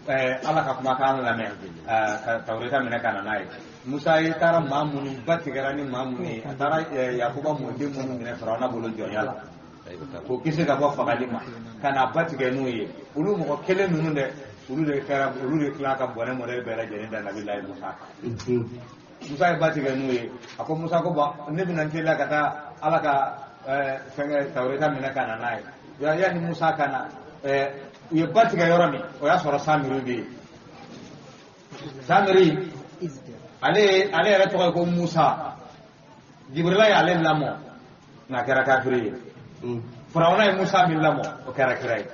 Ala ka kumakan lamɛn, ka Tawureta minɛ ka na n'a ye. Musa ye taara maa minnu ba tigɛra ni maa minnu ye, a taara Yakuba mɔden minnu minɛ Firawuna bolo jɔnya la k'o kisi ka bɔ fagali ma, ka na ba tigɛ n'u ye. Olu mɔgɔ kelen ninnu dɛ, olu de kɛra, olu de tila ka bɔnɛ mɔdɛli bɛɛ lajɛlen da Nabilayi Musa kan. Musa ye ba tigɛ n'u ye. A ko Musa ko bɔn ne bɛna n teliya ka taa Ala ka fɛnkɛ Tawureta minɛ ka na n'a ye. Yanni Musa ka na, u ye ba tigɛ yɔrɔ min, o y'a sɔrɔ Samiri bɛ yen. Samiri ale yɛrɛ tɔgɔ ye ko Musa. Jibirila y'ale lamɔ, nka a kɛra kafiri ye. Firawuna ye Musa min lamɔ, o kɛra kira ye.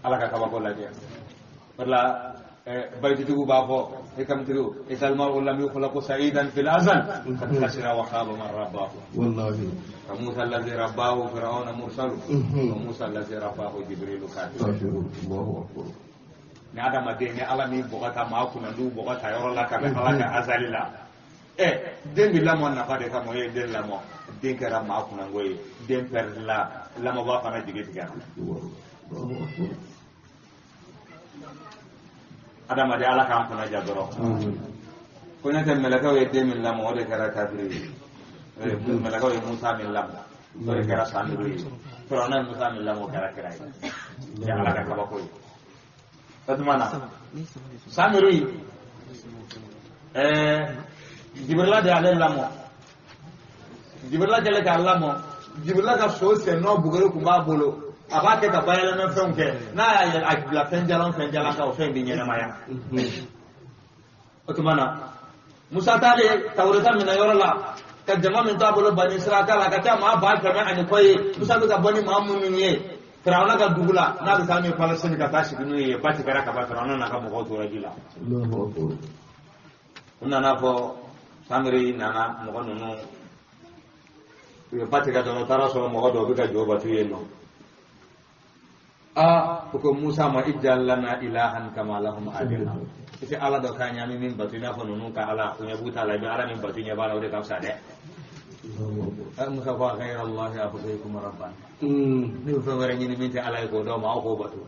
Ala ka kabako lajɛ. O de la bayititigiw b'a fɔ hikamtigiw, idal mar'u lam yukhlaqu sa'idan fil azal qad khasira wa khaba man rabbahu. Wallahi. Fa Musa allazi rabbahu fir'auna mursalu wa Musa allazi rabbahu Jibrilu kafir. Allahu akbar. Ni adamaden ni Ala min bɔgɔ ta maa kunnandiw bɔgɔ ta yɔrɔ la ka bɛn Ala ka azali la. Den bɛ lamɔ nafa de kama, o ye den lamɔ, den kɛra maa kunnango ye, den pɛrɛdila, lamɔbaa fana jigi tigɛra. Adamaden Ala k'an kunna ja dɔrɔn. Ko ne tɛ mɛlɛkɛw ye den min lamɔ, o de kɛra kafiri ye. Mɛlɛkɛw ye Musa min lamɔ, o de kɛra Samiri ye. Firawuna ye Musa min lamɔ, o kɛra kira ye. Ni Ala ka kabako ye. O tuma na Samiri Jibirila de y'ale lamɔ. Jibirila kɛlen k'a lamɔ, Jibirila ka so sen nɔ buguri tun b'a bolo, a b'a kɛ ka bayɛlɛmafɛnw kɛ, n'a y'a yɛlɛ a bila fɛn jalan kan, o fɛn bɛ ɲɛnamaya. O tuma na Musa taalen Tawureta minɛ yɔrɔ la, ka jama min t'a bolo Bani Israila la, ka ca maa 100,000 ani kɔ ye. Musa bɛ ka bɔ ni maa minnu ye Firawuna ka dugu la, n'a bɛ taa n'u ye Palestine ka taa sigi n'u ye, ba tigɛra ka ban, Firawuna n'a ka mɔgɔw tora ji la. U nana fɔ Samiri nana mɔgɔ ninnu, u ye ba tigɛ dɔrɔn, u taara sɔrɔ mɔgɔ dɔw bɛ ka jɔ batu yen nɔ. U ko Musa ma ij'al lana ilahan kama lahum aliha. I tɛ Ala dɔ k'an ye an bɛ min batu i n'a fɔ ninnu ka Ala, u ɲɛ b'u ta la, i bɛ Ala min batu ɲɛ b'a la, o de ka fisa dɛ. Musa ko ghayra Allahi abghikum rabban. Ne bɛ fɛn wɛrɛ ɲini min tɛ Ala ye k'o d'aw ma, aw k'o batu.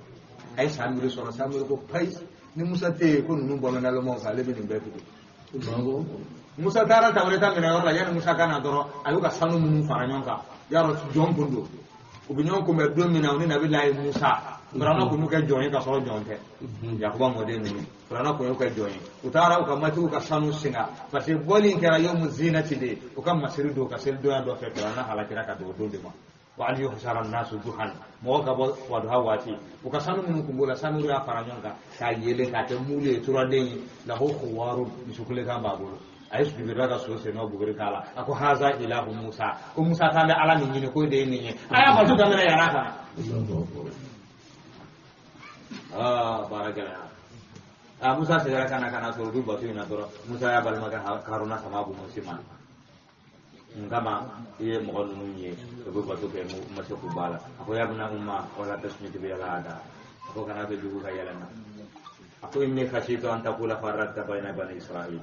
A ye Samiri sɔrɔ, Samiri ko payi, ni Musa tɛ yen ko ninnu bɔ bɛ nalɔmaw kan, ale bɛ nin bɛɛ tugu. Musa taara Tawureta minɛ yɔrɔ la, yanni Musa ka na dɔrɔn, a y'u ka sanu minnu fara ɲɔgɔn kan, yarɔ jɔn kun don. U bɛ ɲɔgɔn kunbɛn don min na, u ni Nabilayi Musa, Firawuna kun y'u kɛ jɔn ye ka sɔrɔ jɔn tɛ. Yakuba mɔden ninnu, Firawuna kun y'u kɛ jɔn ye. U taara u ka matigiw ka sanu singa, parce que bɔli in kɛra yomu zinati de ye, u ka masiri don, ka seli donya dɔ fɛ, Firawuna halakira ka don o don de ma. Wa an yuhsara nasu duhan, mɔgɔ ka bɔ waduha waati, u ka sanu minnu kun b'o la, sanu y'a fara ɲɔgɔn kan k'a yelen k'a kɛ muulu ye, turaden ye, lahu khuwaru, misukulekan b'a bolo. A ye Jibirila ka so sen nɔ buguri k'a la, a ko haza ilahu Musa, ko Musa k'an bɛ Ala min ɲini k'o de ye nin ye. A y'a bato daminɛ yann'a ka na. Baara gɛlɛyara. Musa seginna ka na sɔrɔ u bɛ bato in na dɔrɔn, Musa y'a balimakɛ Haruna sama bonbonsi ma. N kama i ye mɔgɔ ninnu ye, u bɛ bato kɛ, n ma se k'u b'a la. A ko yabna umma wala tasmit bi al-aada. A ko kana to jugu ka yɛlɛ n na. A ko inni khashitu an taqula farraqta bayna bani Israil.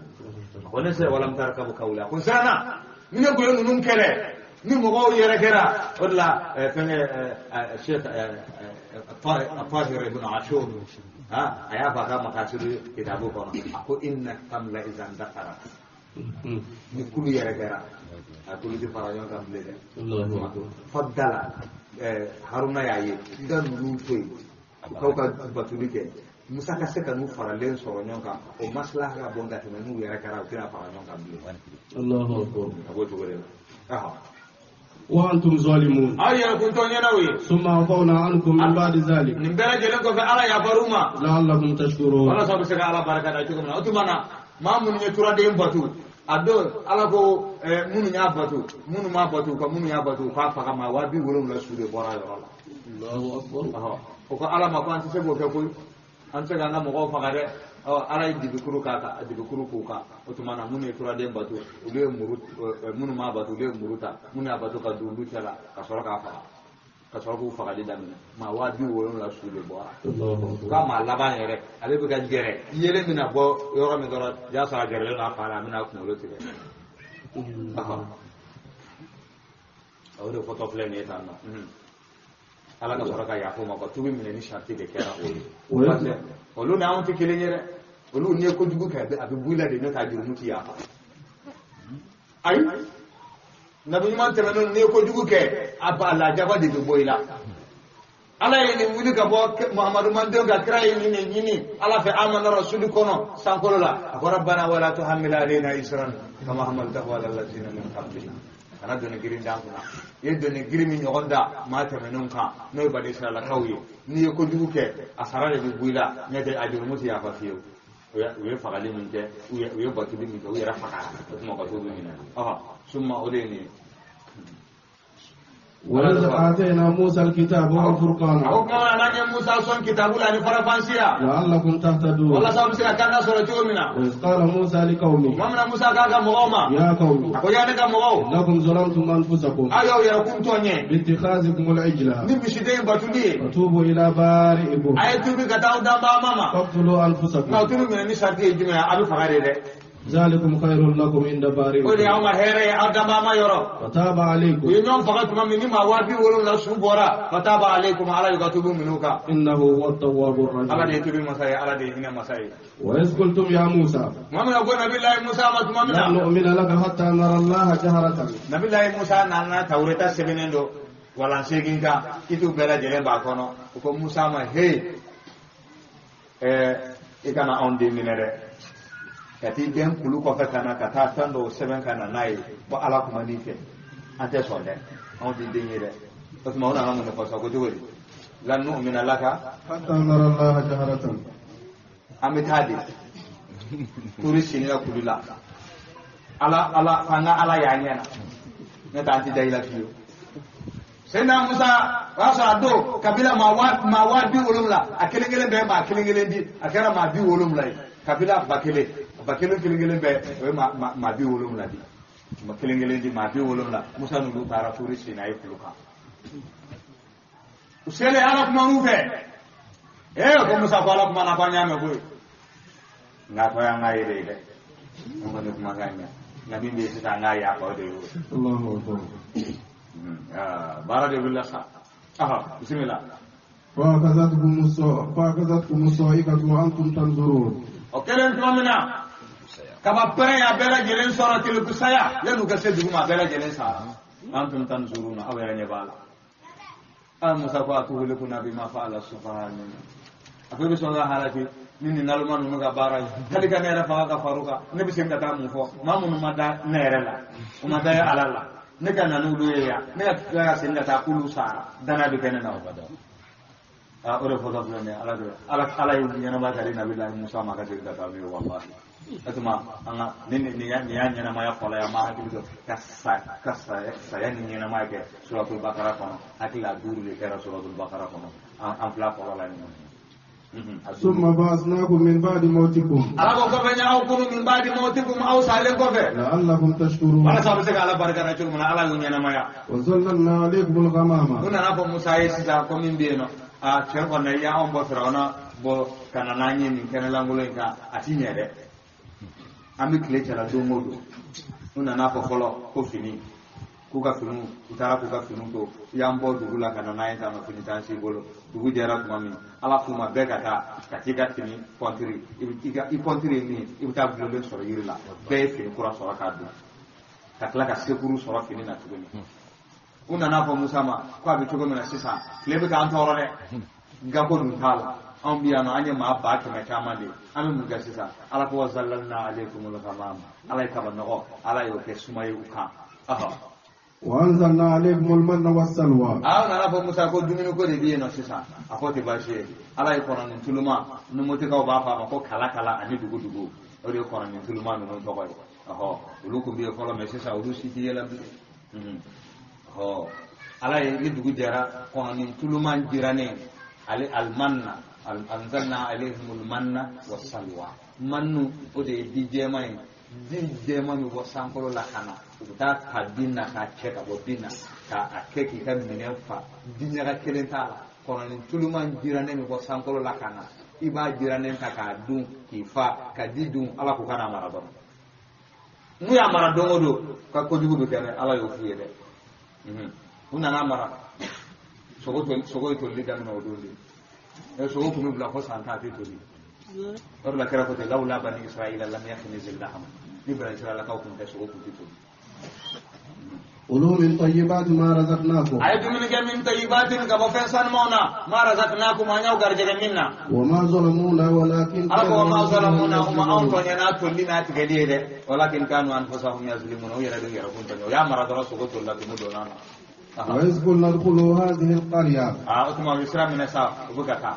A ko ne sera walam tarkabu qawla. A ko n siranna ni ne kun ye ninnu kɛlɛ ni mɔgɔw yɛrɛ kɛra. O de la fɛnkɛ Sheikh Tahir ibn Ashur, a y'a fɔ a ka makasidu kitabu kɔnɔ, a ko inna kamla izan dakara. Ni kulu yɛrɛ kɛra, a kulu tɛ fara ɲɔgɔn kan bilen dɛ. Fadala Haruna y'a ye, n ka ninnu to yen, u k'aw ka batuli kɛ. Musa ka se ka n'u faralen sɔrɔ ɲɔgɔn kan, o maslaha ka bon ka tɛmɛ n'u yɛrɛ kɛra, u tɛna fara ɲɔgɔn kan bilen. Allahu akbar. A b'o cogo de la. Wa antum zalimun. Aw yɛrɛ kun tɔ ɲɛnaw ye. Summa afawna ankum min ba'di zalik. Nin bɛɛ lajɛlen kɔfɛ Ala yafar'u ma. La'allakum tashkurun. Walasa u bɛ se ka Ala barika da cogo min na. O tuma na maa minnu ye turaden batu, a don Ala ko minnu y'a batu, minnu m'a batu, ka minnu y'a batu, u k'a faga maa 70,000 su de bɔra a yɔrɔ la. Allahu akbar. O ko Ala ma ko an tɛ se k'o kɛ koyi, an tɛ se k'an ka mɔgɔw faga dɛ. Ala ye dibikuru k'a kan, dibikuru k'u kan. O tuma na minnu ye turaden batu, olu ye muru, minnu m'a batu, olu ye muru ta, minnu y'a batu ka don olu cɛ la ka sɔrɔ k'a faga, ka sɔrɔ k'u fagali daminɛ. Maa 70,000 su de bɔra. K'a maa laban yɛrɛ, ale bɛ ka gɛrɛ, yelen bɛna bɔ yɔrɔ min dɔrɔn, y'a sɔrɔ a gɛrɛlen don a fa la, a bɛna a kunkolo tigɛ. O de fɔtɔ filɛ nin ye tan nɔ. Ala ka sɔrɔ ka yafa ma ka tubi minɛ ni sariti de kɛra o ye. Parce que olu n'anw tɛ kelen ye dɛ. Olu n'i ye kojugu kɛ a bɛ bɔ i la de n'o tɛ a jurumu ti yafa. Ayi nabi ɲuman tɛmɛnen n'i ye kojugu kɛ a ba lajaba de bɛ bɔ i la. Ala ye nin wuli ka bɔ Muhamadu mandenw ka kira ye nin de ɲini Ala fɛ amana rasuli kɔnɔ sankolo la. A ko rabbana wala tuhammil alayna isran kama hamaltahu ala allazina min qablina. Kana doni girin d'an kunna. I ye doni girin min ɲɔgɔn da maa tɛmɛnenw kan n'o ye bani Israilakaw ye. N'i ye kojugu kɛ a sara de bɛ bɔ i la n'o tɛ a jurumu tɛ yafa fiyewu. U ye fagali min kɛ u ye batuli min kɛ u yɛrɛ fagara o tuma ka t'u minɛ. Suma o de ye nin ye. وإذ آتينا موسى الكتاب والفرقان لعلكم تهتدون. وإذ قال موسى لقومه يا قوم إنكم ظلمتم أنفسكم باتخاذكم العجل فتوبوا إلى بارئكم فاقتلوا أنفسكم ذلكم خير لكم عند بارئكم فتاب عليكم إنه هو التواب الرحيم. وإذ قلتم يا موسى لن نؤمن لك حتى نرى الله جهرة. Ka t'i den kulu kɔfɛ ka na ka taa fɛn dɔw sɛbɛn ka na n'a ye ko Ala kuma n'i fɛ an tɛ sɔn dɛ anw t'i den ye dɛ o tuma o nana mun de fɔ sa ko cogo di lan nu'mina laka hatta nara Allaha jaharatan. An bɛ taa de turi sini la kulu la Ala Ala an ka Ala y'an ɲɛ na ne tɛ an tɛ da i la fiyewu. Seyidina Musa o y'a sɔrɔ a don kabila maa 70 a kelen kelen bɛɛ maa kelen kelen di a kɛra maa 70 ye kabila 1000 ba kelen kelen kelen bɛɛ o ye maa 70 di ma kelen kelen di maa 70 Musa n'olu taara turi Sinayi kulu kan u selen Ala kuman'u fɛ ko Musa ko Ala kumana ko an y'a mɛn koyi nka ko y'an k'a ye de dɛ an kɔni kumakan ɲɛ nka min bɛ yen sisan an k'a yafa o de ye o. Baara de wulila sa. Bisimila. فأخذتكم الصاعقة وأنتم تنظرون. O kɛlen tuma min na kaba pɛrɛn y'a bɛɛ lajɛlen sɔrɔ telekusaya yan'u ka se dugu ma a bɛɛ lajɛlen sara. Antum tanzuruna aw yɛrɛ ɲɛ b'a la. Musa ko atuhlikuna bima fa'ala sufaha minna. A ko i bɛ sɔn ka halaki ni nin naloma ninnu ka baara ye hali ka ne yɛrɛ faga ka far'u kan ne bɛ segin ka taa mun fɔ maa minnu ma da ne yɛrɛ la u ma da Ala la ne ka na n'olu ye yan ne ka tila ka segin ka taa k'olu sara danaya bɛ kɛ ne na o bada. O de fɔtɔ filɛ nin ye Ala de Ala ye ɲɛnama ka di Nabilahi Musa ma ka segin ka taa n'u ye walahi. O tuma an ka nin y'a ɲɛnamaya fɔlɔ ye an b'a hakili to ka saya ni ɲɛnamaya kɛ suratul Bakara kɔnɔ hakili la 5 de kɛra suratul Bakara kɔnɔ an fila fɔlɔ la nin. ثم بعثناكم من بعد موتكم. Ala ko kɔfɛ n y'aw kunu min ba'di mawtikum aw salen kɔfɛ. لعلكم تشكرون. Walasa a bɛ se ka Ala barika da cogo min na Ala y'u ɲɛnamaya. وظللنا عليكم الغمام. U nana fɔ Musa ye sisan ko min bɛ yen nɔ a tiɲɛ kɔni na i y'anw bɔ Firawuna bɔ ka na n'an ye nin kɛnɛlankolon in kan a ti ɲɛ dɛ. An bɛ tile cɛla don o don. U nana fɔ fɔlɔ ko fini k'u ka finiw u taara k'u ka finiw to i y'an bɔ dugu la ka na n'an ye tan nɔ fini t'an si bolo dugu jɛra tuma min Ala k'u ma bɛɛ ka taa ka t'i ka fini kɔntiri i kɔntiri ye min ye i bɛ taa gulonlen sɔrɔ yiri la bɛɛ ye fini kura sɔrɔ k'a don ka tila ka sekuru sɔrɔ fini na tuguni. U nana fɔ Musa ma ko a bɛ cogo min na sisan tile bɛ k'an tɔɔrɔ dɛ gako dun t'a la anw bɛ yan nɔ an ye maa 100,000 caman de ye an bɛ mun kɛ sisan Ala ko wa zallalna alaykumul ghamama Ala ye kaba nɔgɔ Ala y'o kɛ suma ye u kan. وأنزلنا عليكم المن والسلوى. Aw nana fɔ Musa ko dumuni ko de bɛ yen nɔ sisan a ko tɛ baasi ye Ala ye kɔnɔnin tuluma numutikaw b'a fɔ a ma ko kala kala ani dugu dugu o de ye kɔnɔnin tuluma ninnu tɔgɔ ye olu tun bɛ yen fɔlɔ mɛ sisan olu si tɛ yɛlɛ bilen. Ala ye ni dugu jɛra kɔnɔnin tuluma jirannen ale alimanna anzalna alayhimul manna wassalwa mannu o de ye di jɛman ye di jɛman bɛ bɔ sankolo la ka na u bɛ taa ta bin na k'a cɛ ka bɔ bin na k'a kɛ k'i ka minɛn fa diɲaga kelen t'a la kɔnɔnin tuluman jirannen bɛ bɔ sankolo la ka na i b'a jirannen ta k'a dun k'i fa ka di dun Ala ko kan'a mara dɔrɔn n'u y'a mara don o don ka kojugu bɛ kɛ dɛ Ala y'o f'u ye dɛ. U nana mara sogo sogo ye tolili daminɛ o don de sogo kun bɛ bila fo san 10 a tɛ toli o de la kira ko ten lawula bani israila lam yakhniz al-lahm ni bani israilakaw kun tɛ sogo kun tɛ toli. كلوا من طيبات ما رزقناكم أي دمنك من طيبات كبفن سنمونا ما رزقناكم أن يوغر منا وما ظلمونا ولكن وما ظلمونا وما أنتم تولينا تجديه ولكن كانوا أنفسهم يظلمون ويردون يركون يا مرة رسول الله تمدونا وإذ قلنا ادخلوا هذه القرية أتما يسرى من سا وبكتا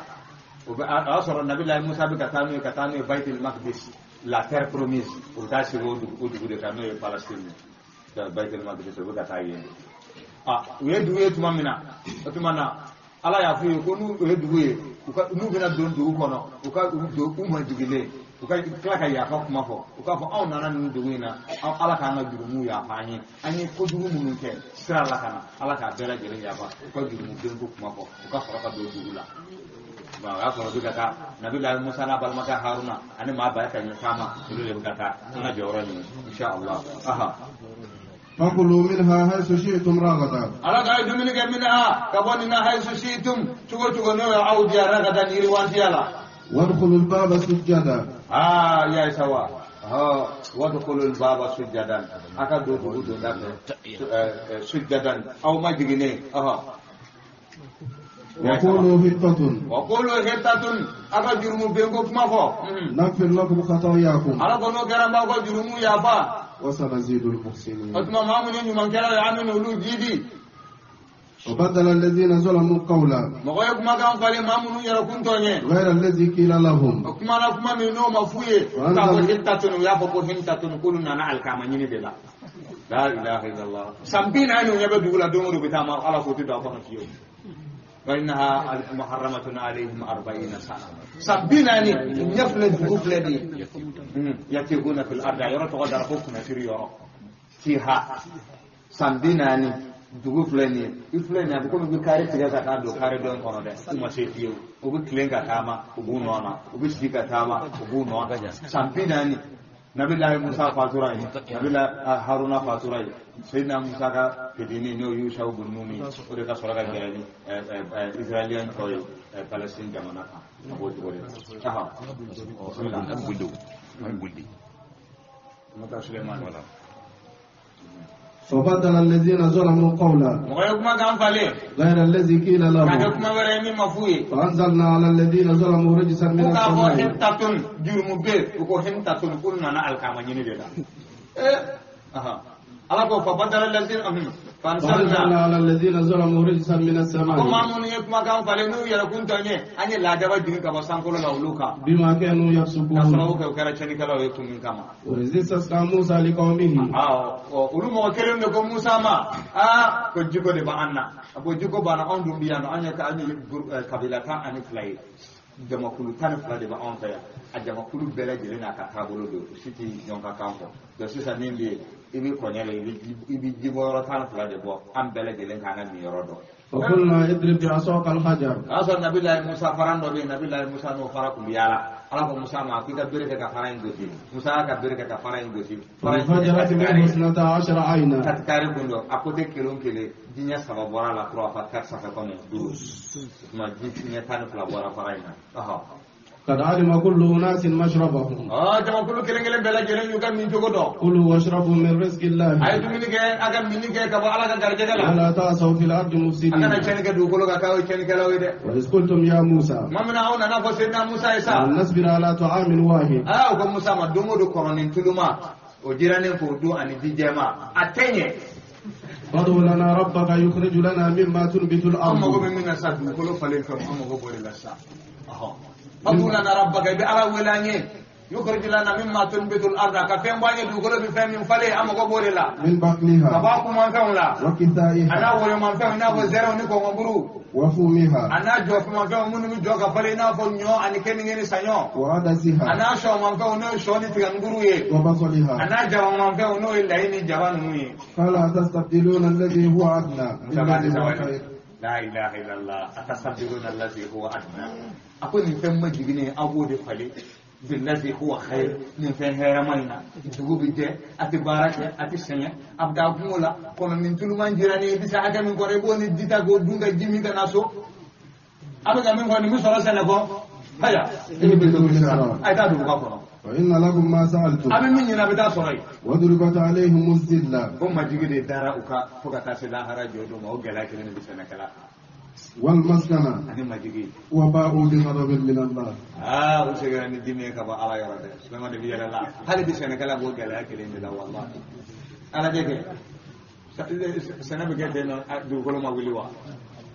وأصر النبي الله موسى بكتانو كتانو بيت المقدس la terre promise وتاسي ودو كانوا فلسطين بيت المقدس وبكتا yen u ye dugu ye tuma min na o tuma na ala y'a f'u ye ko n'u ye dugu ye u ka n'u bɛna don dugu kɔnɔ u ka u don u majigilen u ka tila ka yafa kuma fɔ u k'a fɔ anw nana nin dugu in na ala k'an ka jurumu yafa an ye an ye kojugu minnu kɛ sira la ka na ala k'a bɛɛ lajɛlen yafa u ka jurumu denko kuma fɔ u ka sɔrɔ ka don dugu la o y'a sɔrɔ u bɛ ka taa Nabila Musa n'a balimakɛ Haruna ani maa ba ka ɲɛ taama olu de bɛ ka taa an ka jɔyɔrɔ ɲini inshallah aha. فكلوا منها حيث شئتم رغدا على قاعد منك منها كبننا حيث شئتم تقول تقول عود يا رغدا يروان وادخلوا الباب سجدا يا سوا وادخلوا الباب سجدا أكدو دو سجدا أو ما جنيه وقولوا حطة وقولوا حطة أكا جرمو بينكم ما فو نغفر لكم خطاياكم على قولوا كرم أكا جرمو يا با وسنزيد المحسنين أتما مامون يوم كلا يعمل ولو جدي وبدل الذين ظلموا قولا مغيب ما كان قال مامون يركون توني غير الذي قيل لهم كما كما من نوم فوي كابو حطة يا فو حطة كلنا نعل كما ني دلا لا اله الا الله سامبين انو يبدو ولا دومو بتاما على فوتي دا فيو فإنها محرمة عليهم 40 سنة سبين أني يفلد بفلدي يتيهون في الأرض يرى تغدر فوقنا في يرى فيها سبين أني دغفلني يفلني أبوكم بكاري تجازا كادو كاري دون كوندا وما سيفيو وبكلين كتاما وبونونا وبسيكا تاما وبونونا سبين أني نبي الله موسى فاتوراي نبي الله هارون فاتوراي سيدنا موسى کا فديني نو يوشع بن نون اور کا سورا گرانی اسرائیلین کوئی فلسطین زمانہ تھا وہ بولے کہا بسم اللہ بولدي متا سليمان والا فبدل الذين ظلموا قولا مغيب ما كان فالي غير الذي قيل لهم كان ما وراني مفوي فانزلنا على الذين ظلموا رجسا من السماء وكا جرم بي وكو حنتاتون كلنا نا الكاما ني ديدا على كو فبدل الذين فانزلنا على الذين ظلموا رجسا من السماء وما من يكما كان فالي نو يركون تاني اني لا جaba jiri ka basankolo la uluka بما كانوا يفسقون kasoro ko kara chani kala o kun kama ورزق موسى لقومه olu mo kelen de ko Musa ma ko jiko de ba anna ko jiko bana on dum biyano anya ka anyi kabila ta ani flay jamakulu tan fila de ba anw fɛ yan a jamakulu bɛɛ lajɛlen n'a ka taabolo don o si tɛ ɲɔgɔn ka kan fɔ donc sisan min bɛ yen i bɛ kɔɲɛ la i bɛ jibɔyɔrɔ 12 de bɔ an bɛɛ lajɛlen k'an ka minyɔrɔ dɔn. فقلنا اضرب بعصاك الحجر. O y'a sɔrɔ Nabilayi Musa faran dɔ bɛ yen Nabilayi Musa n'o fara kun bɛ yaala Ala ko Musa ma k'i ka bere kɛ ka fara in gosi Musa y'a ka bere kɛ ka fara in gosi. فانفجرت منه 12 عينا. Kati kari kun don a côté kelen o kelen diɲɛ 3 bɔra la 3 fois 4 ça fait combien 12. O tuma diɲɛ 12 bɔra fara in na. قد علم كل أناس مشربهم. جماعة كل كلن كلن بلا جلن يوكا من جوجو. كلوا واشربوا من رزق الله. أي دومينيك أكا مينيك كبا على كارجة لا. ولا تعثوا في الأرض مفسدين. أنا نشانك دوكلو كاكاو نشانك لا ويدا. وإذ قلتم يا موسى. ما من أون أنا فسيدنا موسى إسا. أن نصبر على طعام واحد. وكم موسى ما دومو دو كورنين تلوما. وجيرانين فودو أني ديجما. أتني. فادع لنا ربك يخرج لنا مما تنبت الأرض. أما هو من الساد دوكلو فلين فم أما هو بوري لسا. فادع لنا ربك بأرى ولاني يخرج لنا مما تنبت الأرض كفين باني دوكلو بفهم من فلي أما هو بوري لا. من بقلها. كباكو من فهم لا. وكثائها. أنا وري من فهم نافو زيرو نيكو مبرو. وفومها. أنا جوف من فهم من جوك فلي نافو نيو أني كنيني سانيو. وعدسها. أنا شو من فهم نو شوني تغنغروي. وبصلها. أنا جوا من فهم نو إلا إني جوان نوي. قال أتستبدلون الذي هو أدنى بالذي هو خير. لا إله إلا الله أتستبدلون الذي هو أدنى. أكون فهم جبني أبو دفلي Billazi huwa khair nin fɛn hɛrɛma in na dugu bɛ jɛ a tɛ baara kɛ a tɛ sɛgɛn a bɛ taa kungo la kɔnɔ nin tuluman jira ni i bɛ se hakɛ min kɔrɔ i b'o ni ji ta k'o dun ka ji min ka na so a bɛ ka min fɔ nin bɛ sɔrɔ sɛnɛ kɔ haya i bɛ to Misira a ye taa duguba kɔnɔ. Fa inna lakum ma sa'altum. A bɛ min ɲini a bɛ taa sɔrɔ yen. Wa duribat alayhimu zilla. O majigi de dara u kan fo ka taa se lahara jɔ don ma o gɛlɛya kelen de bɛ sɛnɛkɛla kan. Wal maskana. Ani majigi. Wa ba'u bi ghadabin min Allah. Aa u seginna ni dimi ye ka bɔ Ala yɔrɔ dɛ. Sulemani de bɛ yɛlɛ la hali bi sɛnɛkɛla b'o gɛlɛya kelen de la walahi. Ala de kɛ sɛnɛ bɛ kɛ ten nɔ dugukolo ma wuli wa.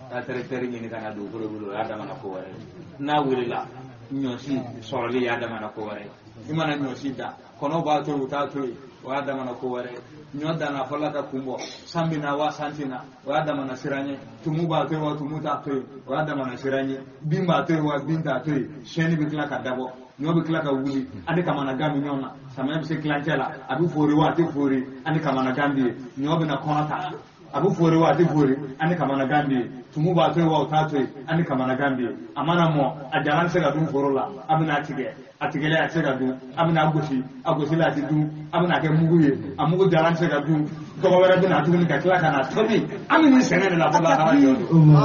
Ka tracteur ɲini ka na dugukolo wuli o y'a damana ko wɛrɛ ye. N'a wulila ɲɔsi sɔrɔli y'a damana ko wɛrɛ ye. I mana ɲɔsi da kɔnɔw b'a to yen u t'a to yen o y'a damana ko wɛrɛ ye. Ɲɔ danna fɔlɔ ka kun bɔ san bɛ na wa san tɛ na o y'a damana siran ye. Tumu b'a to yen wa tumu t'a to yen o y'a damana siran ye. Bin b'a to yen wa bin t'a to yen siyɛnni bɛ tila ka dabɔ ɲɔ bɛ tila ka wuli ani kamanagan bɛ ɲɔgɔn na samiya bɛ se tilancɛ la a bɛ foori wa a tɛ foori ani kamanagan bɛ yen ɲɔ bɛ na kɔnɔ ta a bɛ foori wa a tɛ foori ani kamanagan bɛ yen tumu b'a to yen wa o t'a to yen ani kamanagan bɛ yen a mana mɔ a jalan tɛ se ka dun foro la a bɛna tigɛ a tigɛlen a tɛ se ka dun a bɛna gosi a gosili a tɛ dun a bɛna kɛ mugu ye a mugu jalan tɛ se ka dun tɔgɔ wɛrɛ bɛna tuguni ka tila ka na tobi an bɛ nin sɛnɛ de la fo lahara jɔ don.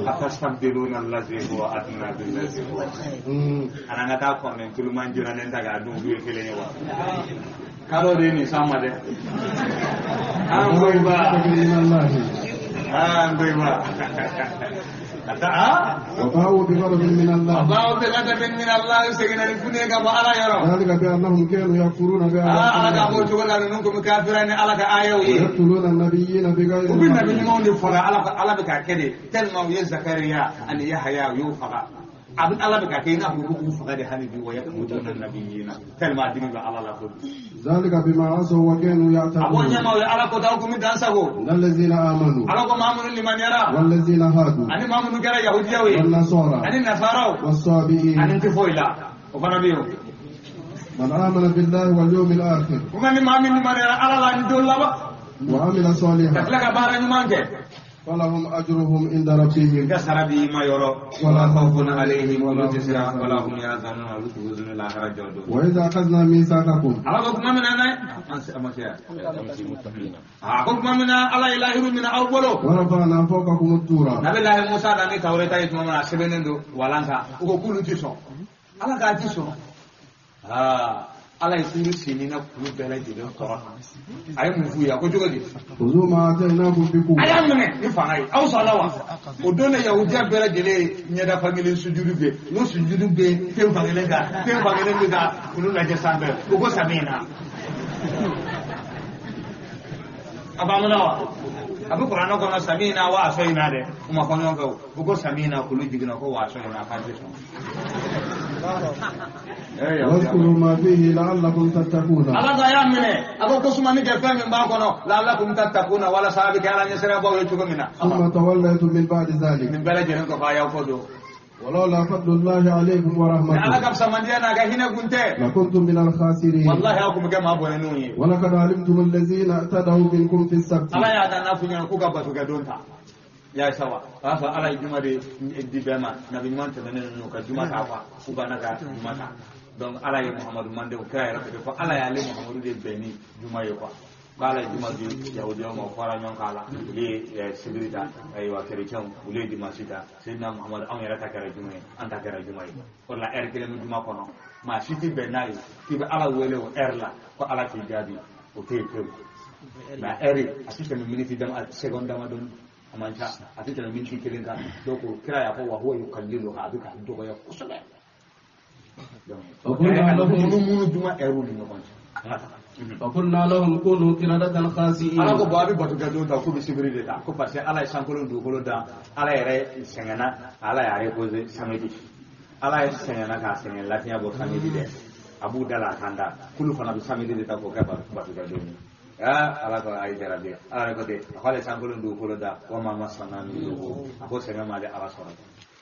Atastabdiluna allazi huwa adna billazi huwa khayr. An ka taa kɔnɔn tuluman jirannen ta k'a dun olu ye kelen ye wa. Kalo de ye nin s'an ma dɛ. An ko i ba. An ko i ba. وباءوا بغضب من الله. وباءوا بغضب من الله سجن الفنيك وعلى يرى. ذلك بأنهم كانوا يكفرون بآيات الله. كافرين على آية. ويقتلون النبيين بغير. وبالنبي مون فرع على بك كده تلما زكريا أن يحيى يوفق. عبد الله بك كينا هو فقد حنبي ويقتلون النبيين تلما دين الله لا خد. ذلك بما عصوا وكانوا يعتدون. أبو نعم على كتابكم من دانسه. الذين آمنوا. على كم آمنوا لمن يرى. والذين هادوا. أني ما آمنوا كلا يهودية وي. والنصارى. أني النصارى. والصابئين. أني انتفويلا. وفنبيو. من آمن بالله واليوم الآخر. ومن ما آمن لمن يرى على لا ندول لا. وعمل صالحا. تخلق بارن مانك. فلهم أجرهم عند ربهم. كسر به ما يرى ولا خوف عليهم ولا ولا هم يحزنون. وإذا أخذنا ميثاقكم. على كم من أنا أقول من على إله من أوله. ورفعنا فوقكم الطور. نبي الله موسى داني توريتا يتمنى سبنندو ولانسا وكل تيسو على كاتيسو ala ye suru senina kulu bɛɛ lajɛlen kɔrɔ a ye mun f'u ye a ko cogo di. Olu ma tɛ n'a ko bi ko. A y'a minɛ ni fanga ye aw sɔnna wa o don de yahudiya bɛɛ lajɛlen ye ɲɛda fankelen sujudu bɛ n ko sujudu bɛ ten fankelen kan ten fankelen bɛ ka olu lajɛ sanfɛ u ko samina. A faamuna wa a bɛ kuranɛ kɔnɔ samina wa asoyina dɛ u ma fɔ ɲɔgɔn kɔ u ko samina kulu jiginna ko wa asoyina k'an tɛ sɔn. واذكروا ما فيه لعلكم تتقون. الله يا مني أبو كسماني كفاية من باكونو لعلكم تتقون ولا صاحبك على نسرة أبو يشوفنا. ثم توليتم من بعد ذلك. من بلد جنوب كفاية وفضو. ولولا فضل الله عليكم ورحمته. على كم سمانينا كهنا كنت. لكنتم من الخاسرين. والله أكم كم أبو نوني. ولقد علمتم الذين اعتدوا منكم في السبت. الله يا دنا فينا كوكا بسوكا دونتا. Ya sawa sasa ala juma de di bema na bi man tene no ka juma ta fa ku bana ka juma ta donc ala ye Muhammadu mande o kira yɛrɛ ko ala y'ale Muhammadu de bɛn ni juma ye quoi k'ala ye juma di yahudiyaw ma fara ɲɔgɔn kan la olu ye sibiri ta ayiwa chrétien olu ye dimanche ta Seydina Muhammadu anw yɛrɛ ta kɛra juma ye an ta kɛra juma ye o de la heure kelen bɛ juma kɔnɔ maa si tɛ bɛn n'a ye k'i bɛ ala wele o heure la ko ala k'i jaabi o tɛ yen pewu mais heure a tɛ tɛmɛ miniti dama seconde damadɔni a man ca a tɛ tɛmɛ miniti kelen kan donc kira y'a fɔ wa huwa yukalliluha a bɛ ka dɔgɔya kosɛbɛ donc munu juma heure ni ɲɔgɔn cɛ. فقلنا لهم كونوا قردة خاسئين. Ala ko bon a bɛ bato kɛ don ta k'u bɛ sibiri de ta ko parce que ala ye sankolo ni dugukolo dan ala yɛrɛ sɛgɛnna ala y'a reposé samedi ala ye sɛgɛnna k'a sɛgɛn lafiya bɔ samedi dɛ a b'u da la a kan da k'olu fana bɛ samedi de ta k'o kɛ bato kɛ don ye. Ala ko ayi jarabi ala ko ten a k'ale sankolo ni dugukolo da wa maa masana min lughub a ko sɛgɛn m'ale ala sɔrɔ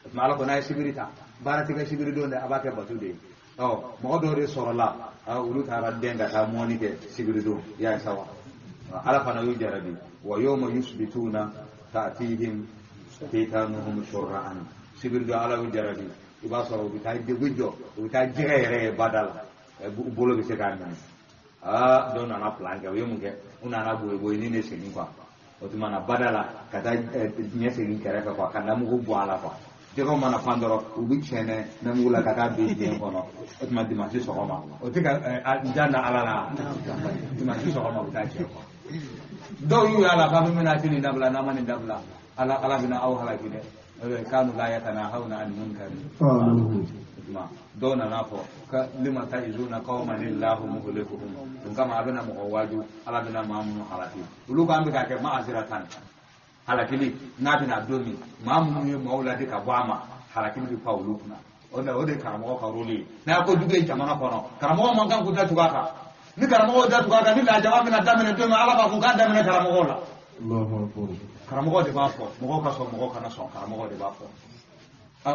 o tuma ala ko n'a ye sibiri ta baara tɛ kɛ sibiri don dɛ a b'a kɛ bato de ye ɔ mɔgɔ dɔw de sɔrɔla olu taara den ka taa mɔni kɛ sibiri don i y'a ye sa wa ala fana y'u jarabi wa yawma yusbituna ta'tihim hitanuhum shur'an sibiri don ala y'u jarabi I b'a sɔrɔ u bɛ taa degun jɔ, u bɛ taa jɛgɛ yɛrɛ ye bada la, u bolo bɛ se k'a minɛ. Aa dɔw nana plan kɛ, u ye mun kɛ? U nana boyi de segin quoi. O tuma na bada la ka taa ɲɛ segin kɛrɛfɛ quoi, ka namugu bɔ a la quoi. Jɛgɛw mana pan dɔrɔn u bɛ tiɲɛ namugu la ka taa bin diɲɛ kɔnɔ. O tuma dimanche sɔgɔma o tɛ ka ja na Ala la, dimanche sɔgɔma u bɛ taa tiɲɛ quoi. Dɔw y'u y'a la k'a bɛ bɛna nin dabila, n'a ma nin dabila Ala bɛna aw halaki dɛ. Kanu la yatanahawna an munkari. O tuma dɔw nana fɔ ka lima ta'izuna qauman illahu muhlikuhum, o kama a bɛna mɔgɔ waaju, Ala bɛna maa minnu halaki, olu k'an bɛ k'a kɛ ma'aziratan halakili n'a bɛna don min, maa minnu ye maaw ladi ka bɔ a ma, halakili bɛ pan olu kunna. O de ye karamɔgɔ ka rôle ye. N'a ko jugu ye jamana kɔnɔ, karamɔgɔ man kan k'u da tugu a kan. Ni karamɔgɔw da tugu a kan, ni lajaba bɛna daminɛ don min, Ala b'a fɔ k'a daminɛ karamɔgɔw la. Karamɔgɔ de b'a fɔ mɔgɔw ka sɔn, mɔgɔw kana sɔn, karamɔgɔ de b'a fɔ.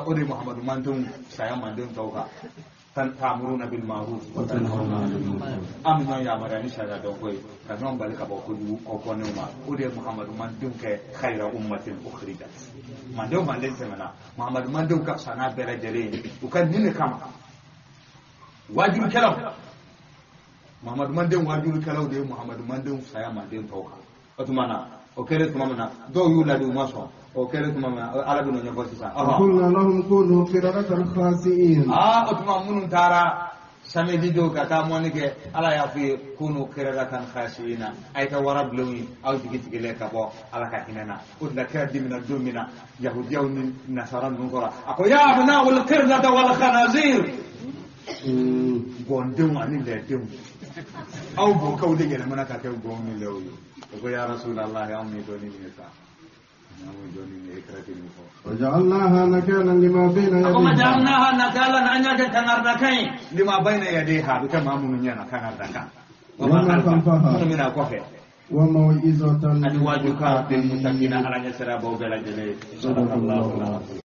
O de ye Muhamadu mandenw saya mandenw tɔw kan, ta'muruna bil ma'ruf wa tanhauna 'anil munkar, an bɛ ɲɔgɔn yamaruya ni sariya dɔn ko ye, ka ɲɔgɔn bali ka bɔ kojugu kɔkɔnenw ma. O de ye Muhamadu mandenw kɛ khayra ummatin ukhrijat. Mandenw manden tɛmɛna, Muhamadu mandenw ka fisa n'a bɛɛ lajɛlen ye u ka nin de kama. Wajulikɛlaw, Muhamadu mandenw wajulikɛlaw de ye Muhamadu mandenw saya manden tɔw kan. O tuma na o kɛlen tuma min na, dɔw y'u ladi, u ma sɔn. O kɛlen tuma min na, Ala bɛna ɲɛfɔ sisan. Qulna lahum kunu qiradatan khasi'in. O tuma minnu taara samedi don ka taa mɔni kɛ, Ala y'a f'u ye kunu qiradatan khasi'ina, a ye kɛ warabilenw ye, aw jigi sigilen ka bɔ Ala ka hinɛ na. O de la kira dimina don min na yahudiyaw ni nasara ninnu kɔrɔ, a ko ya abna'ul qiradata wal khanazir, gɔndenw ani lɛdenw, aw bɔkɛw de yɛlɛmana ka kɛ gɔnw ni lɛw ye. O ko ya Rasulallah, anw ye dɔɔnin min ye sa, anw ye dɔɔnin min ye, kira tɛ nin fɔ. وجعلناها نكالا لما بين يديها. وجعلناها نكالا أن يكن كنغردكين لما بين يديها بكما من ينا كنغردكا وما خلفها من أكوفه وموعظة أن واجبك للمتقين على يسر أبو بلا جليل. صدق الله العظيم.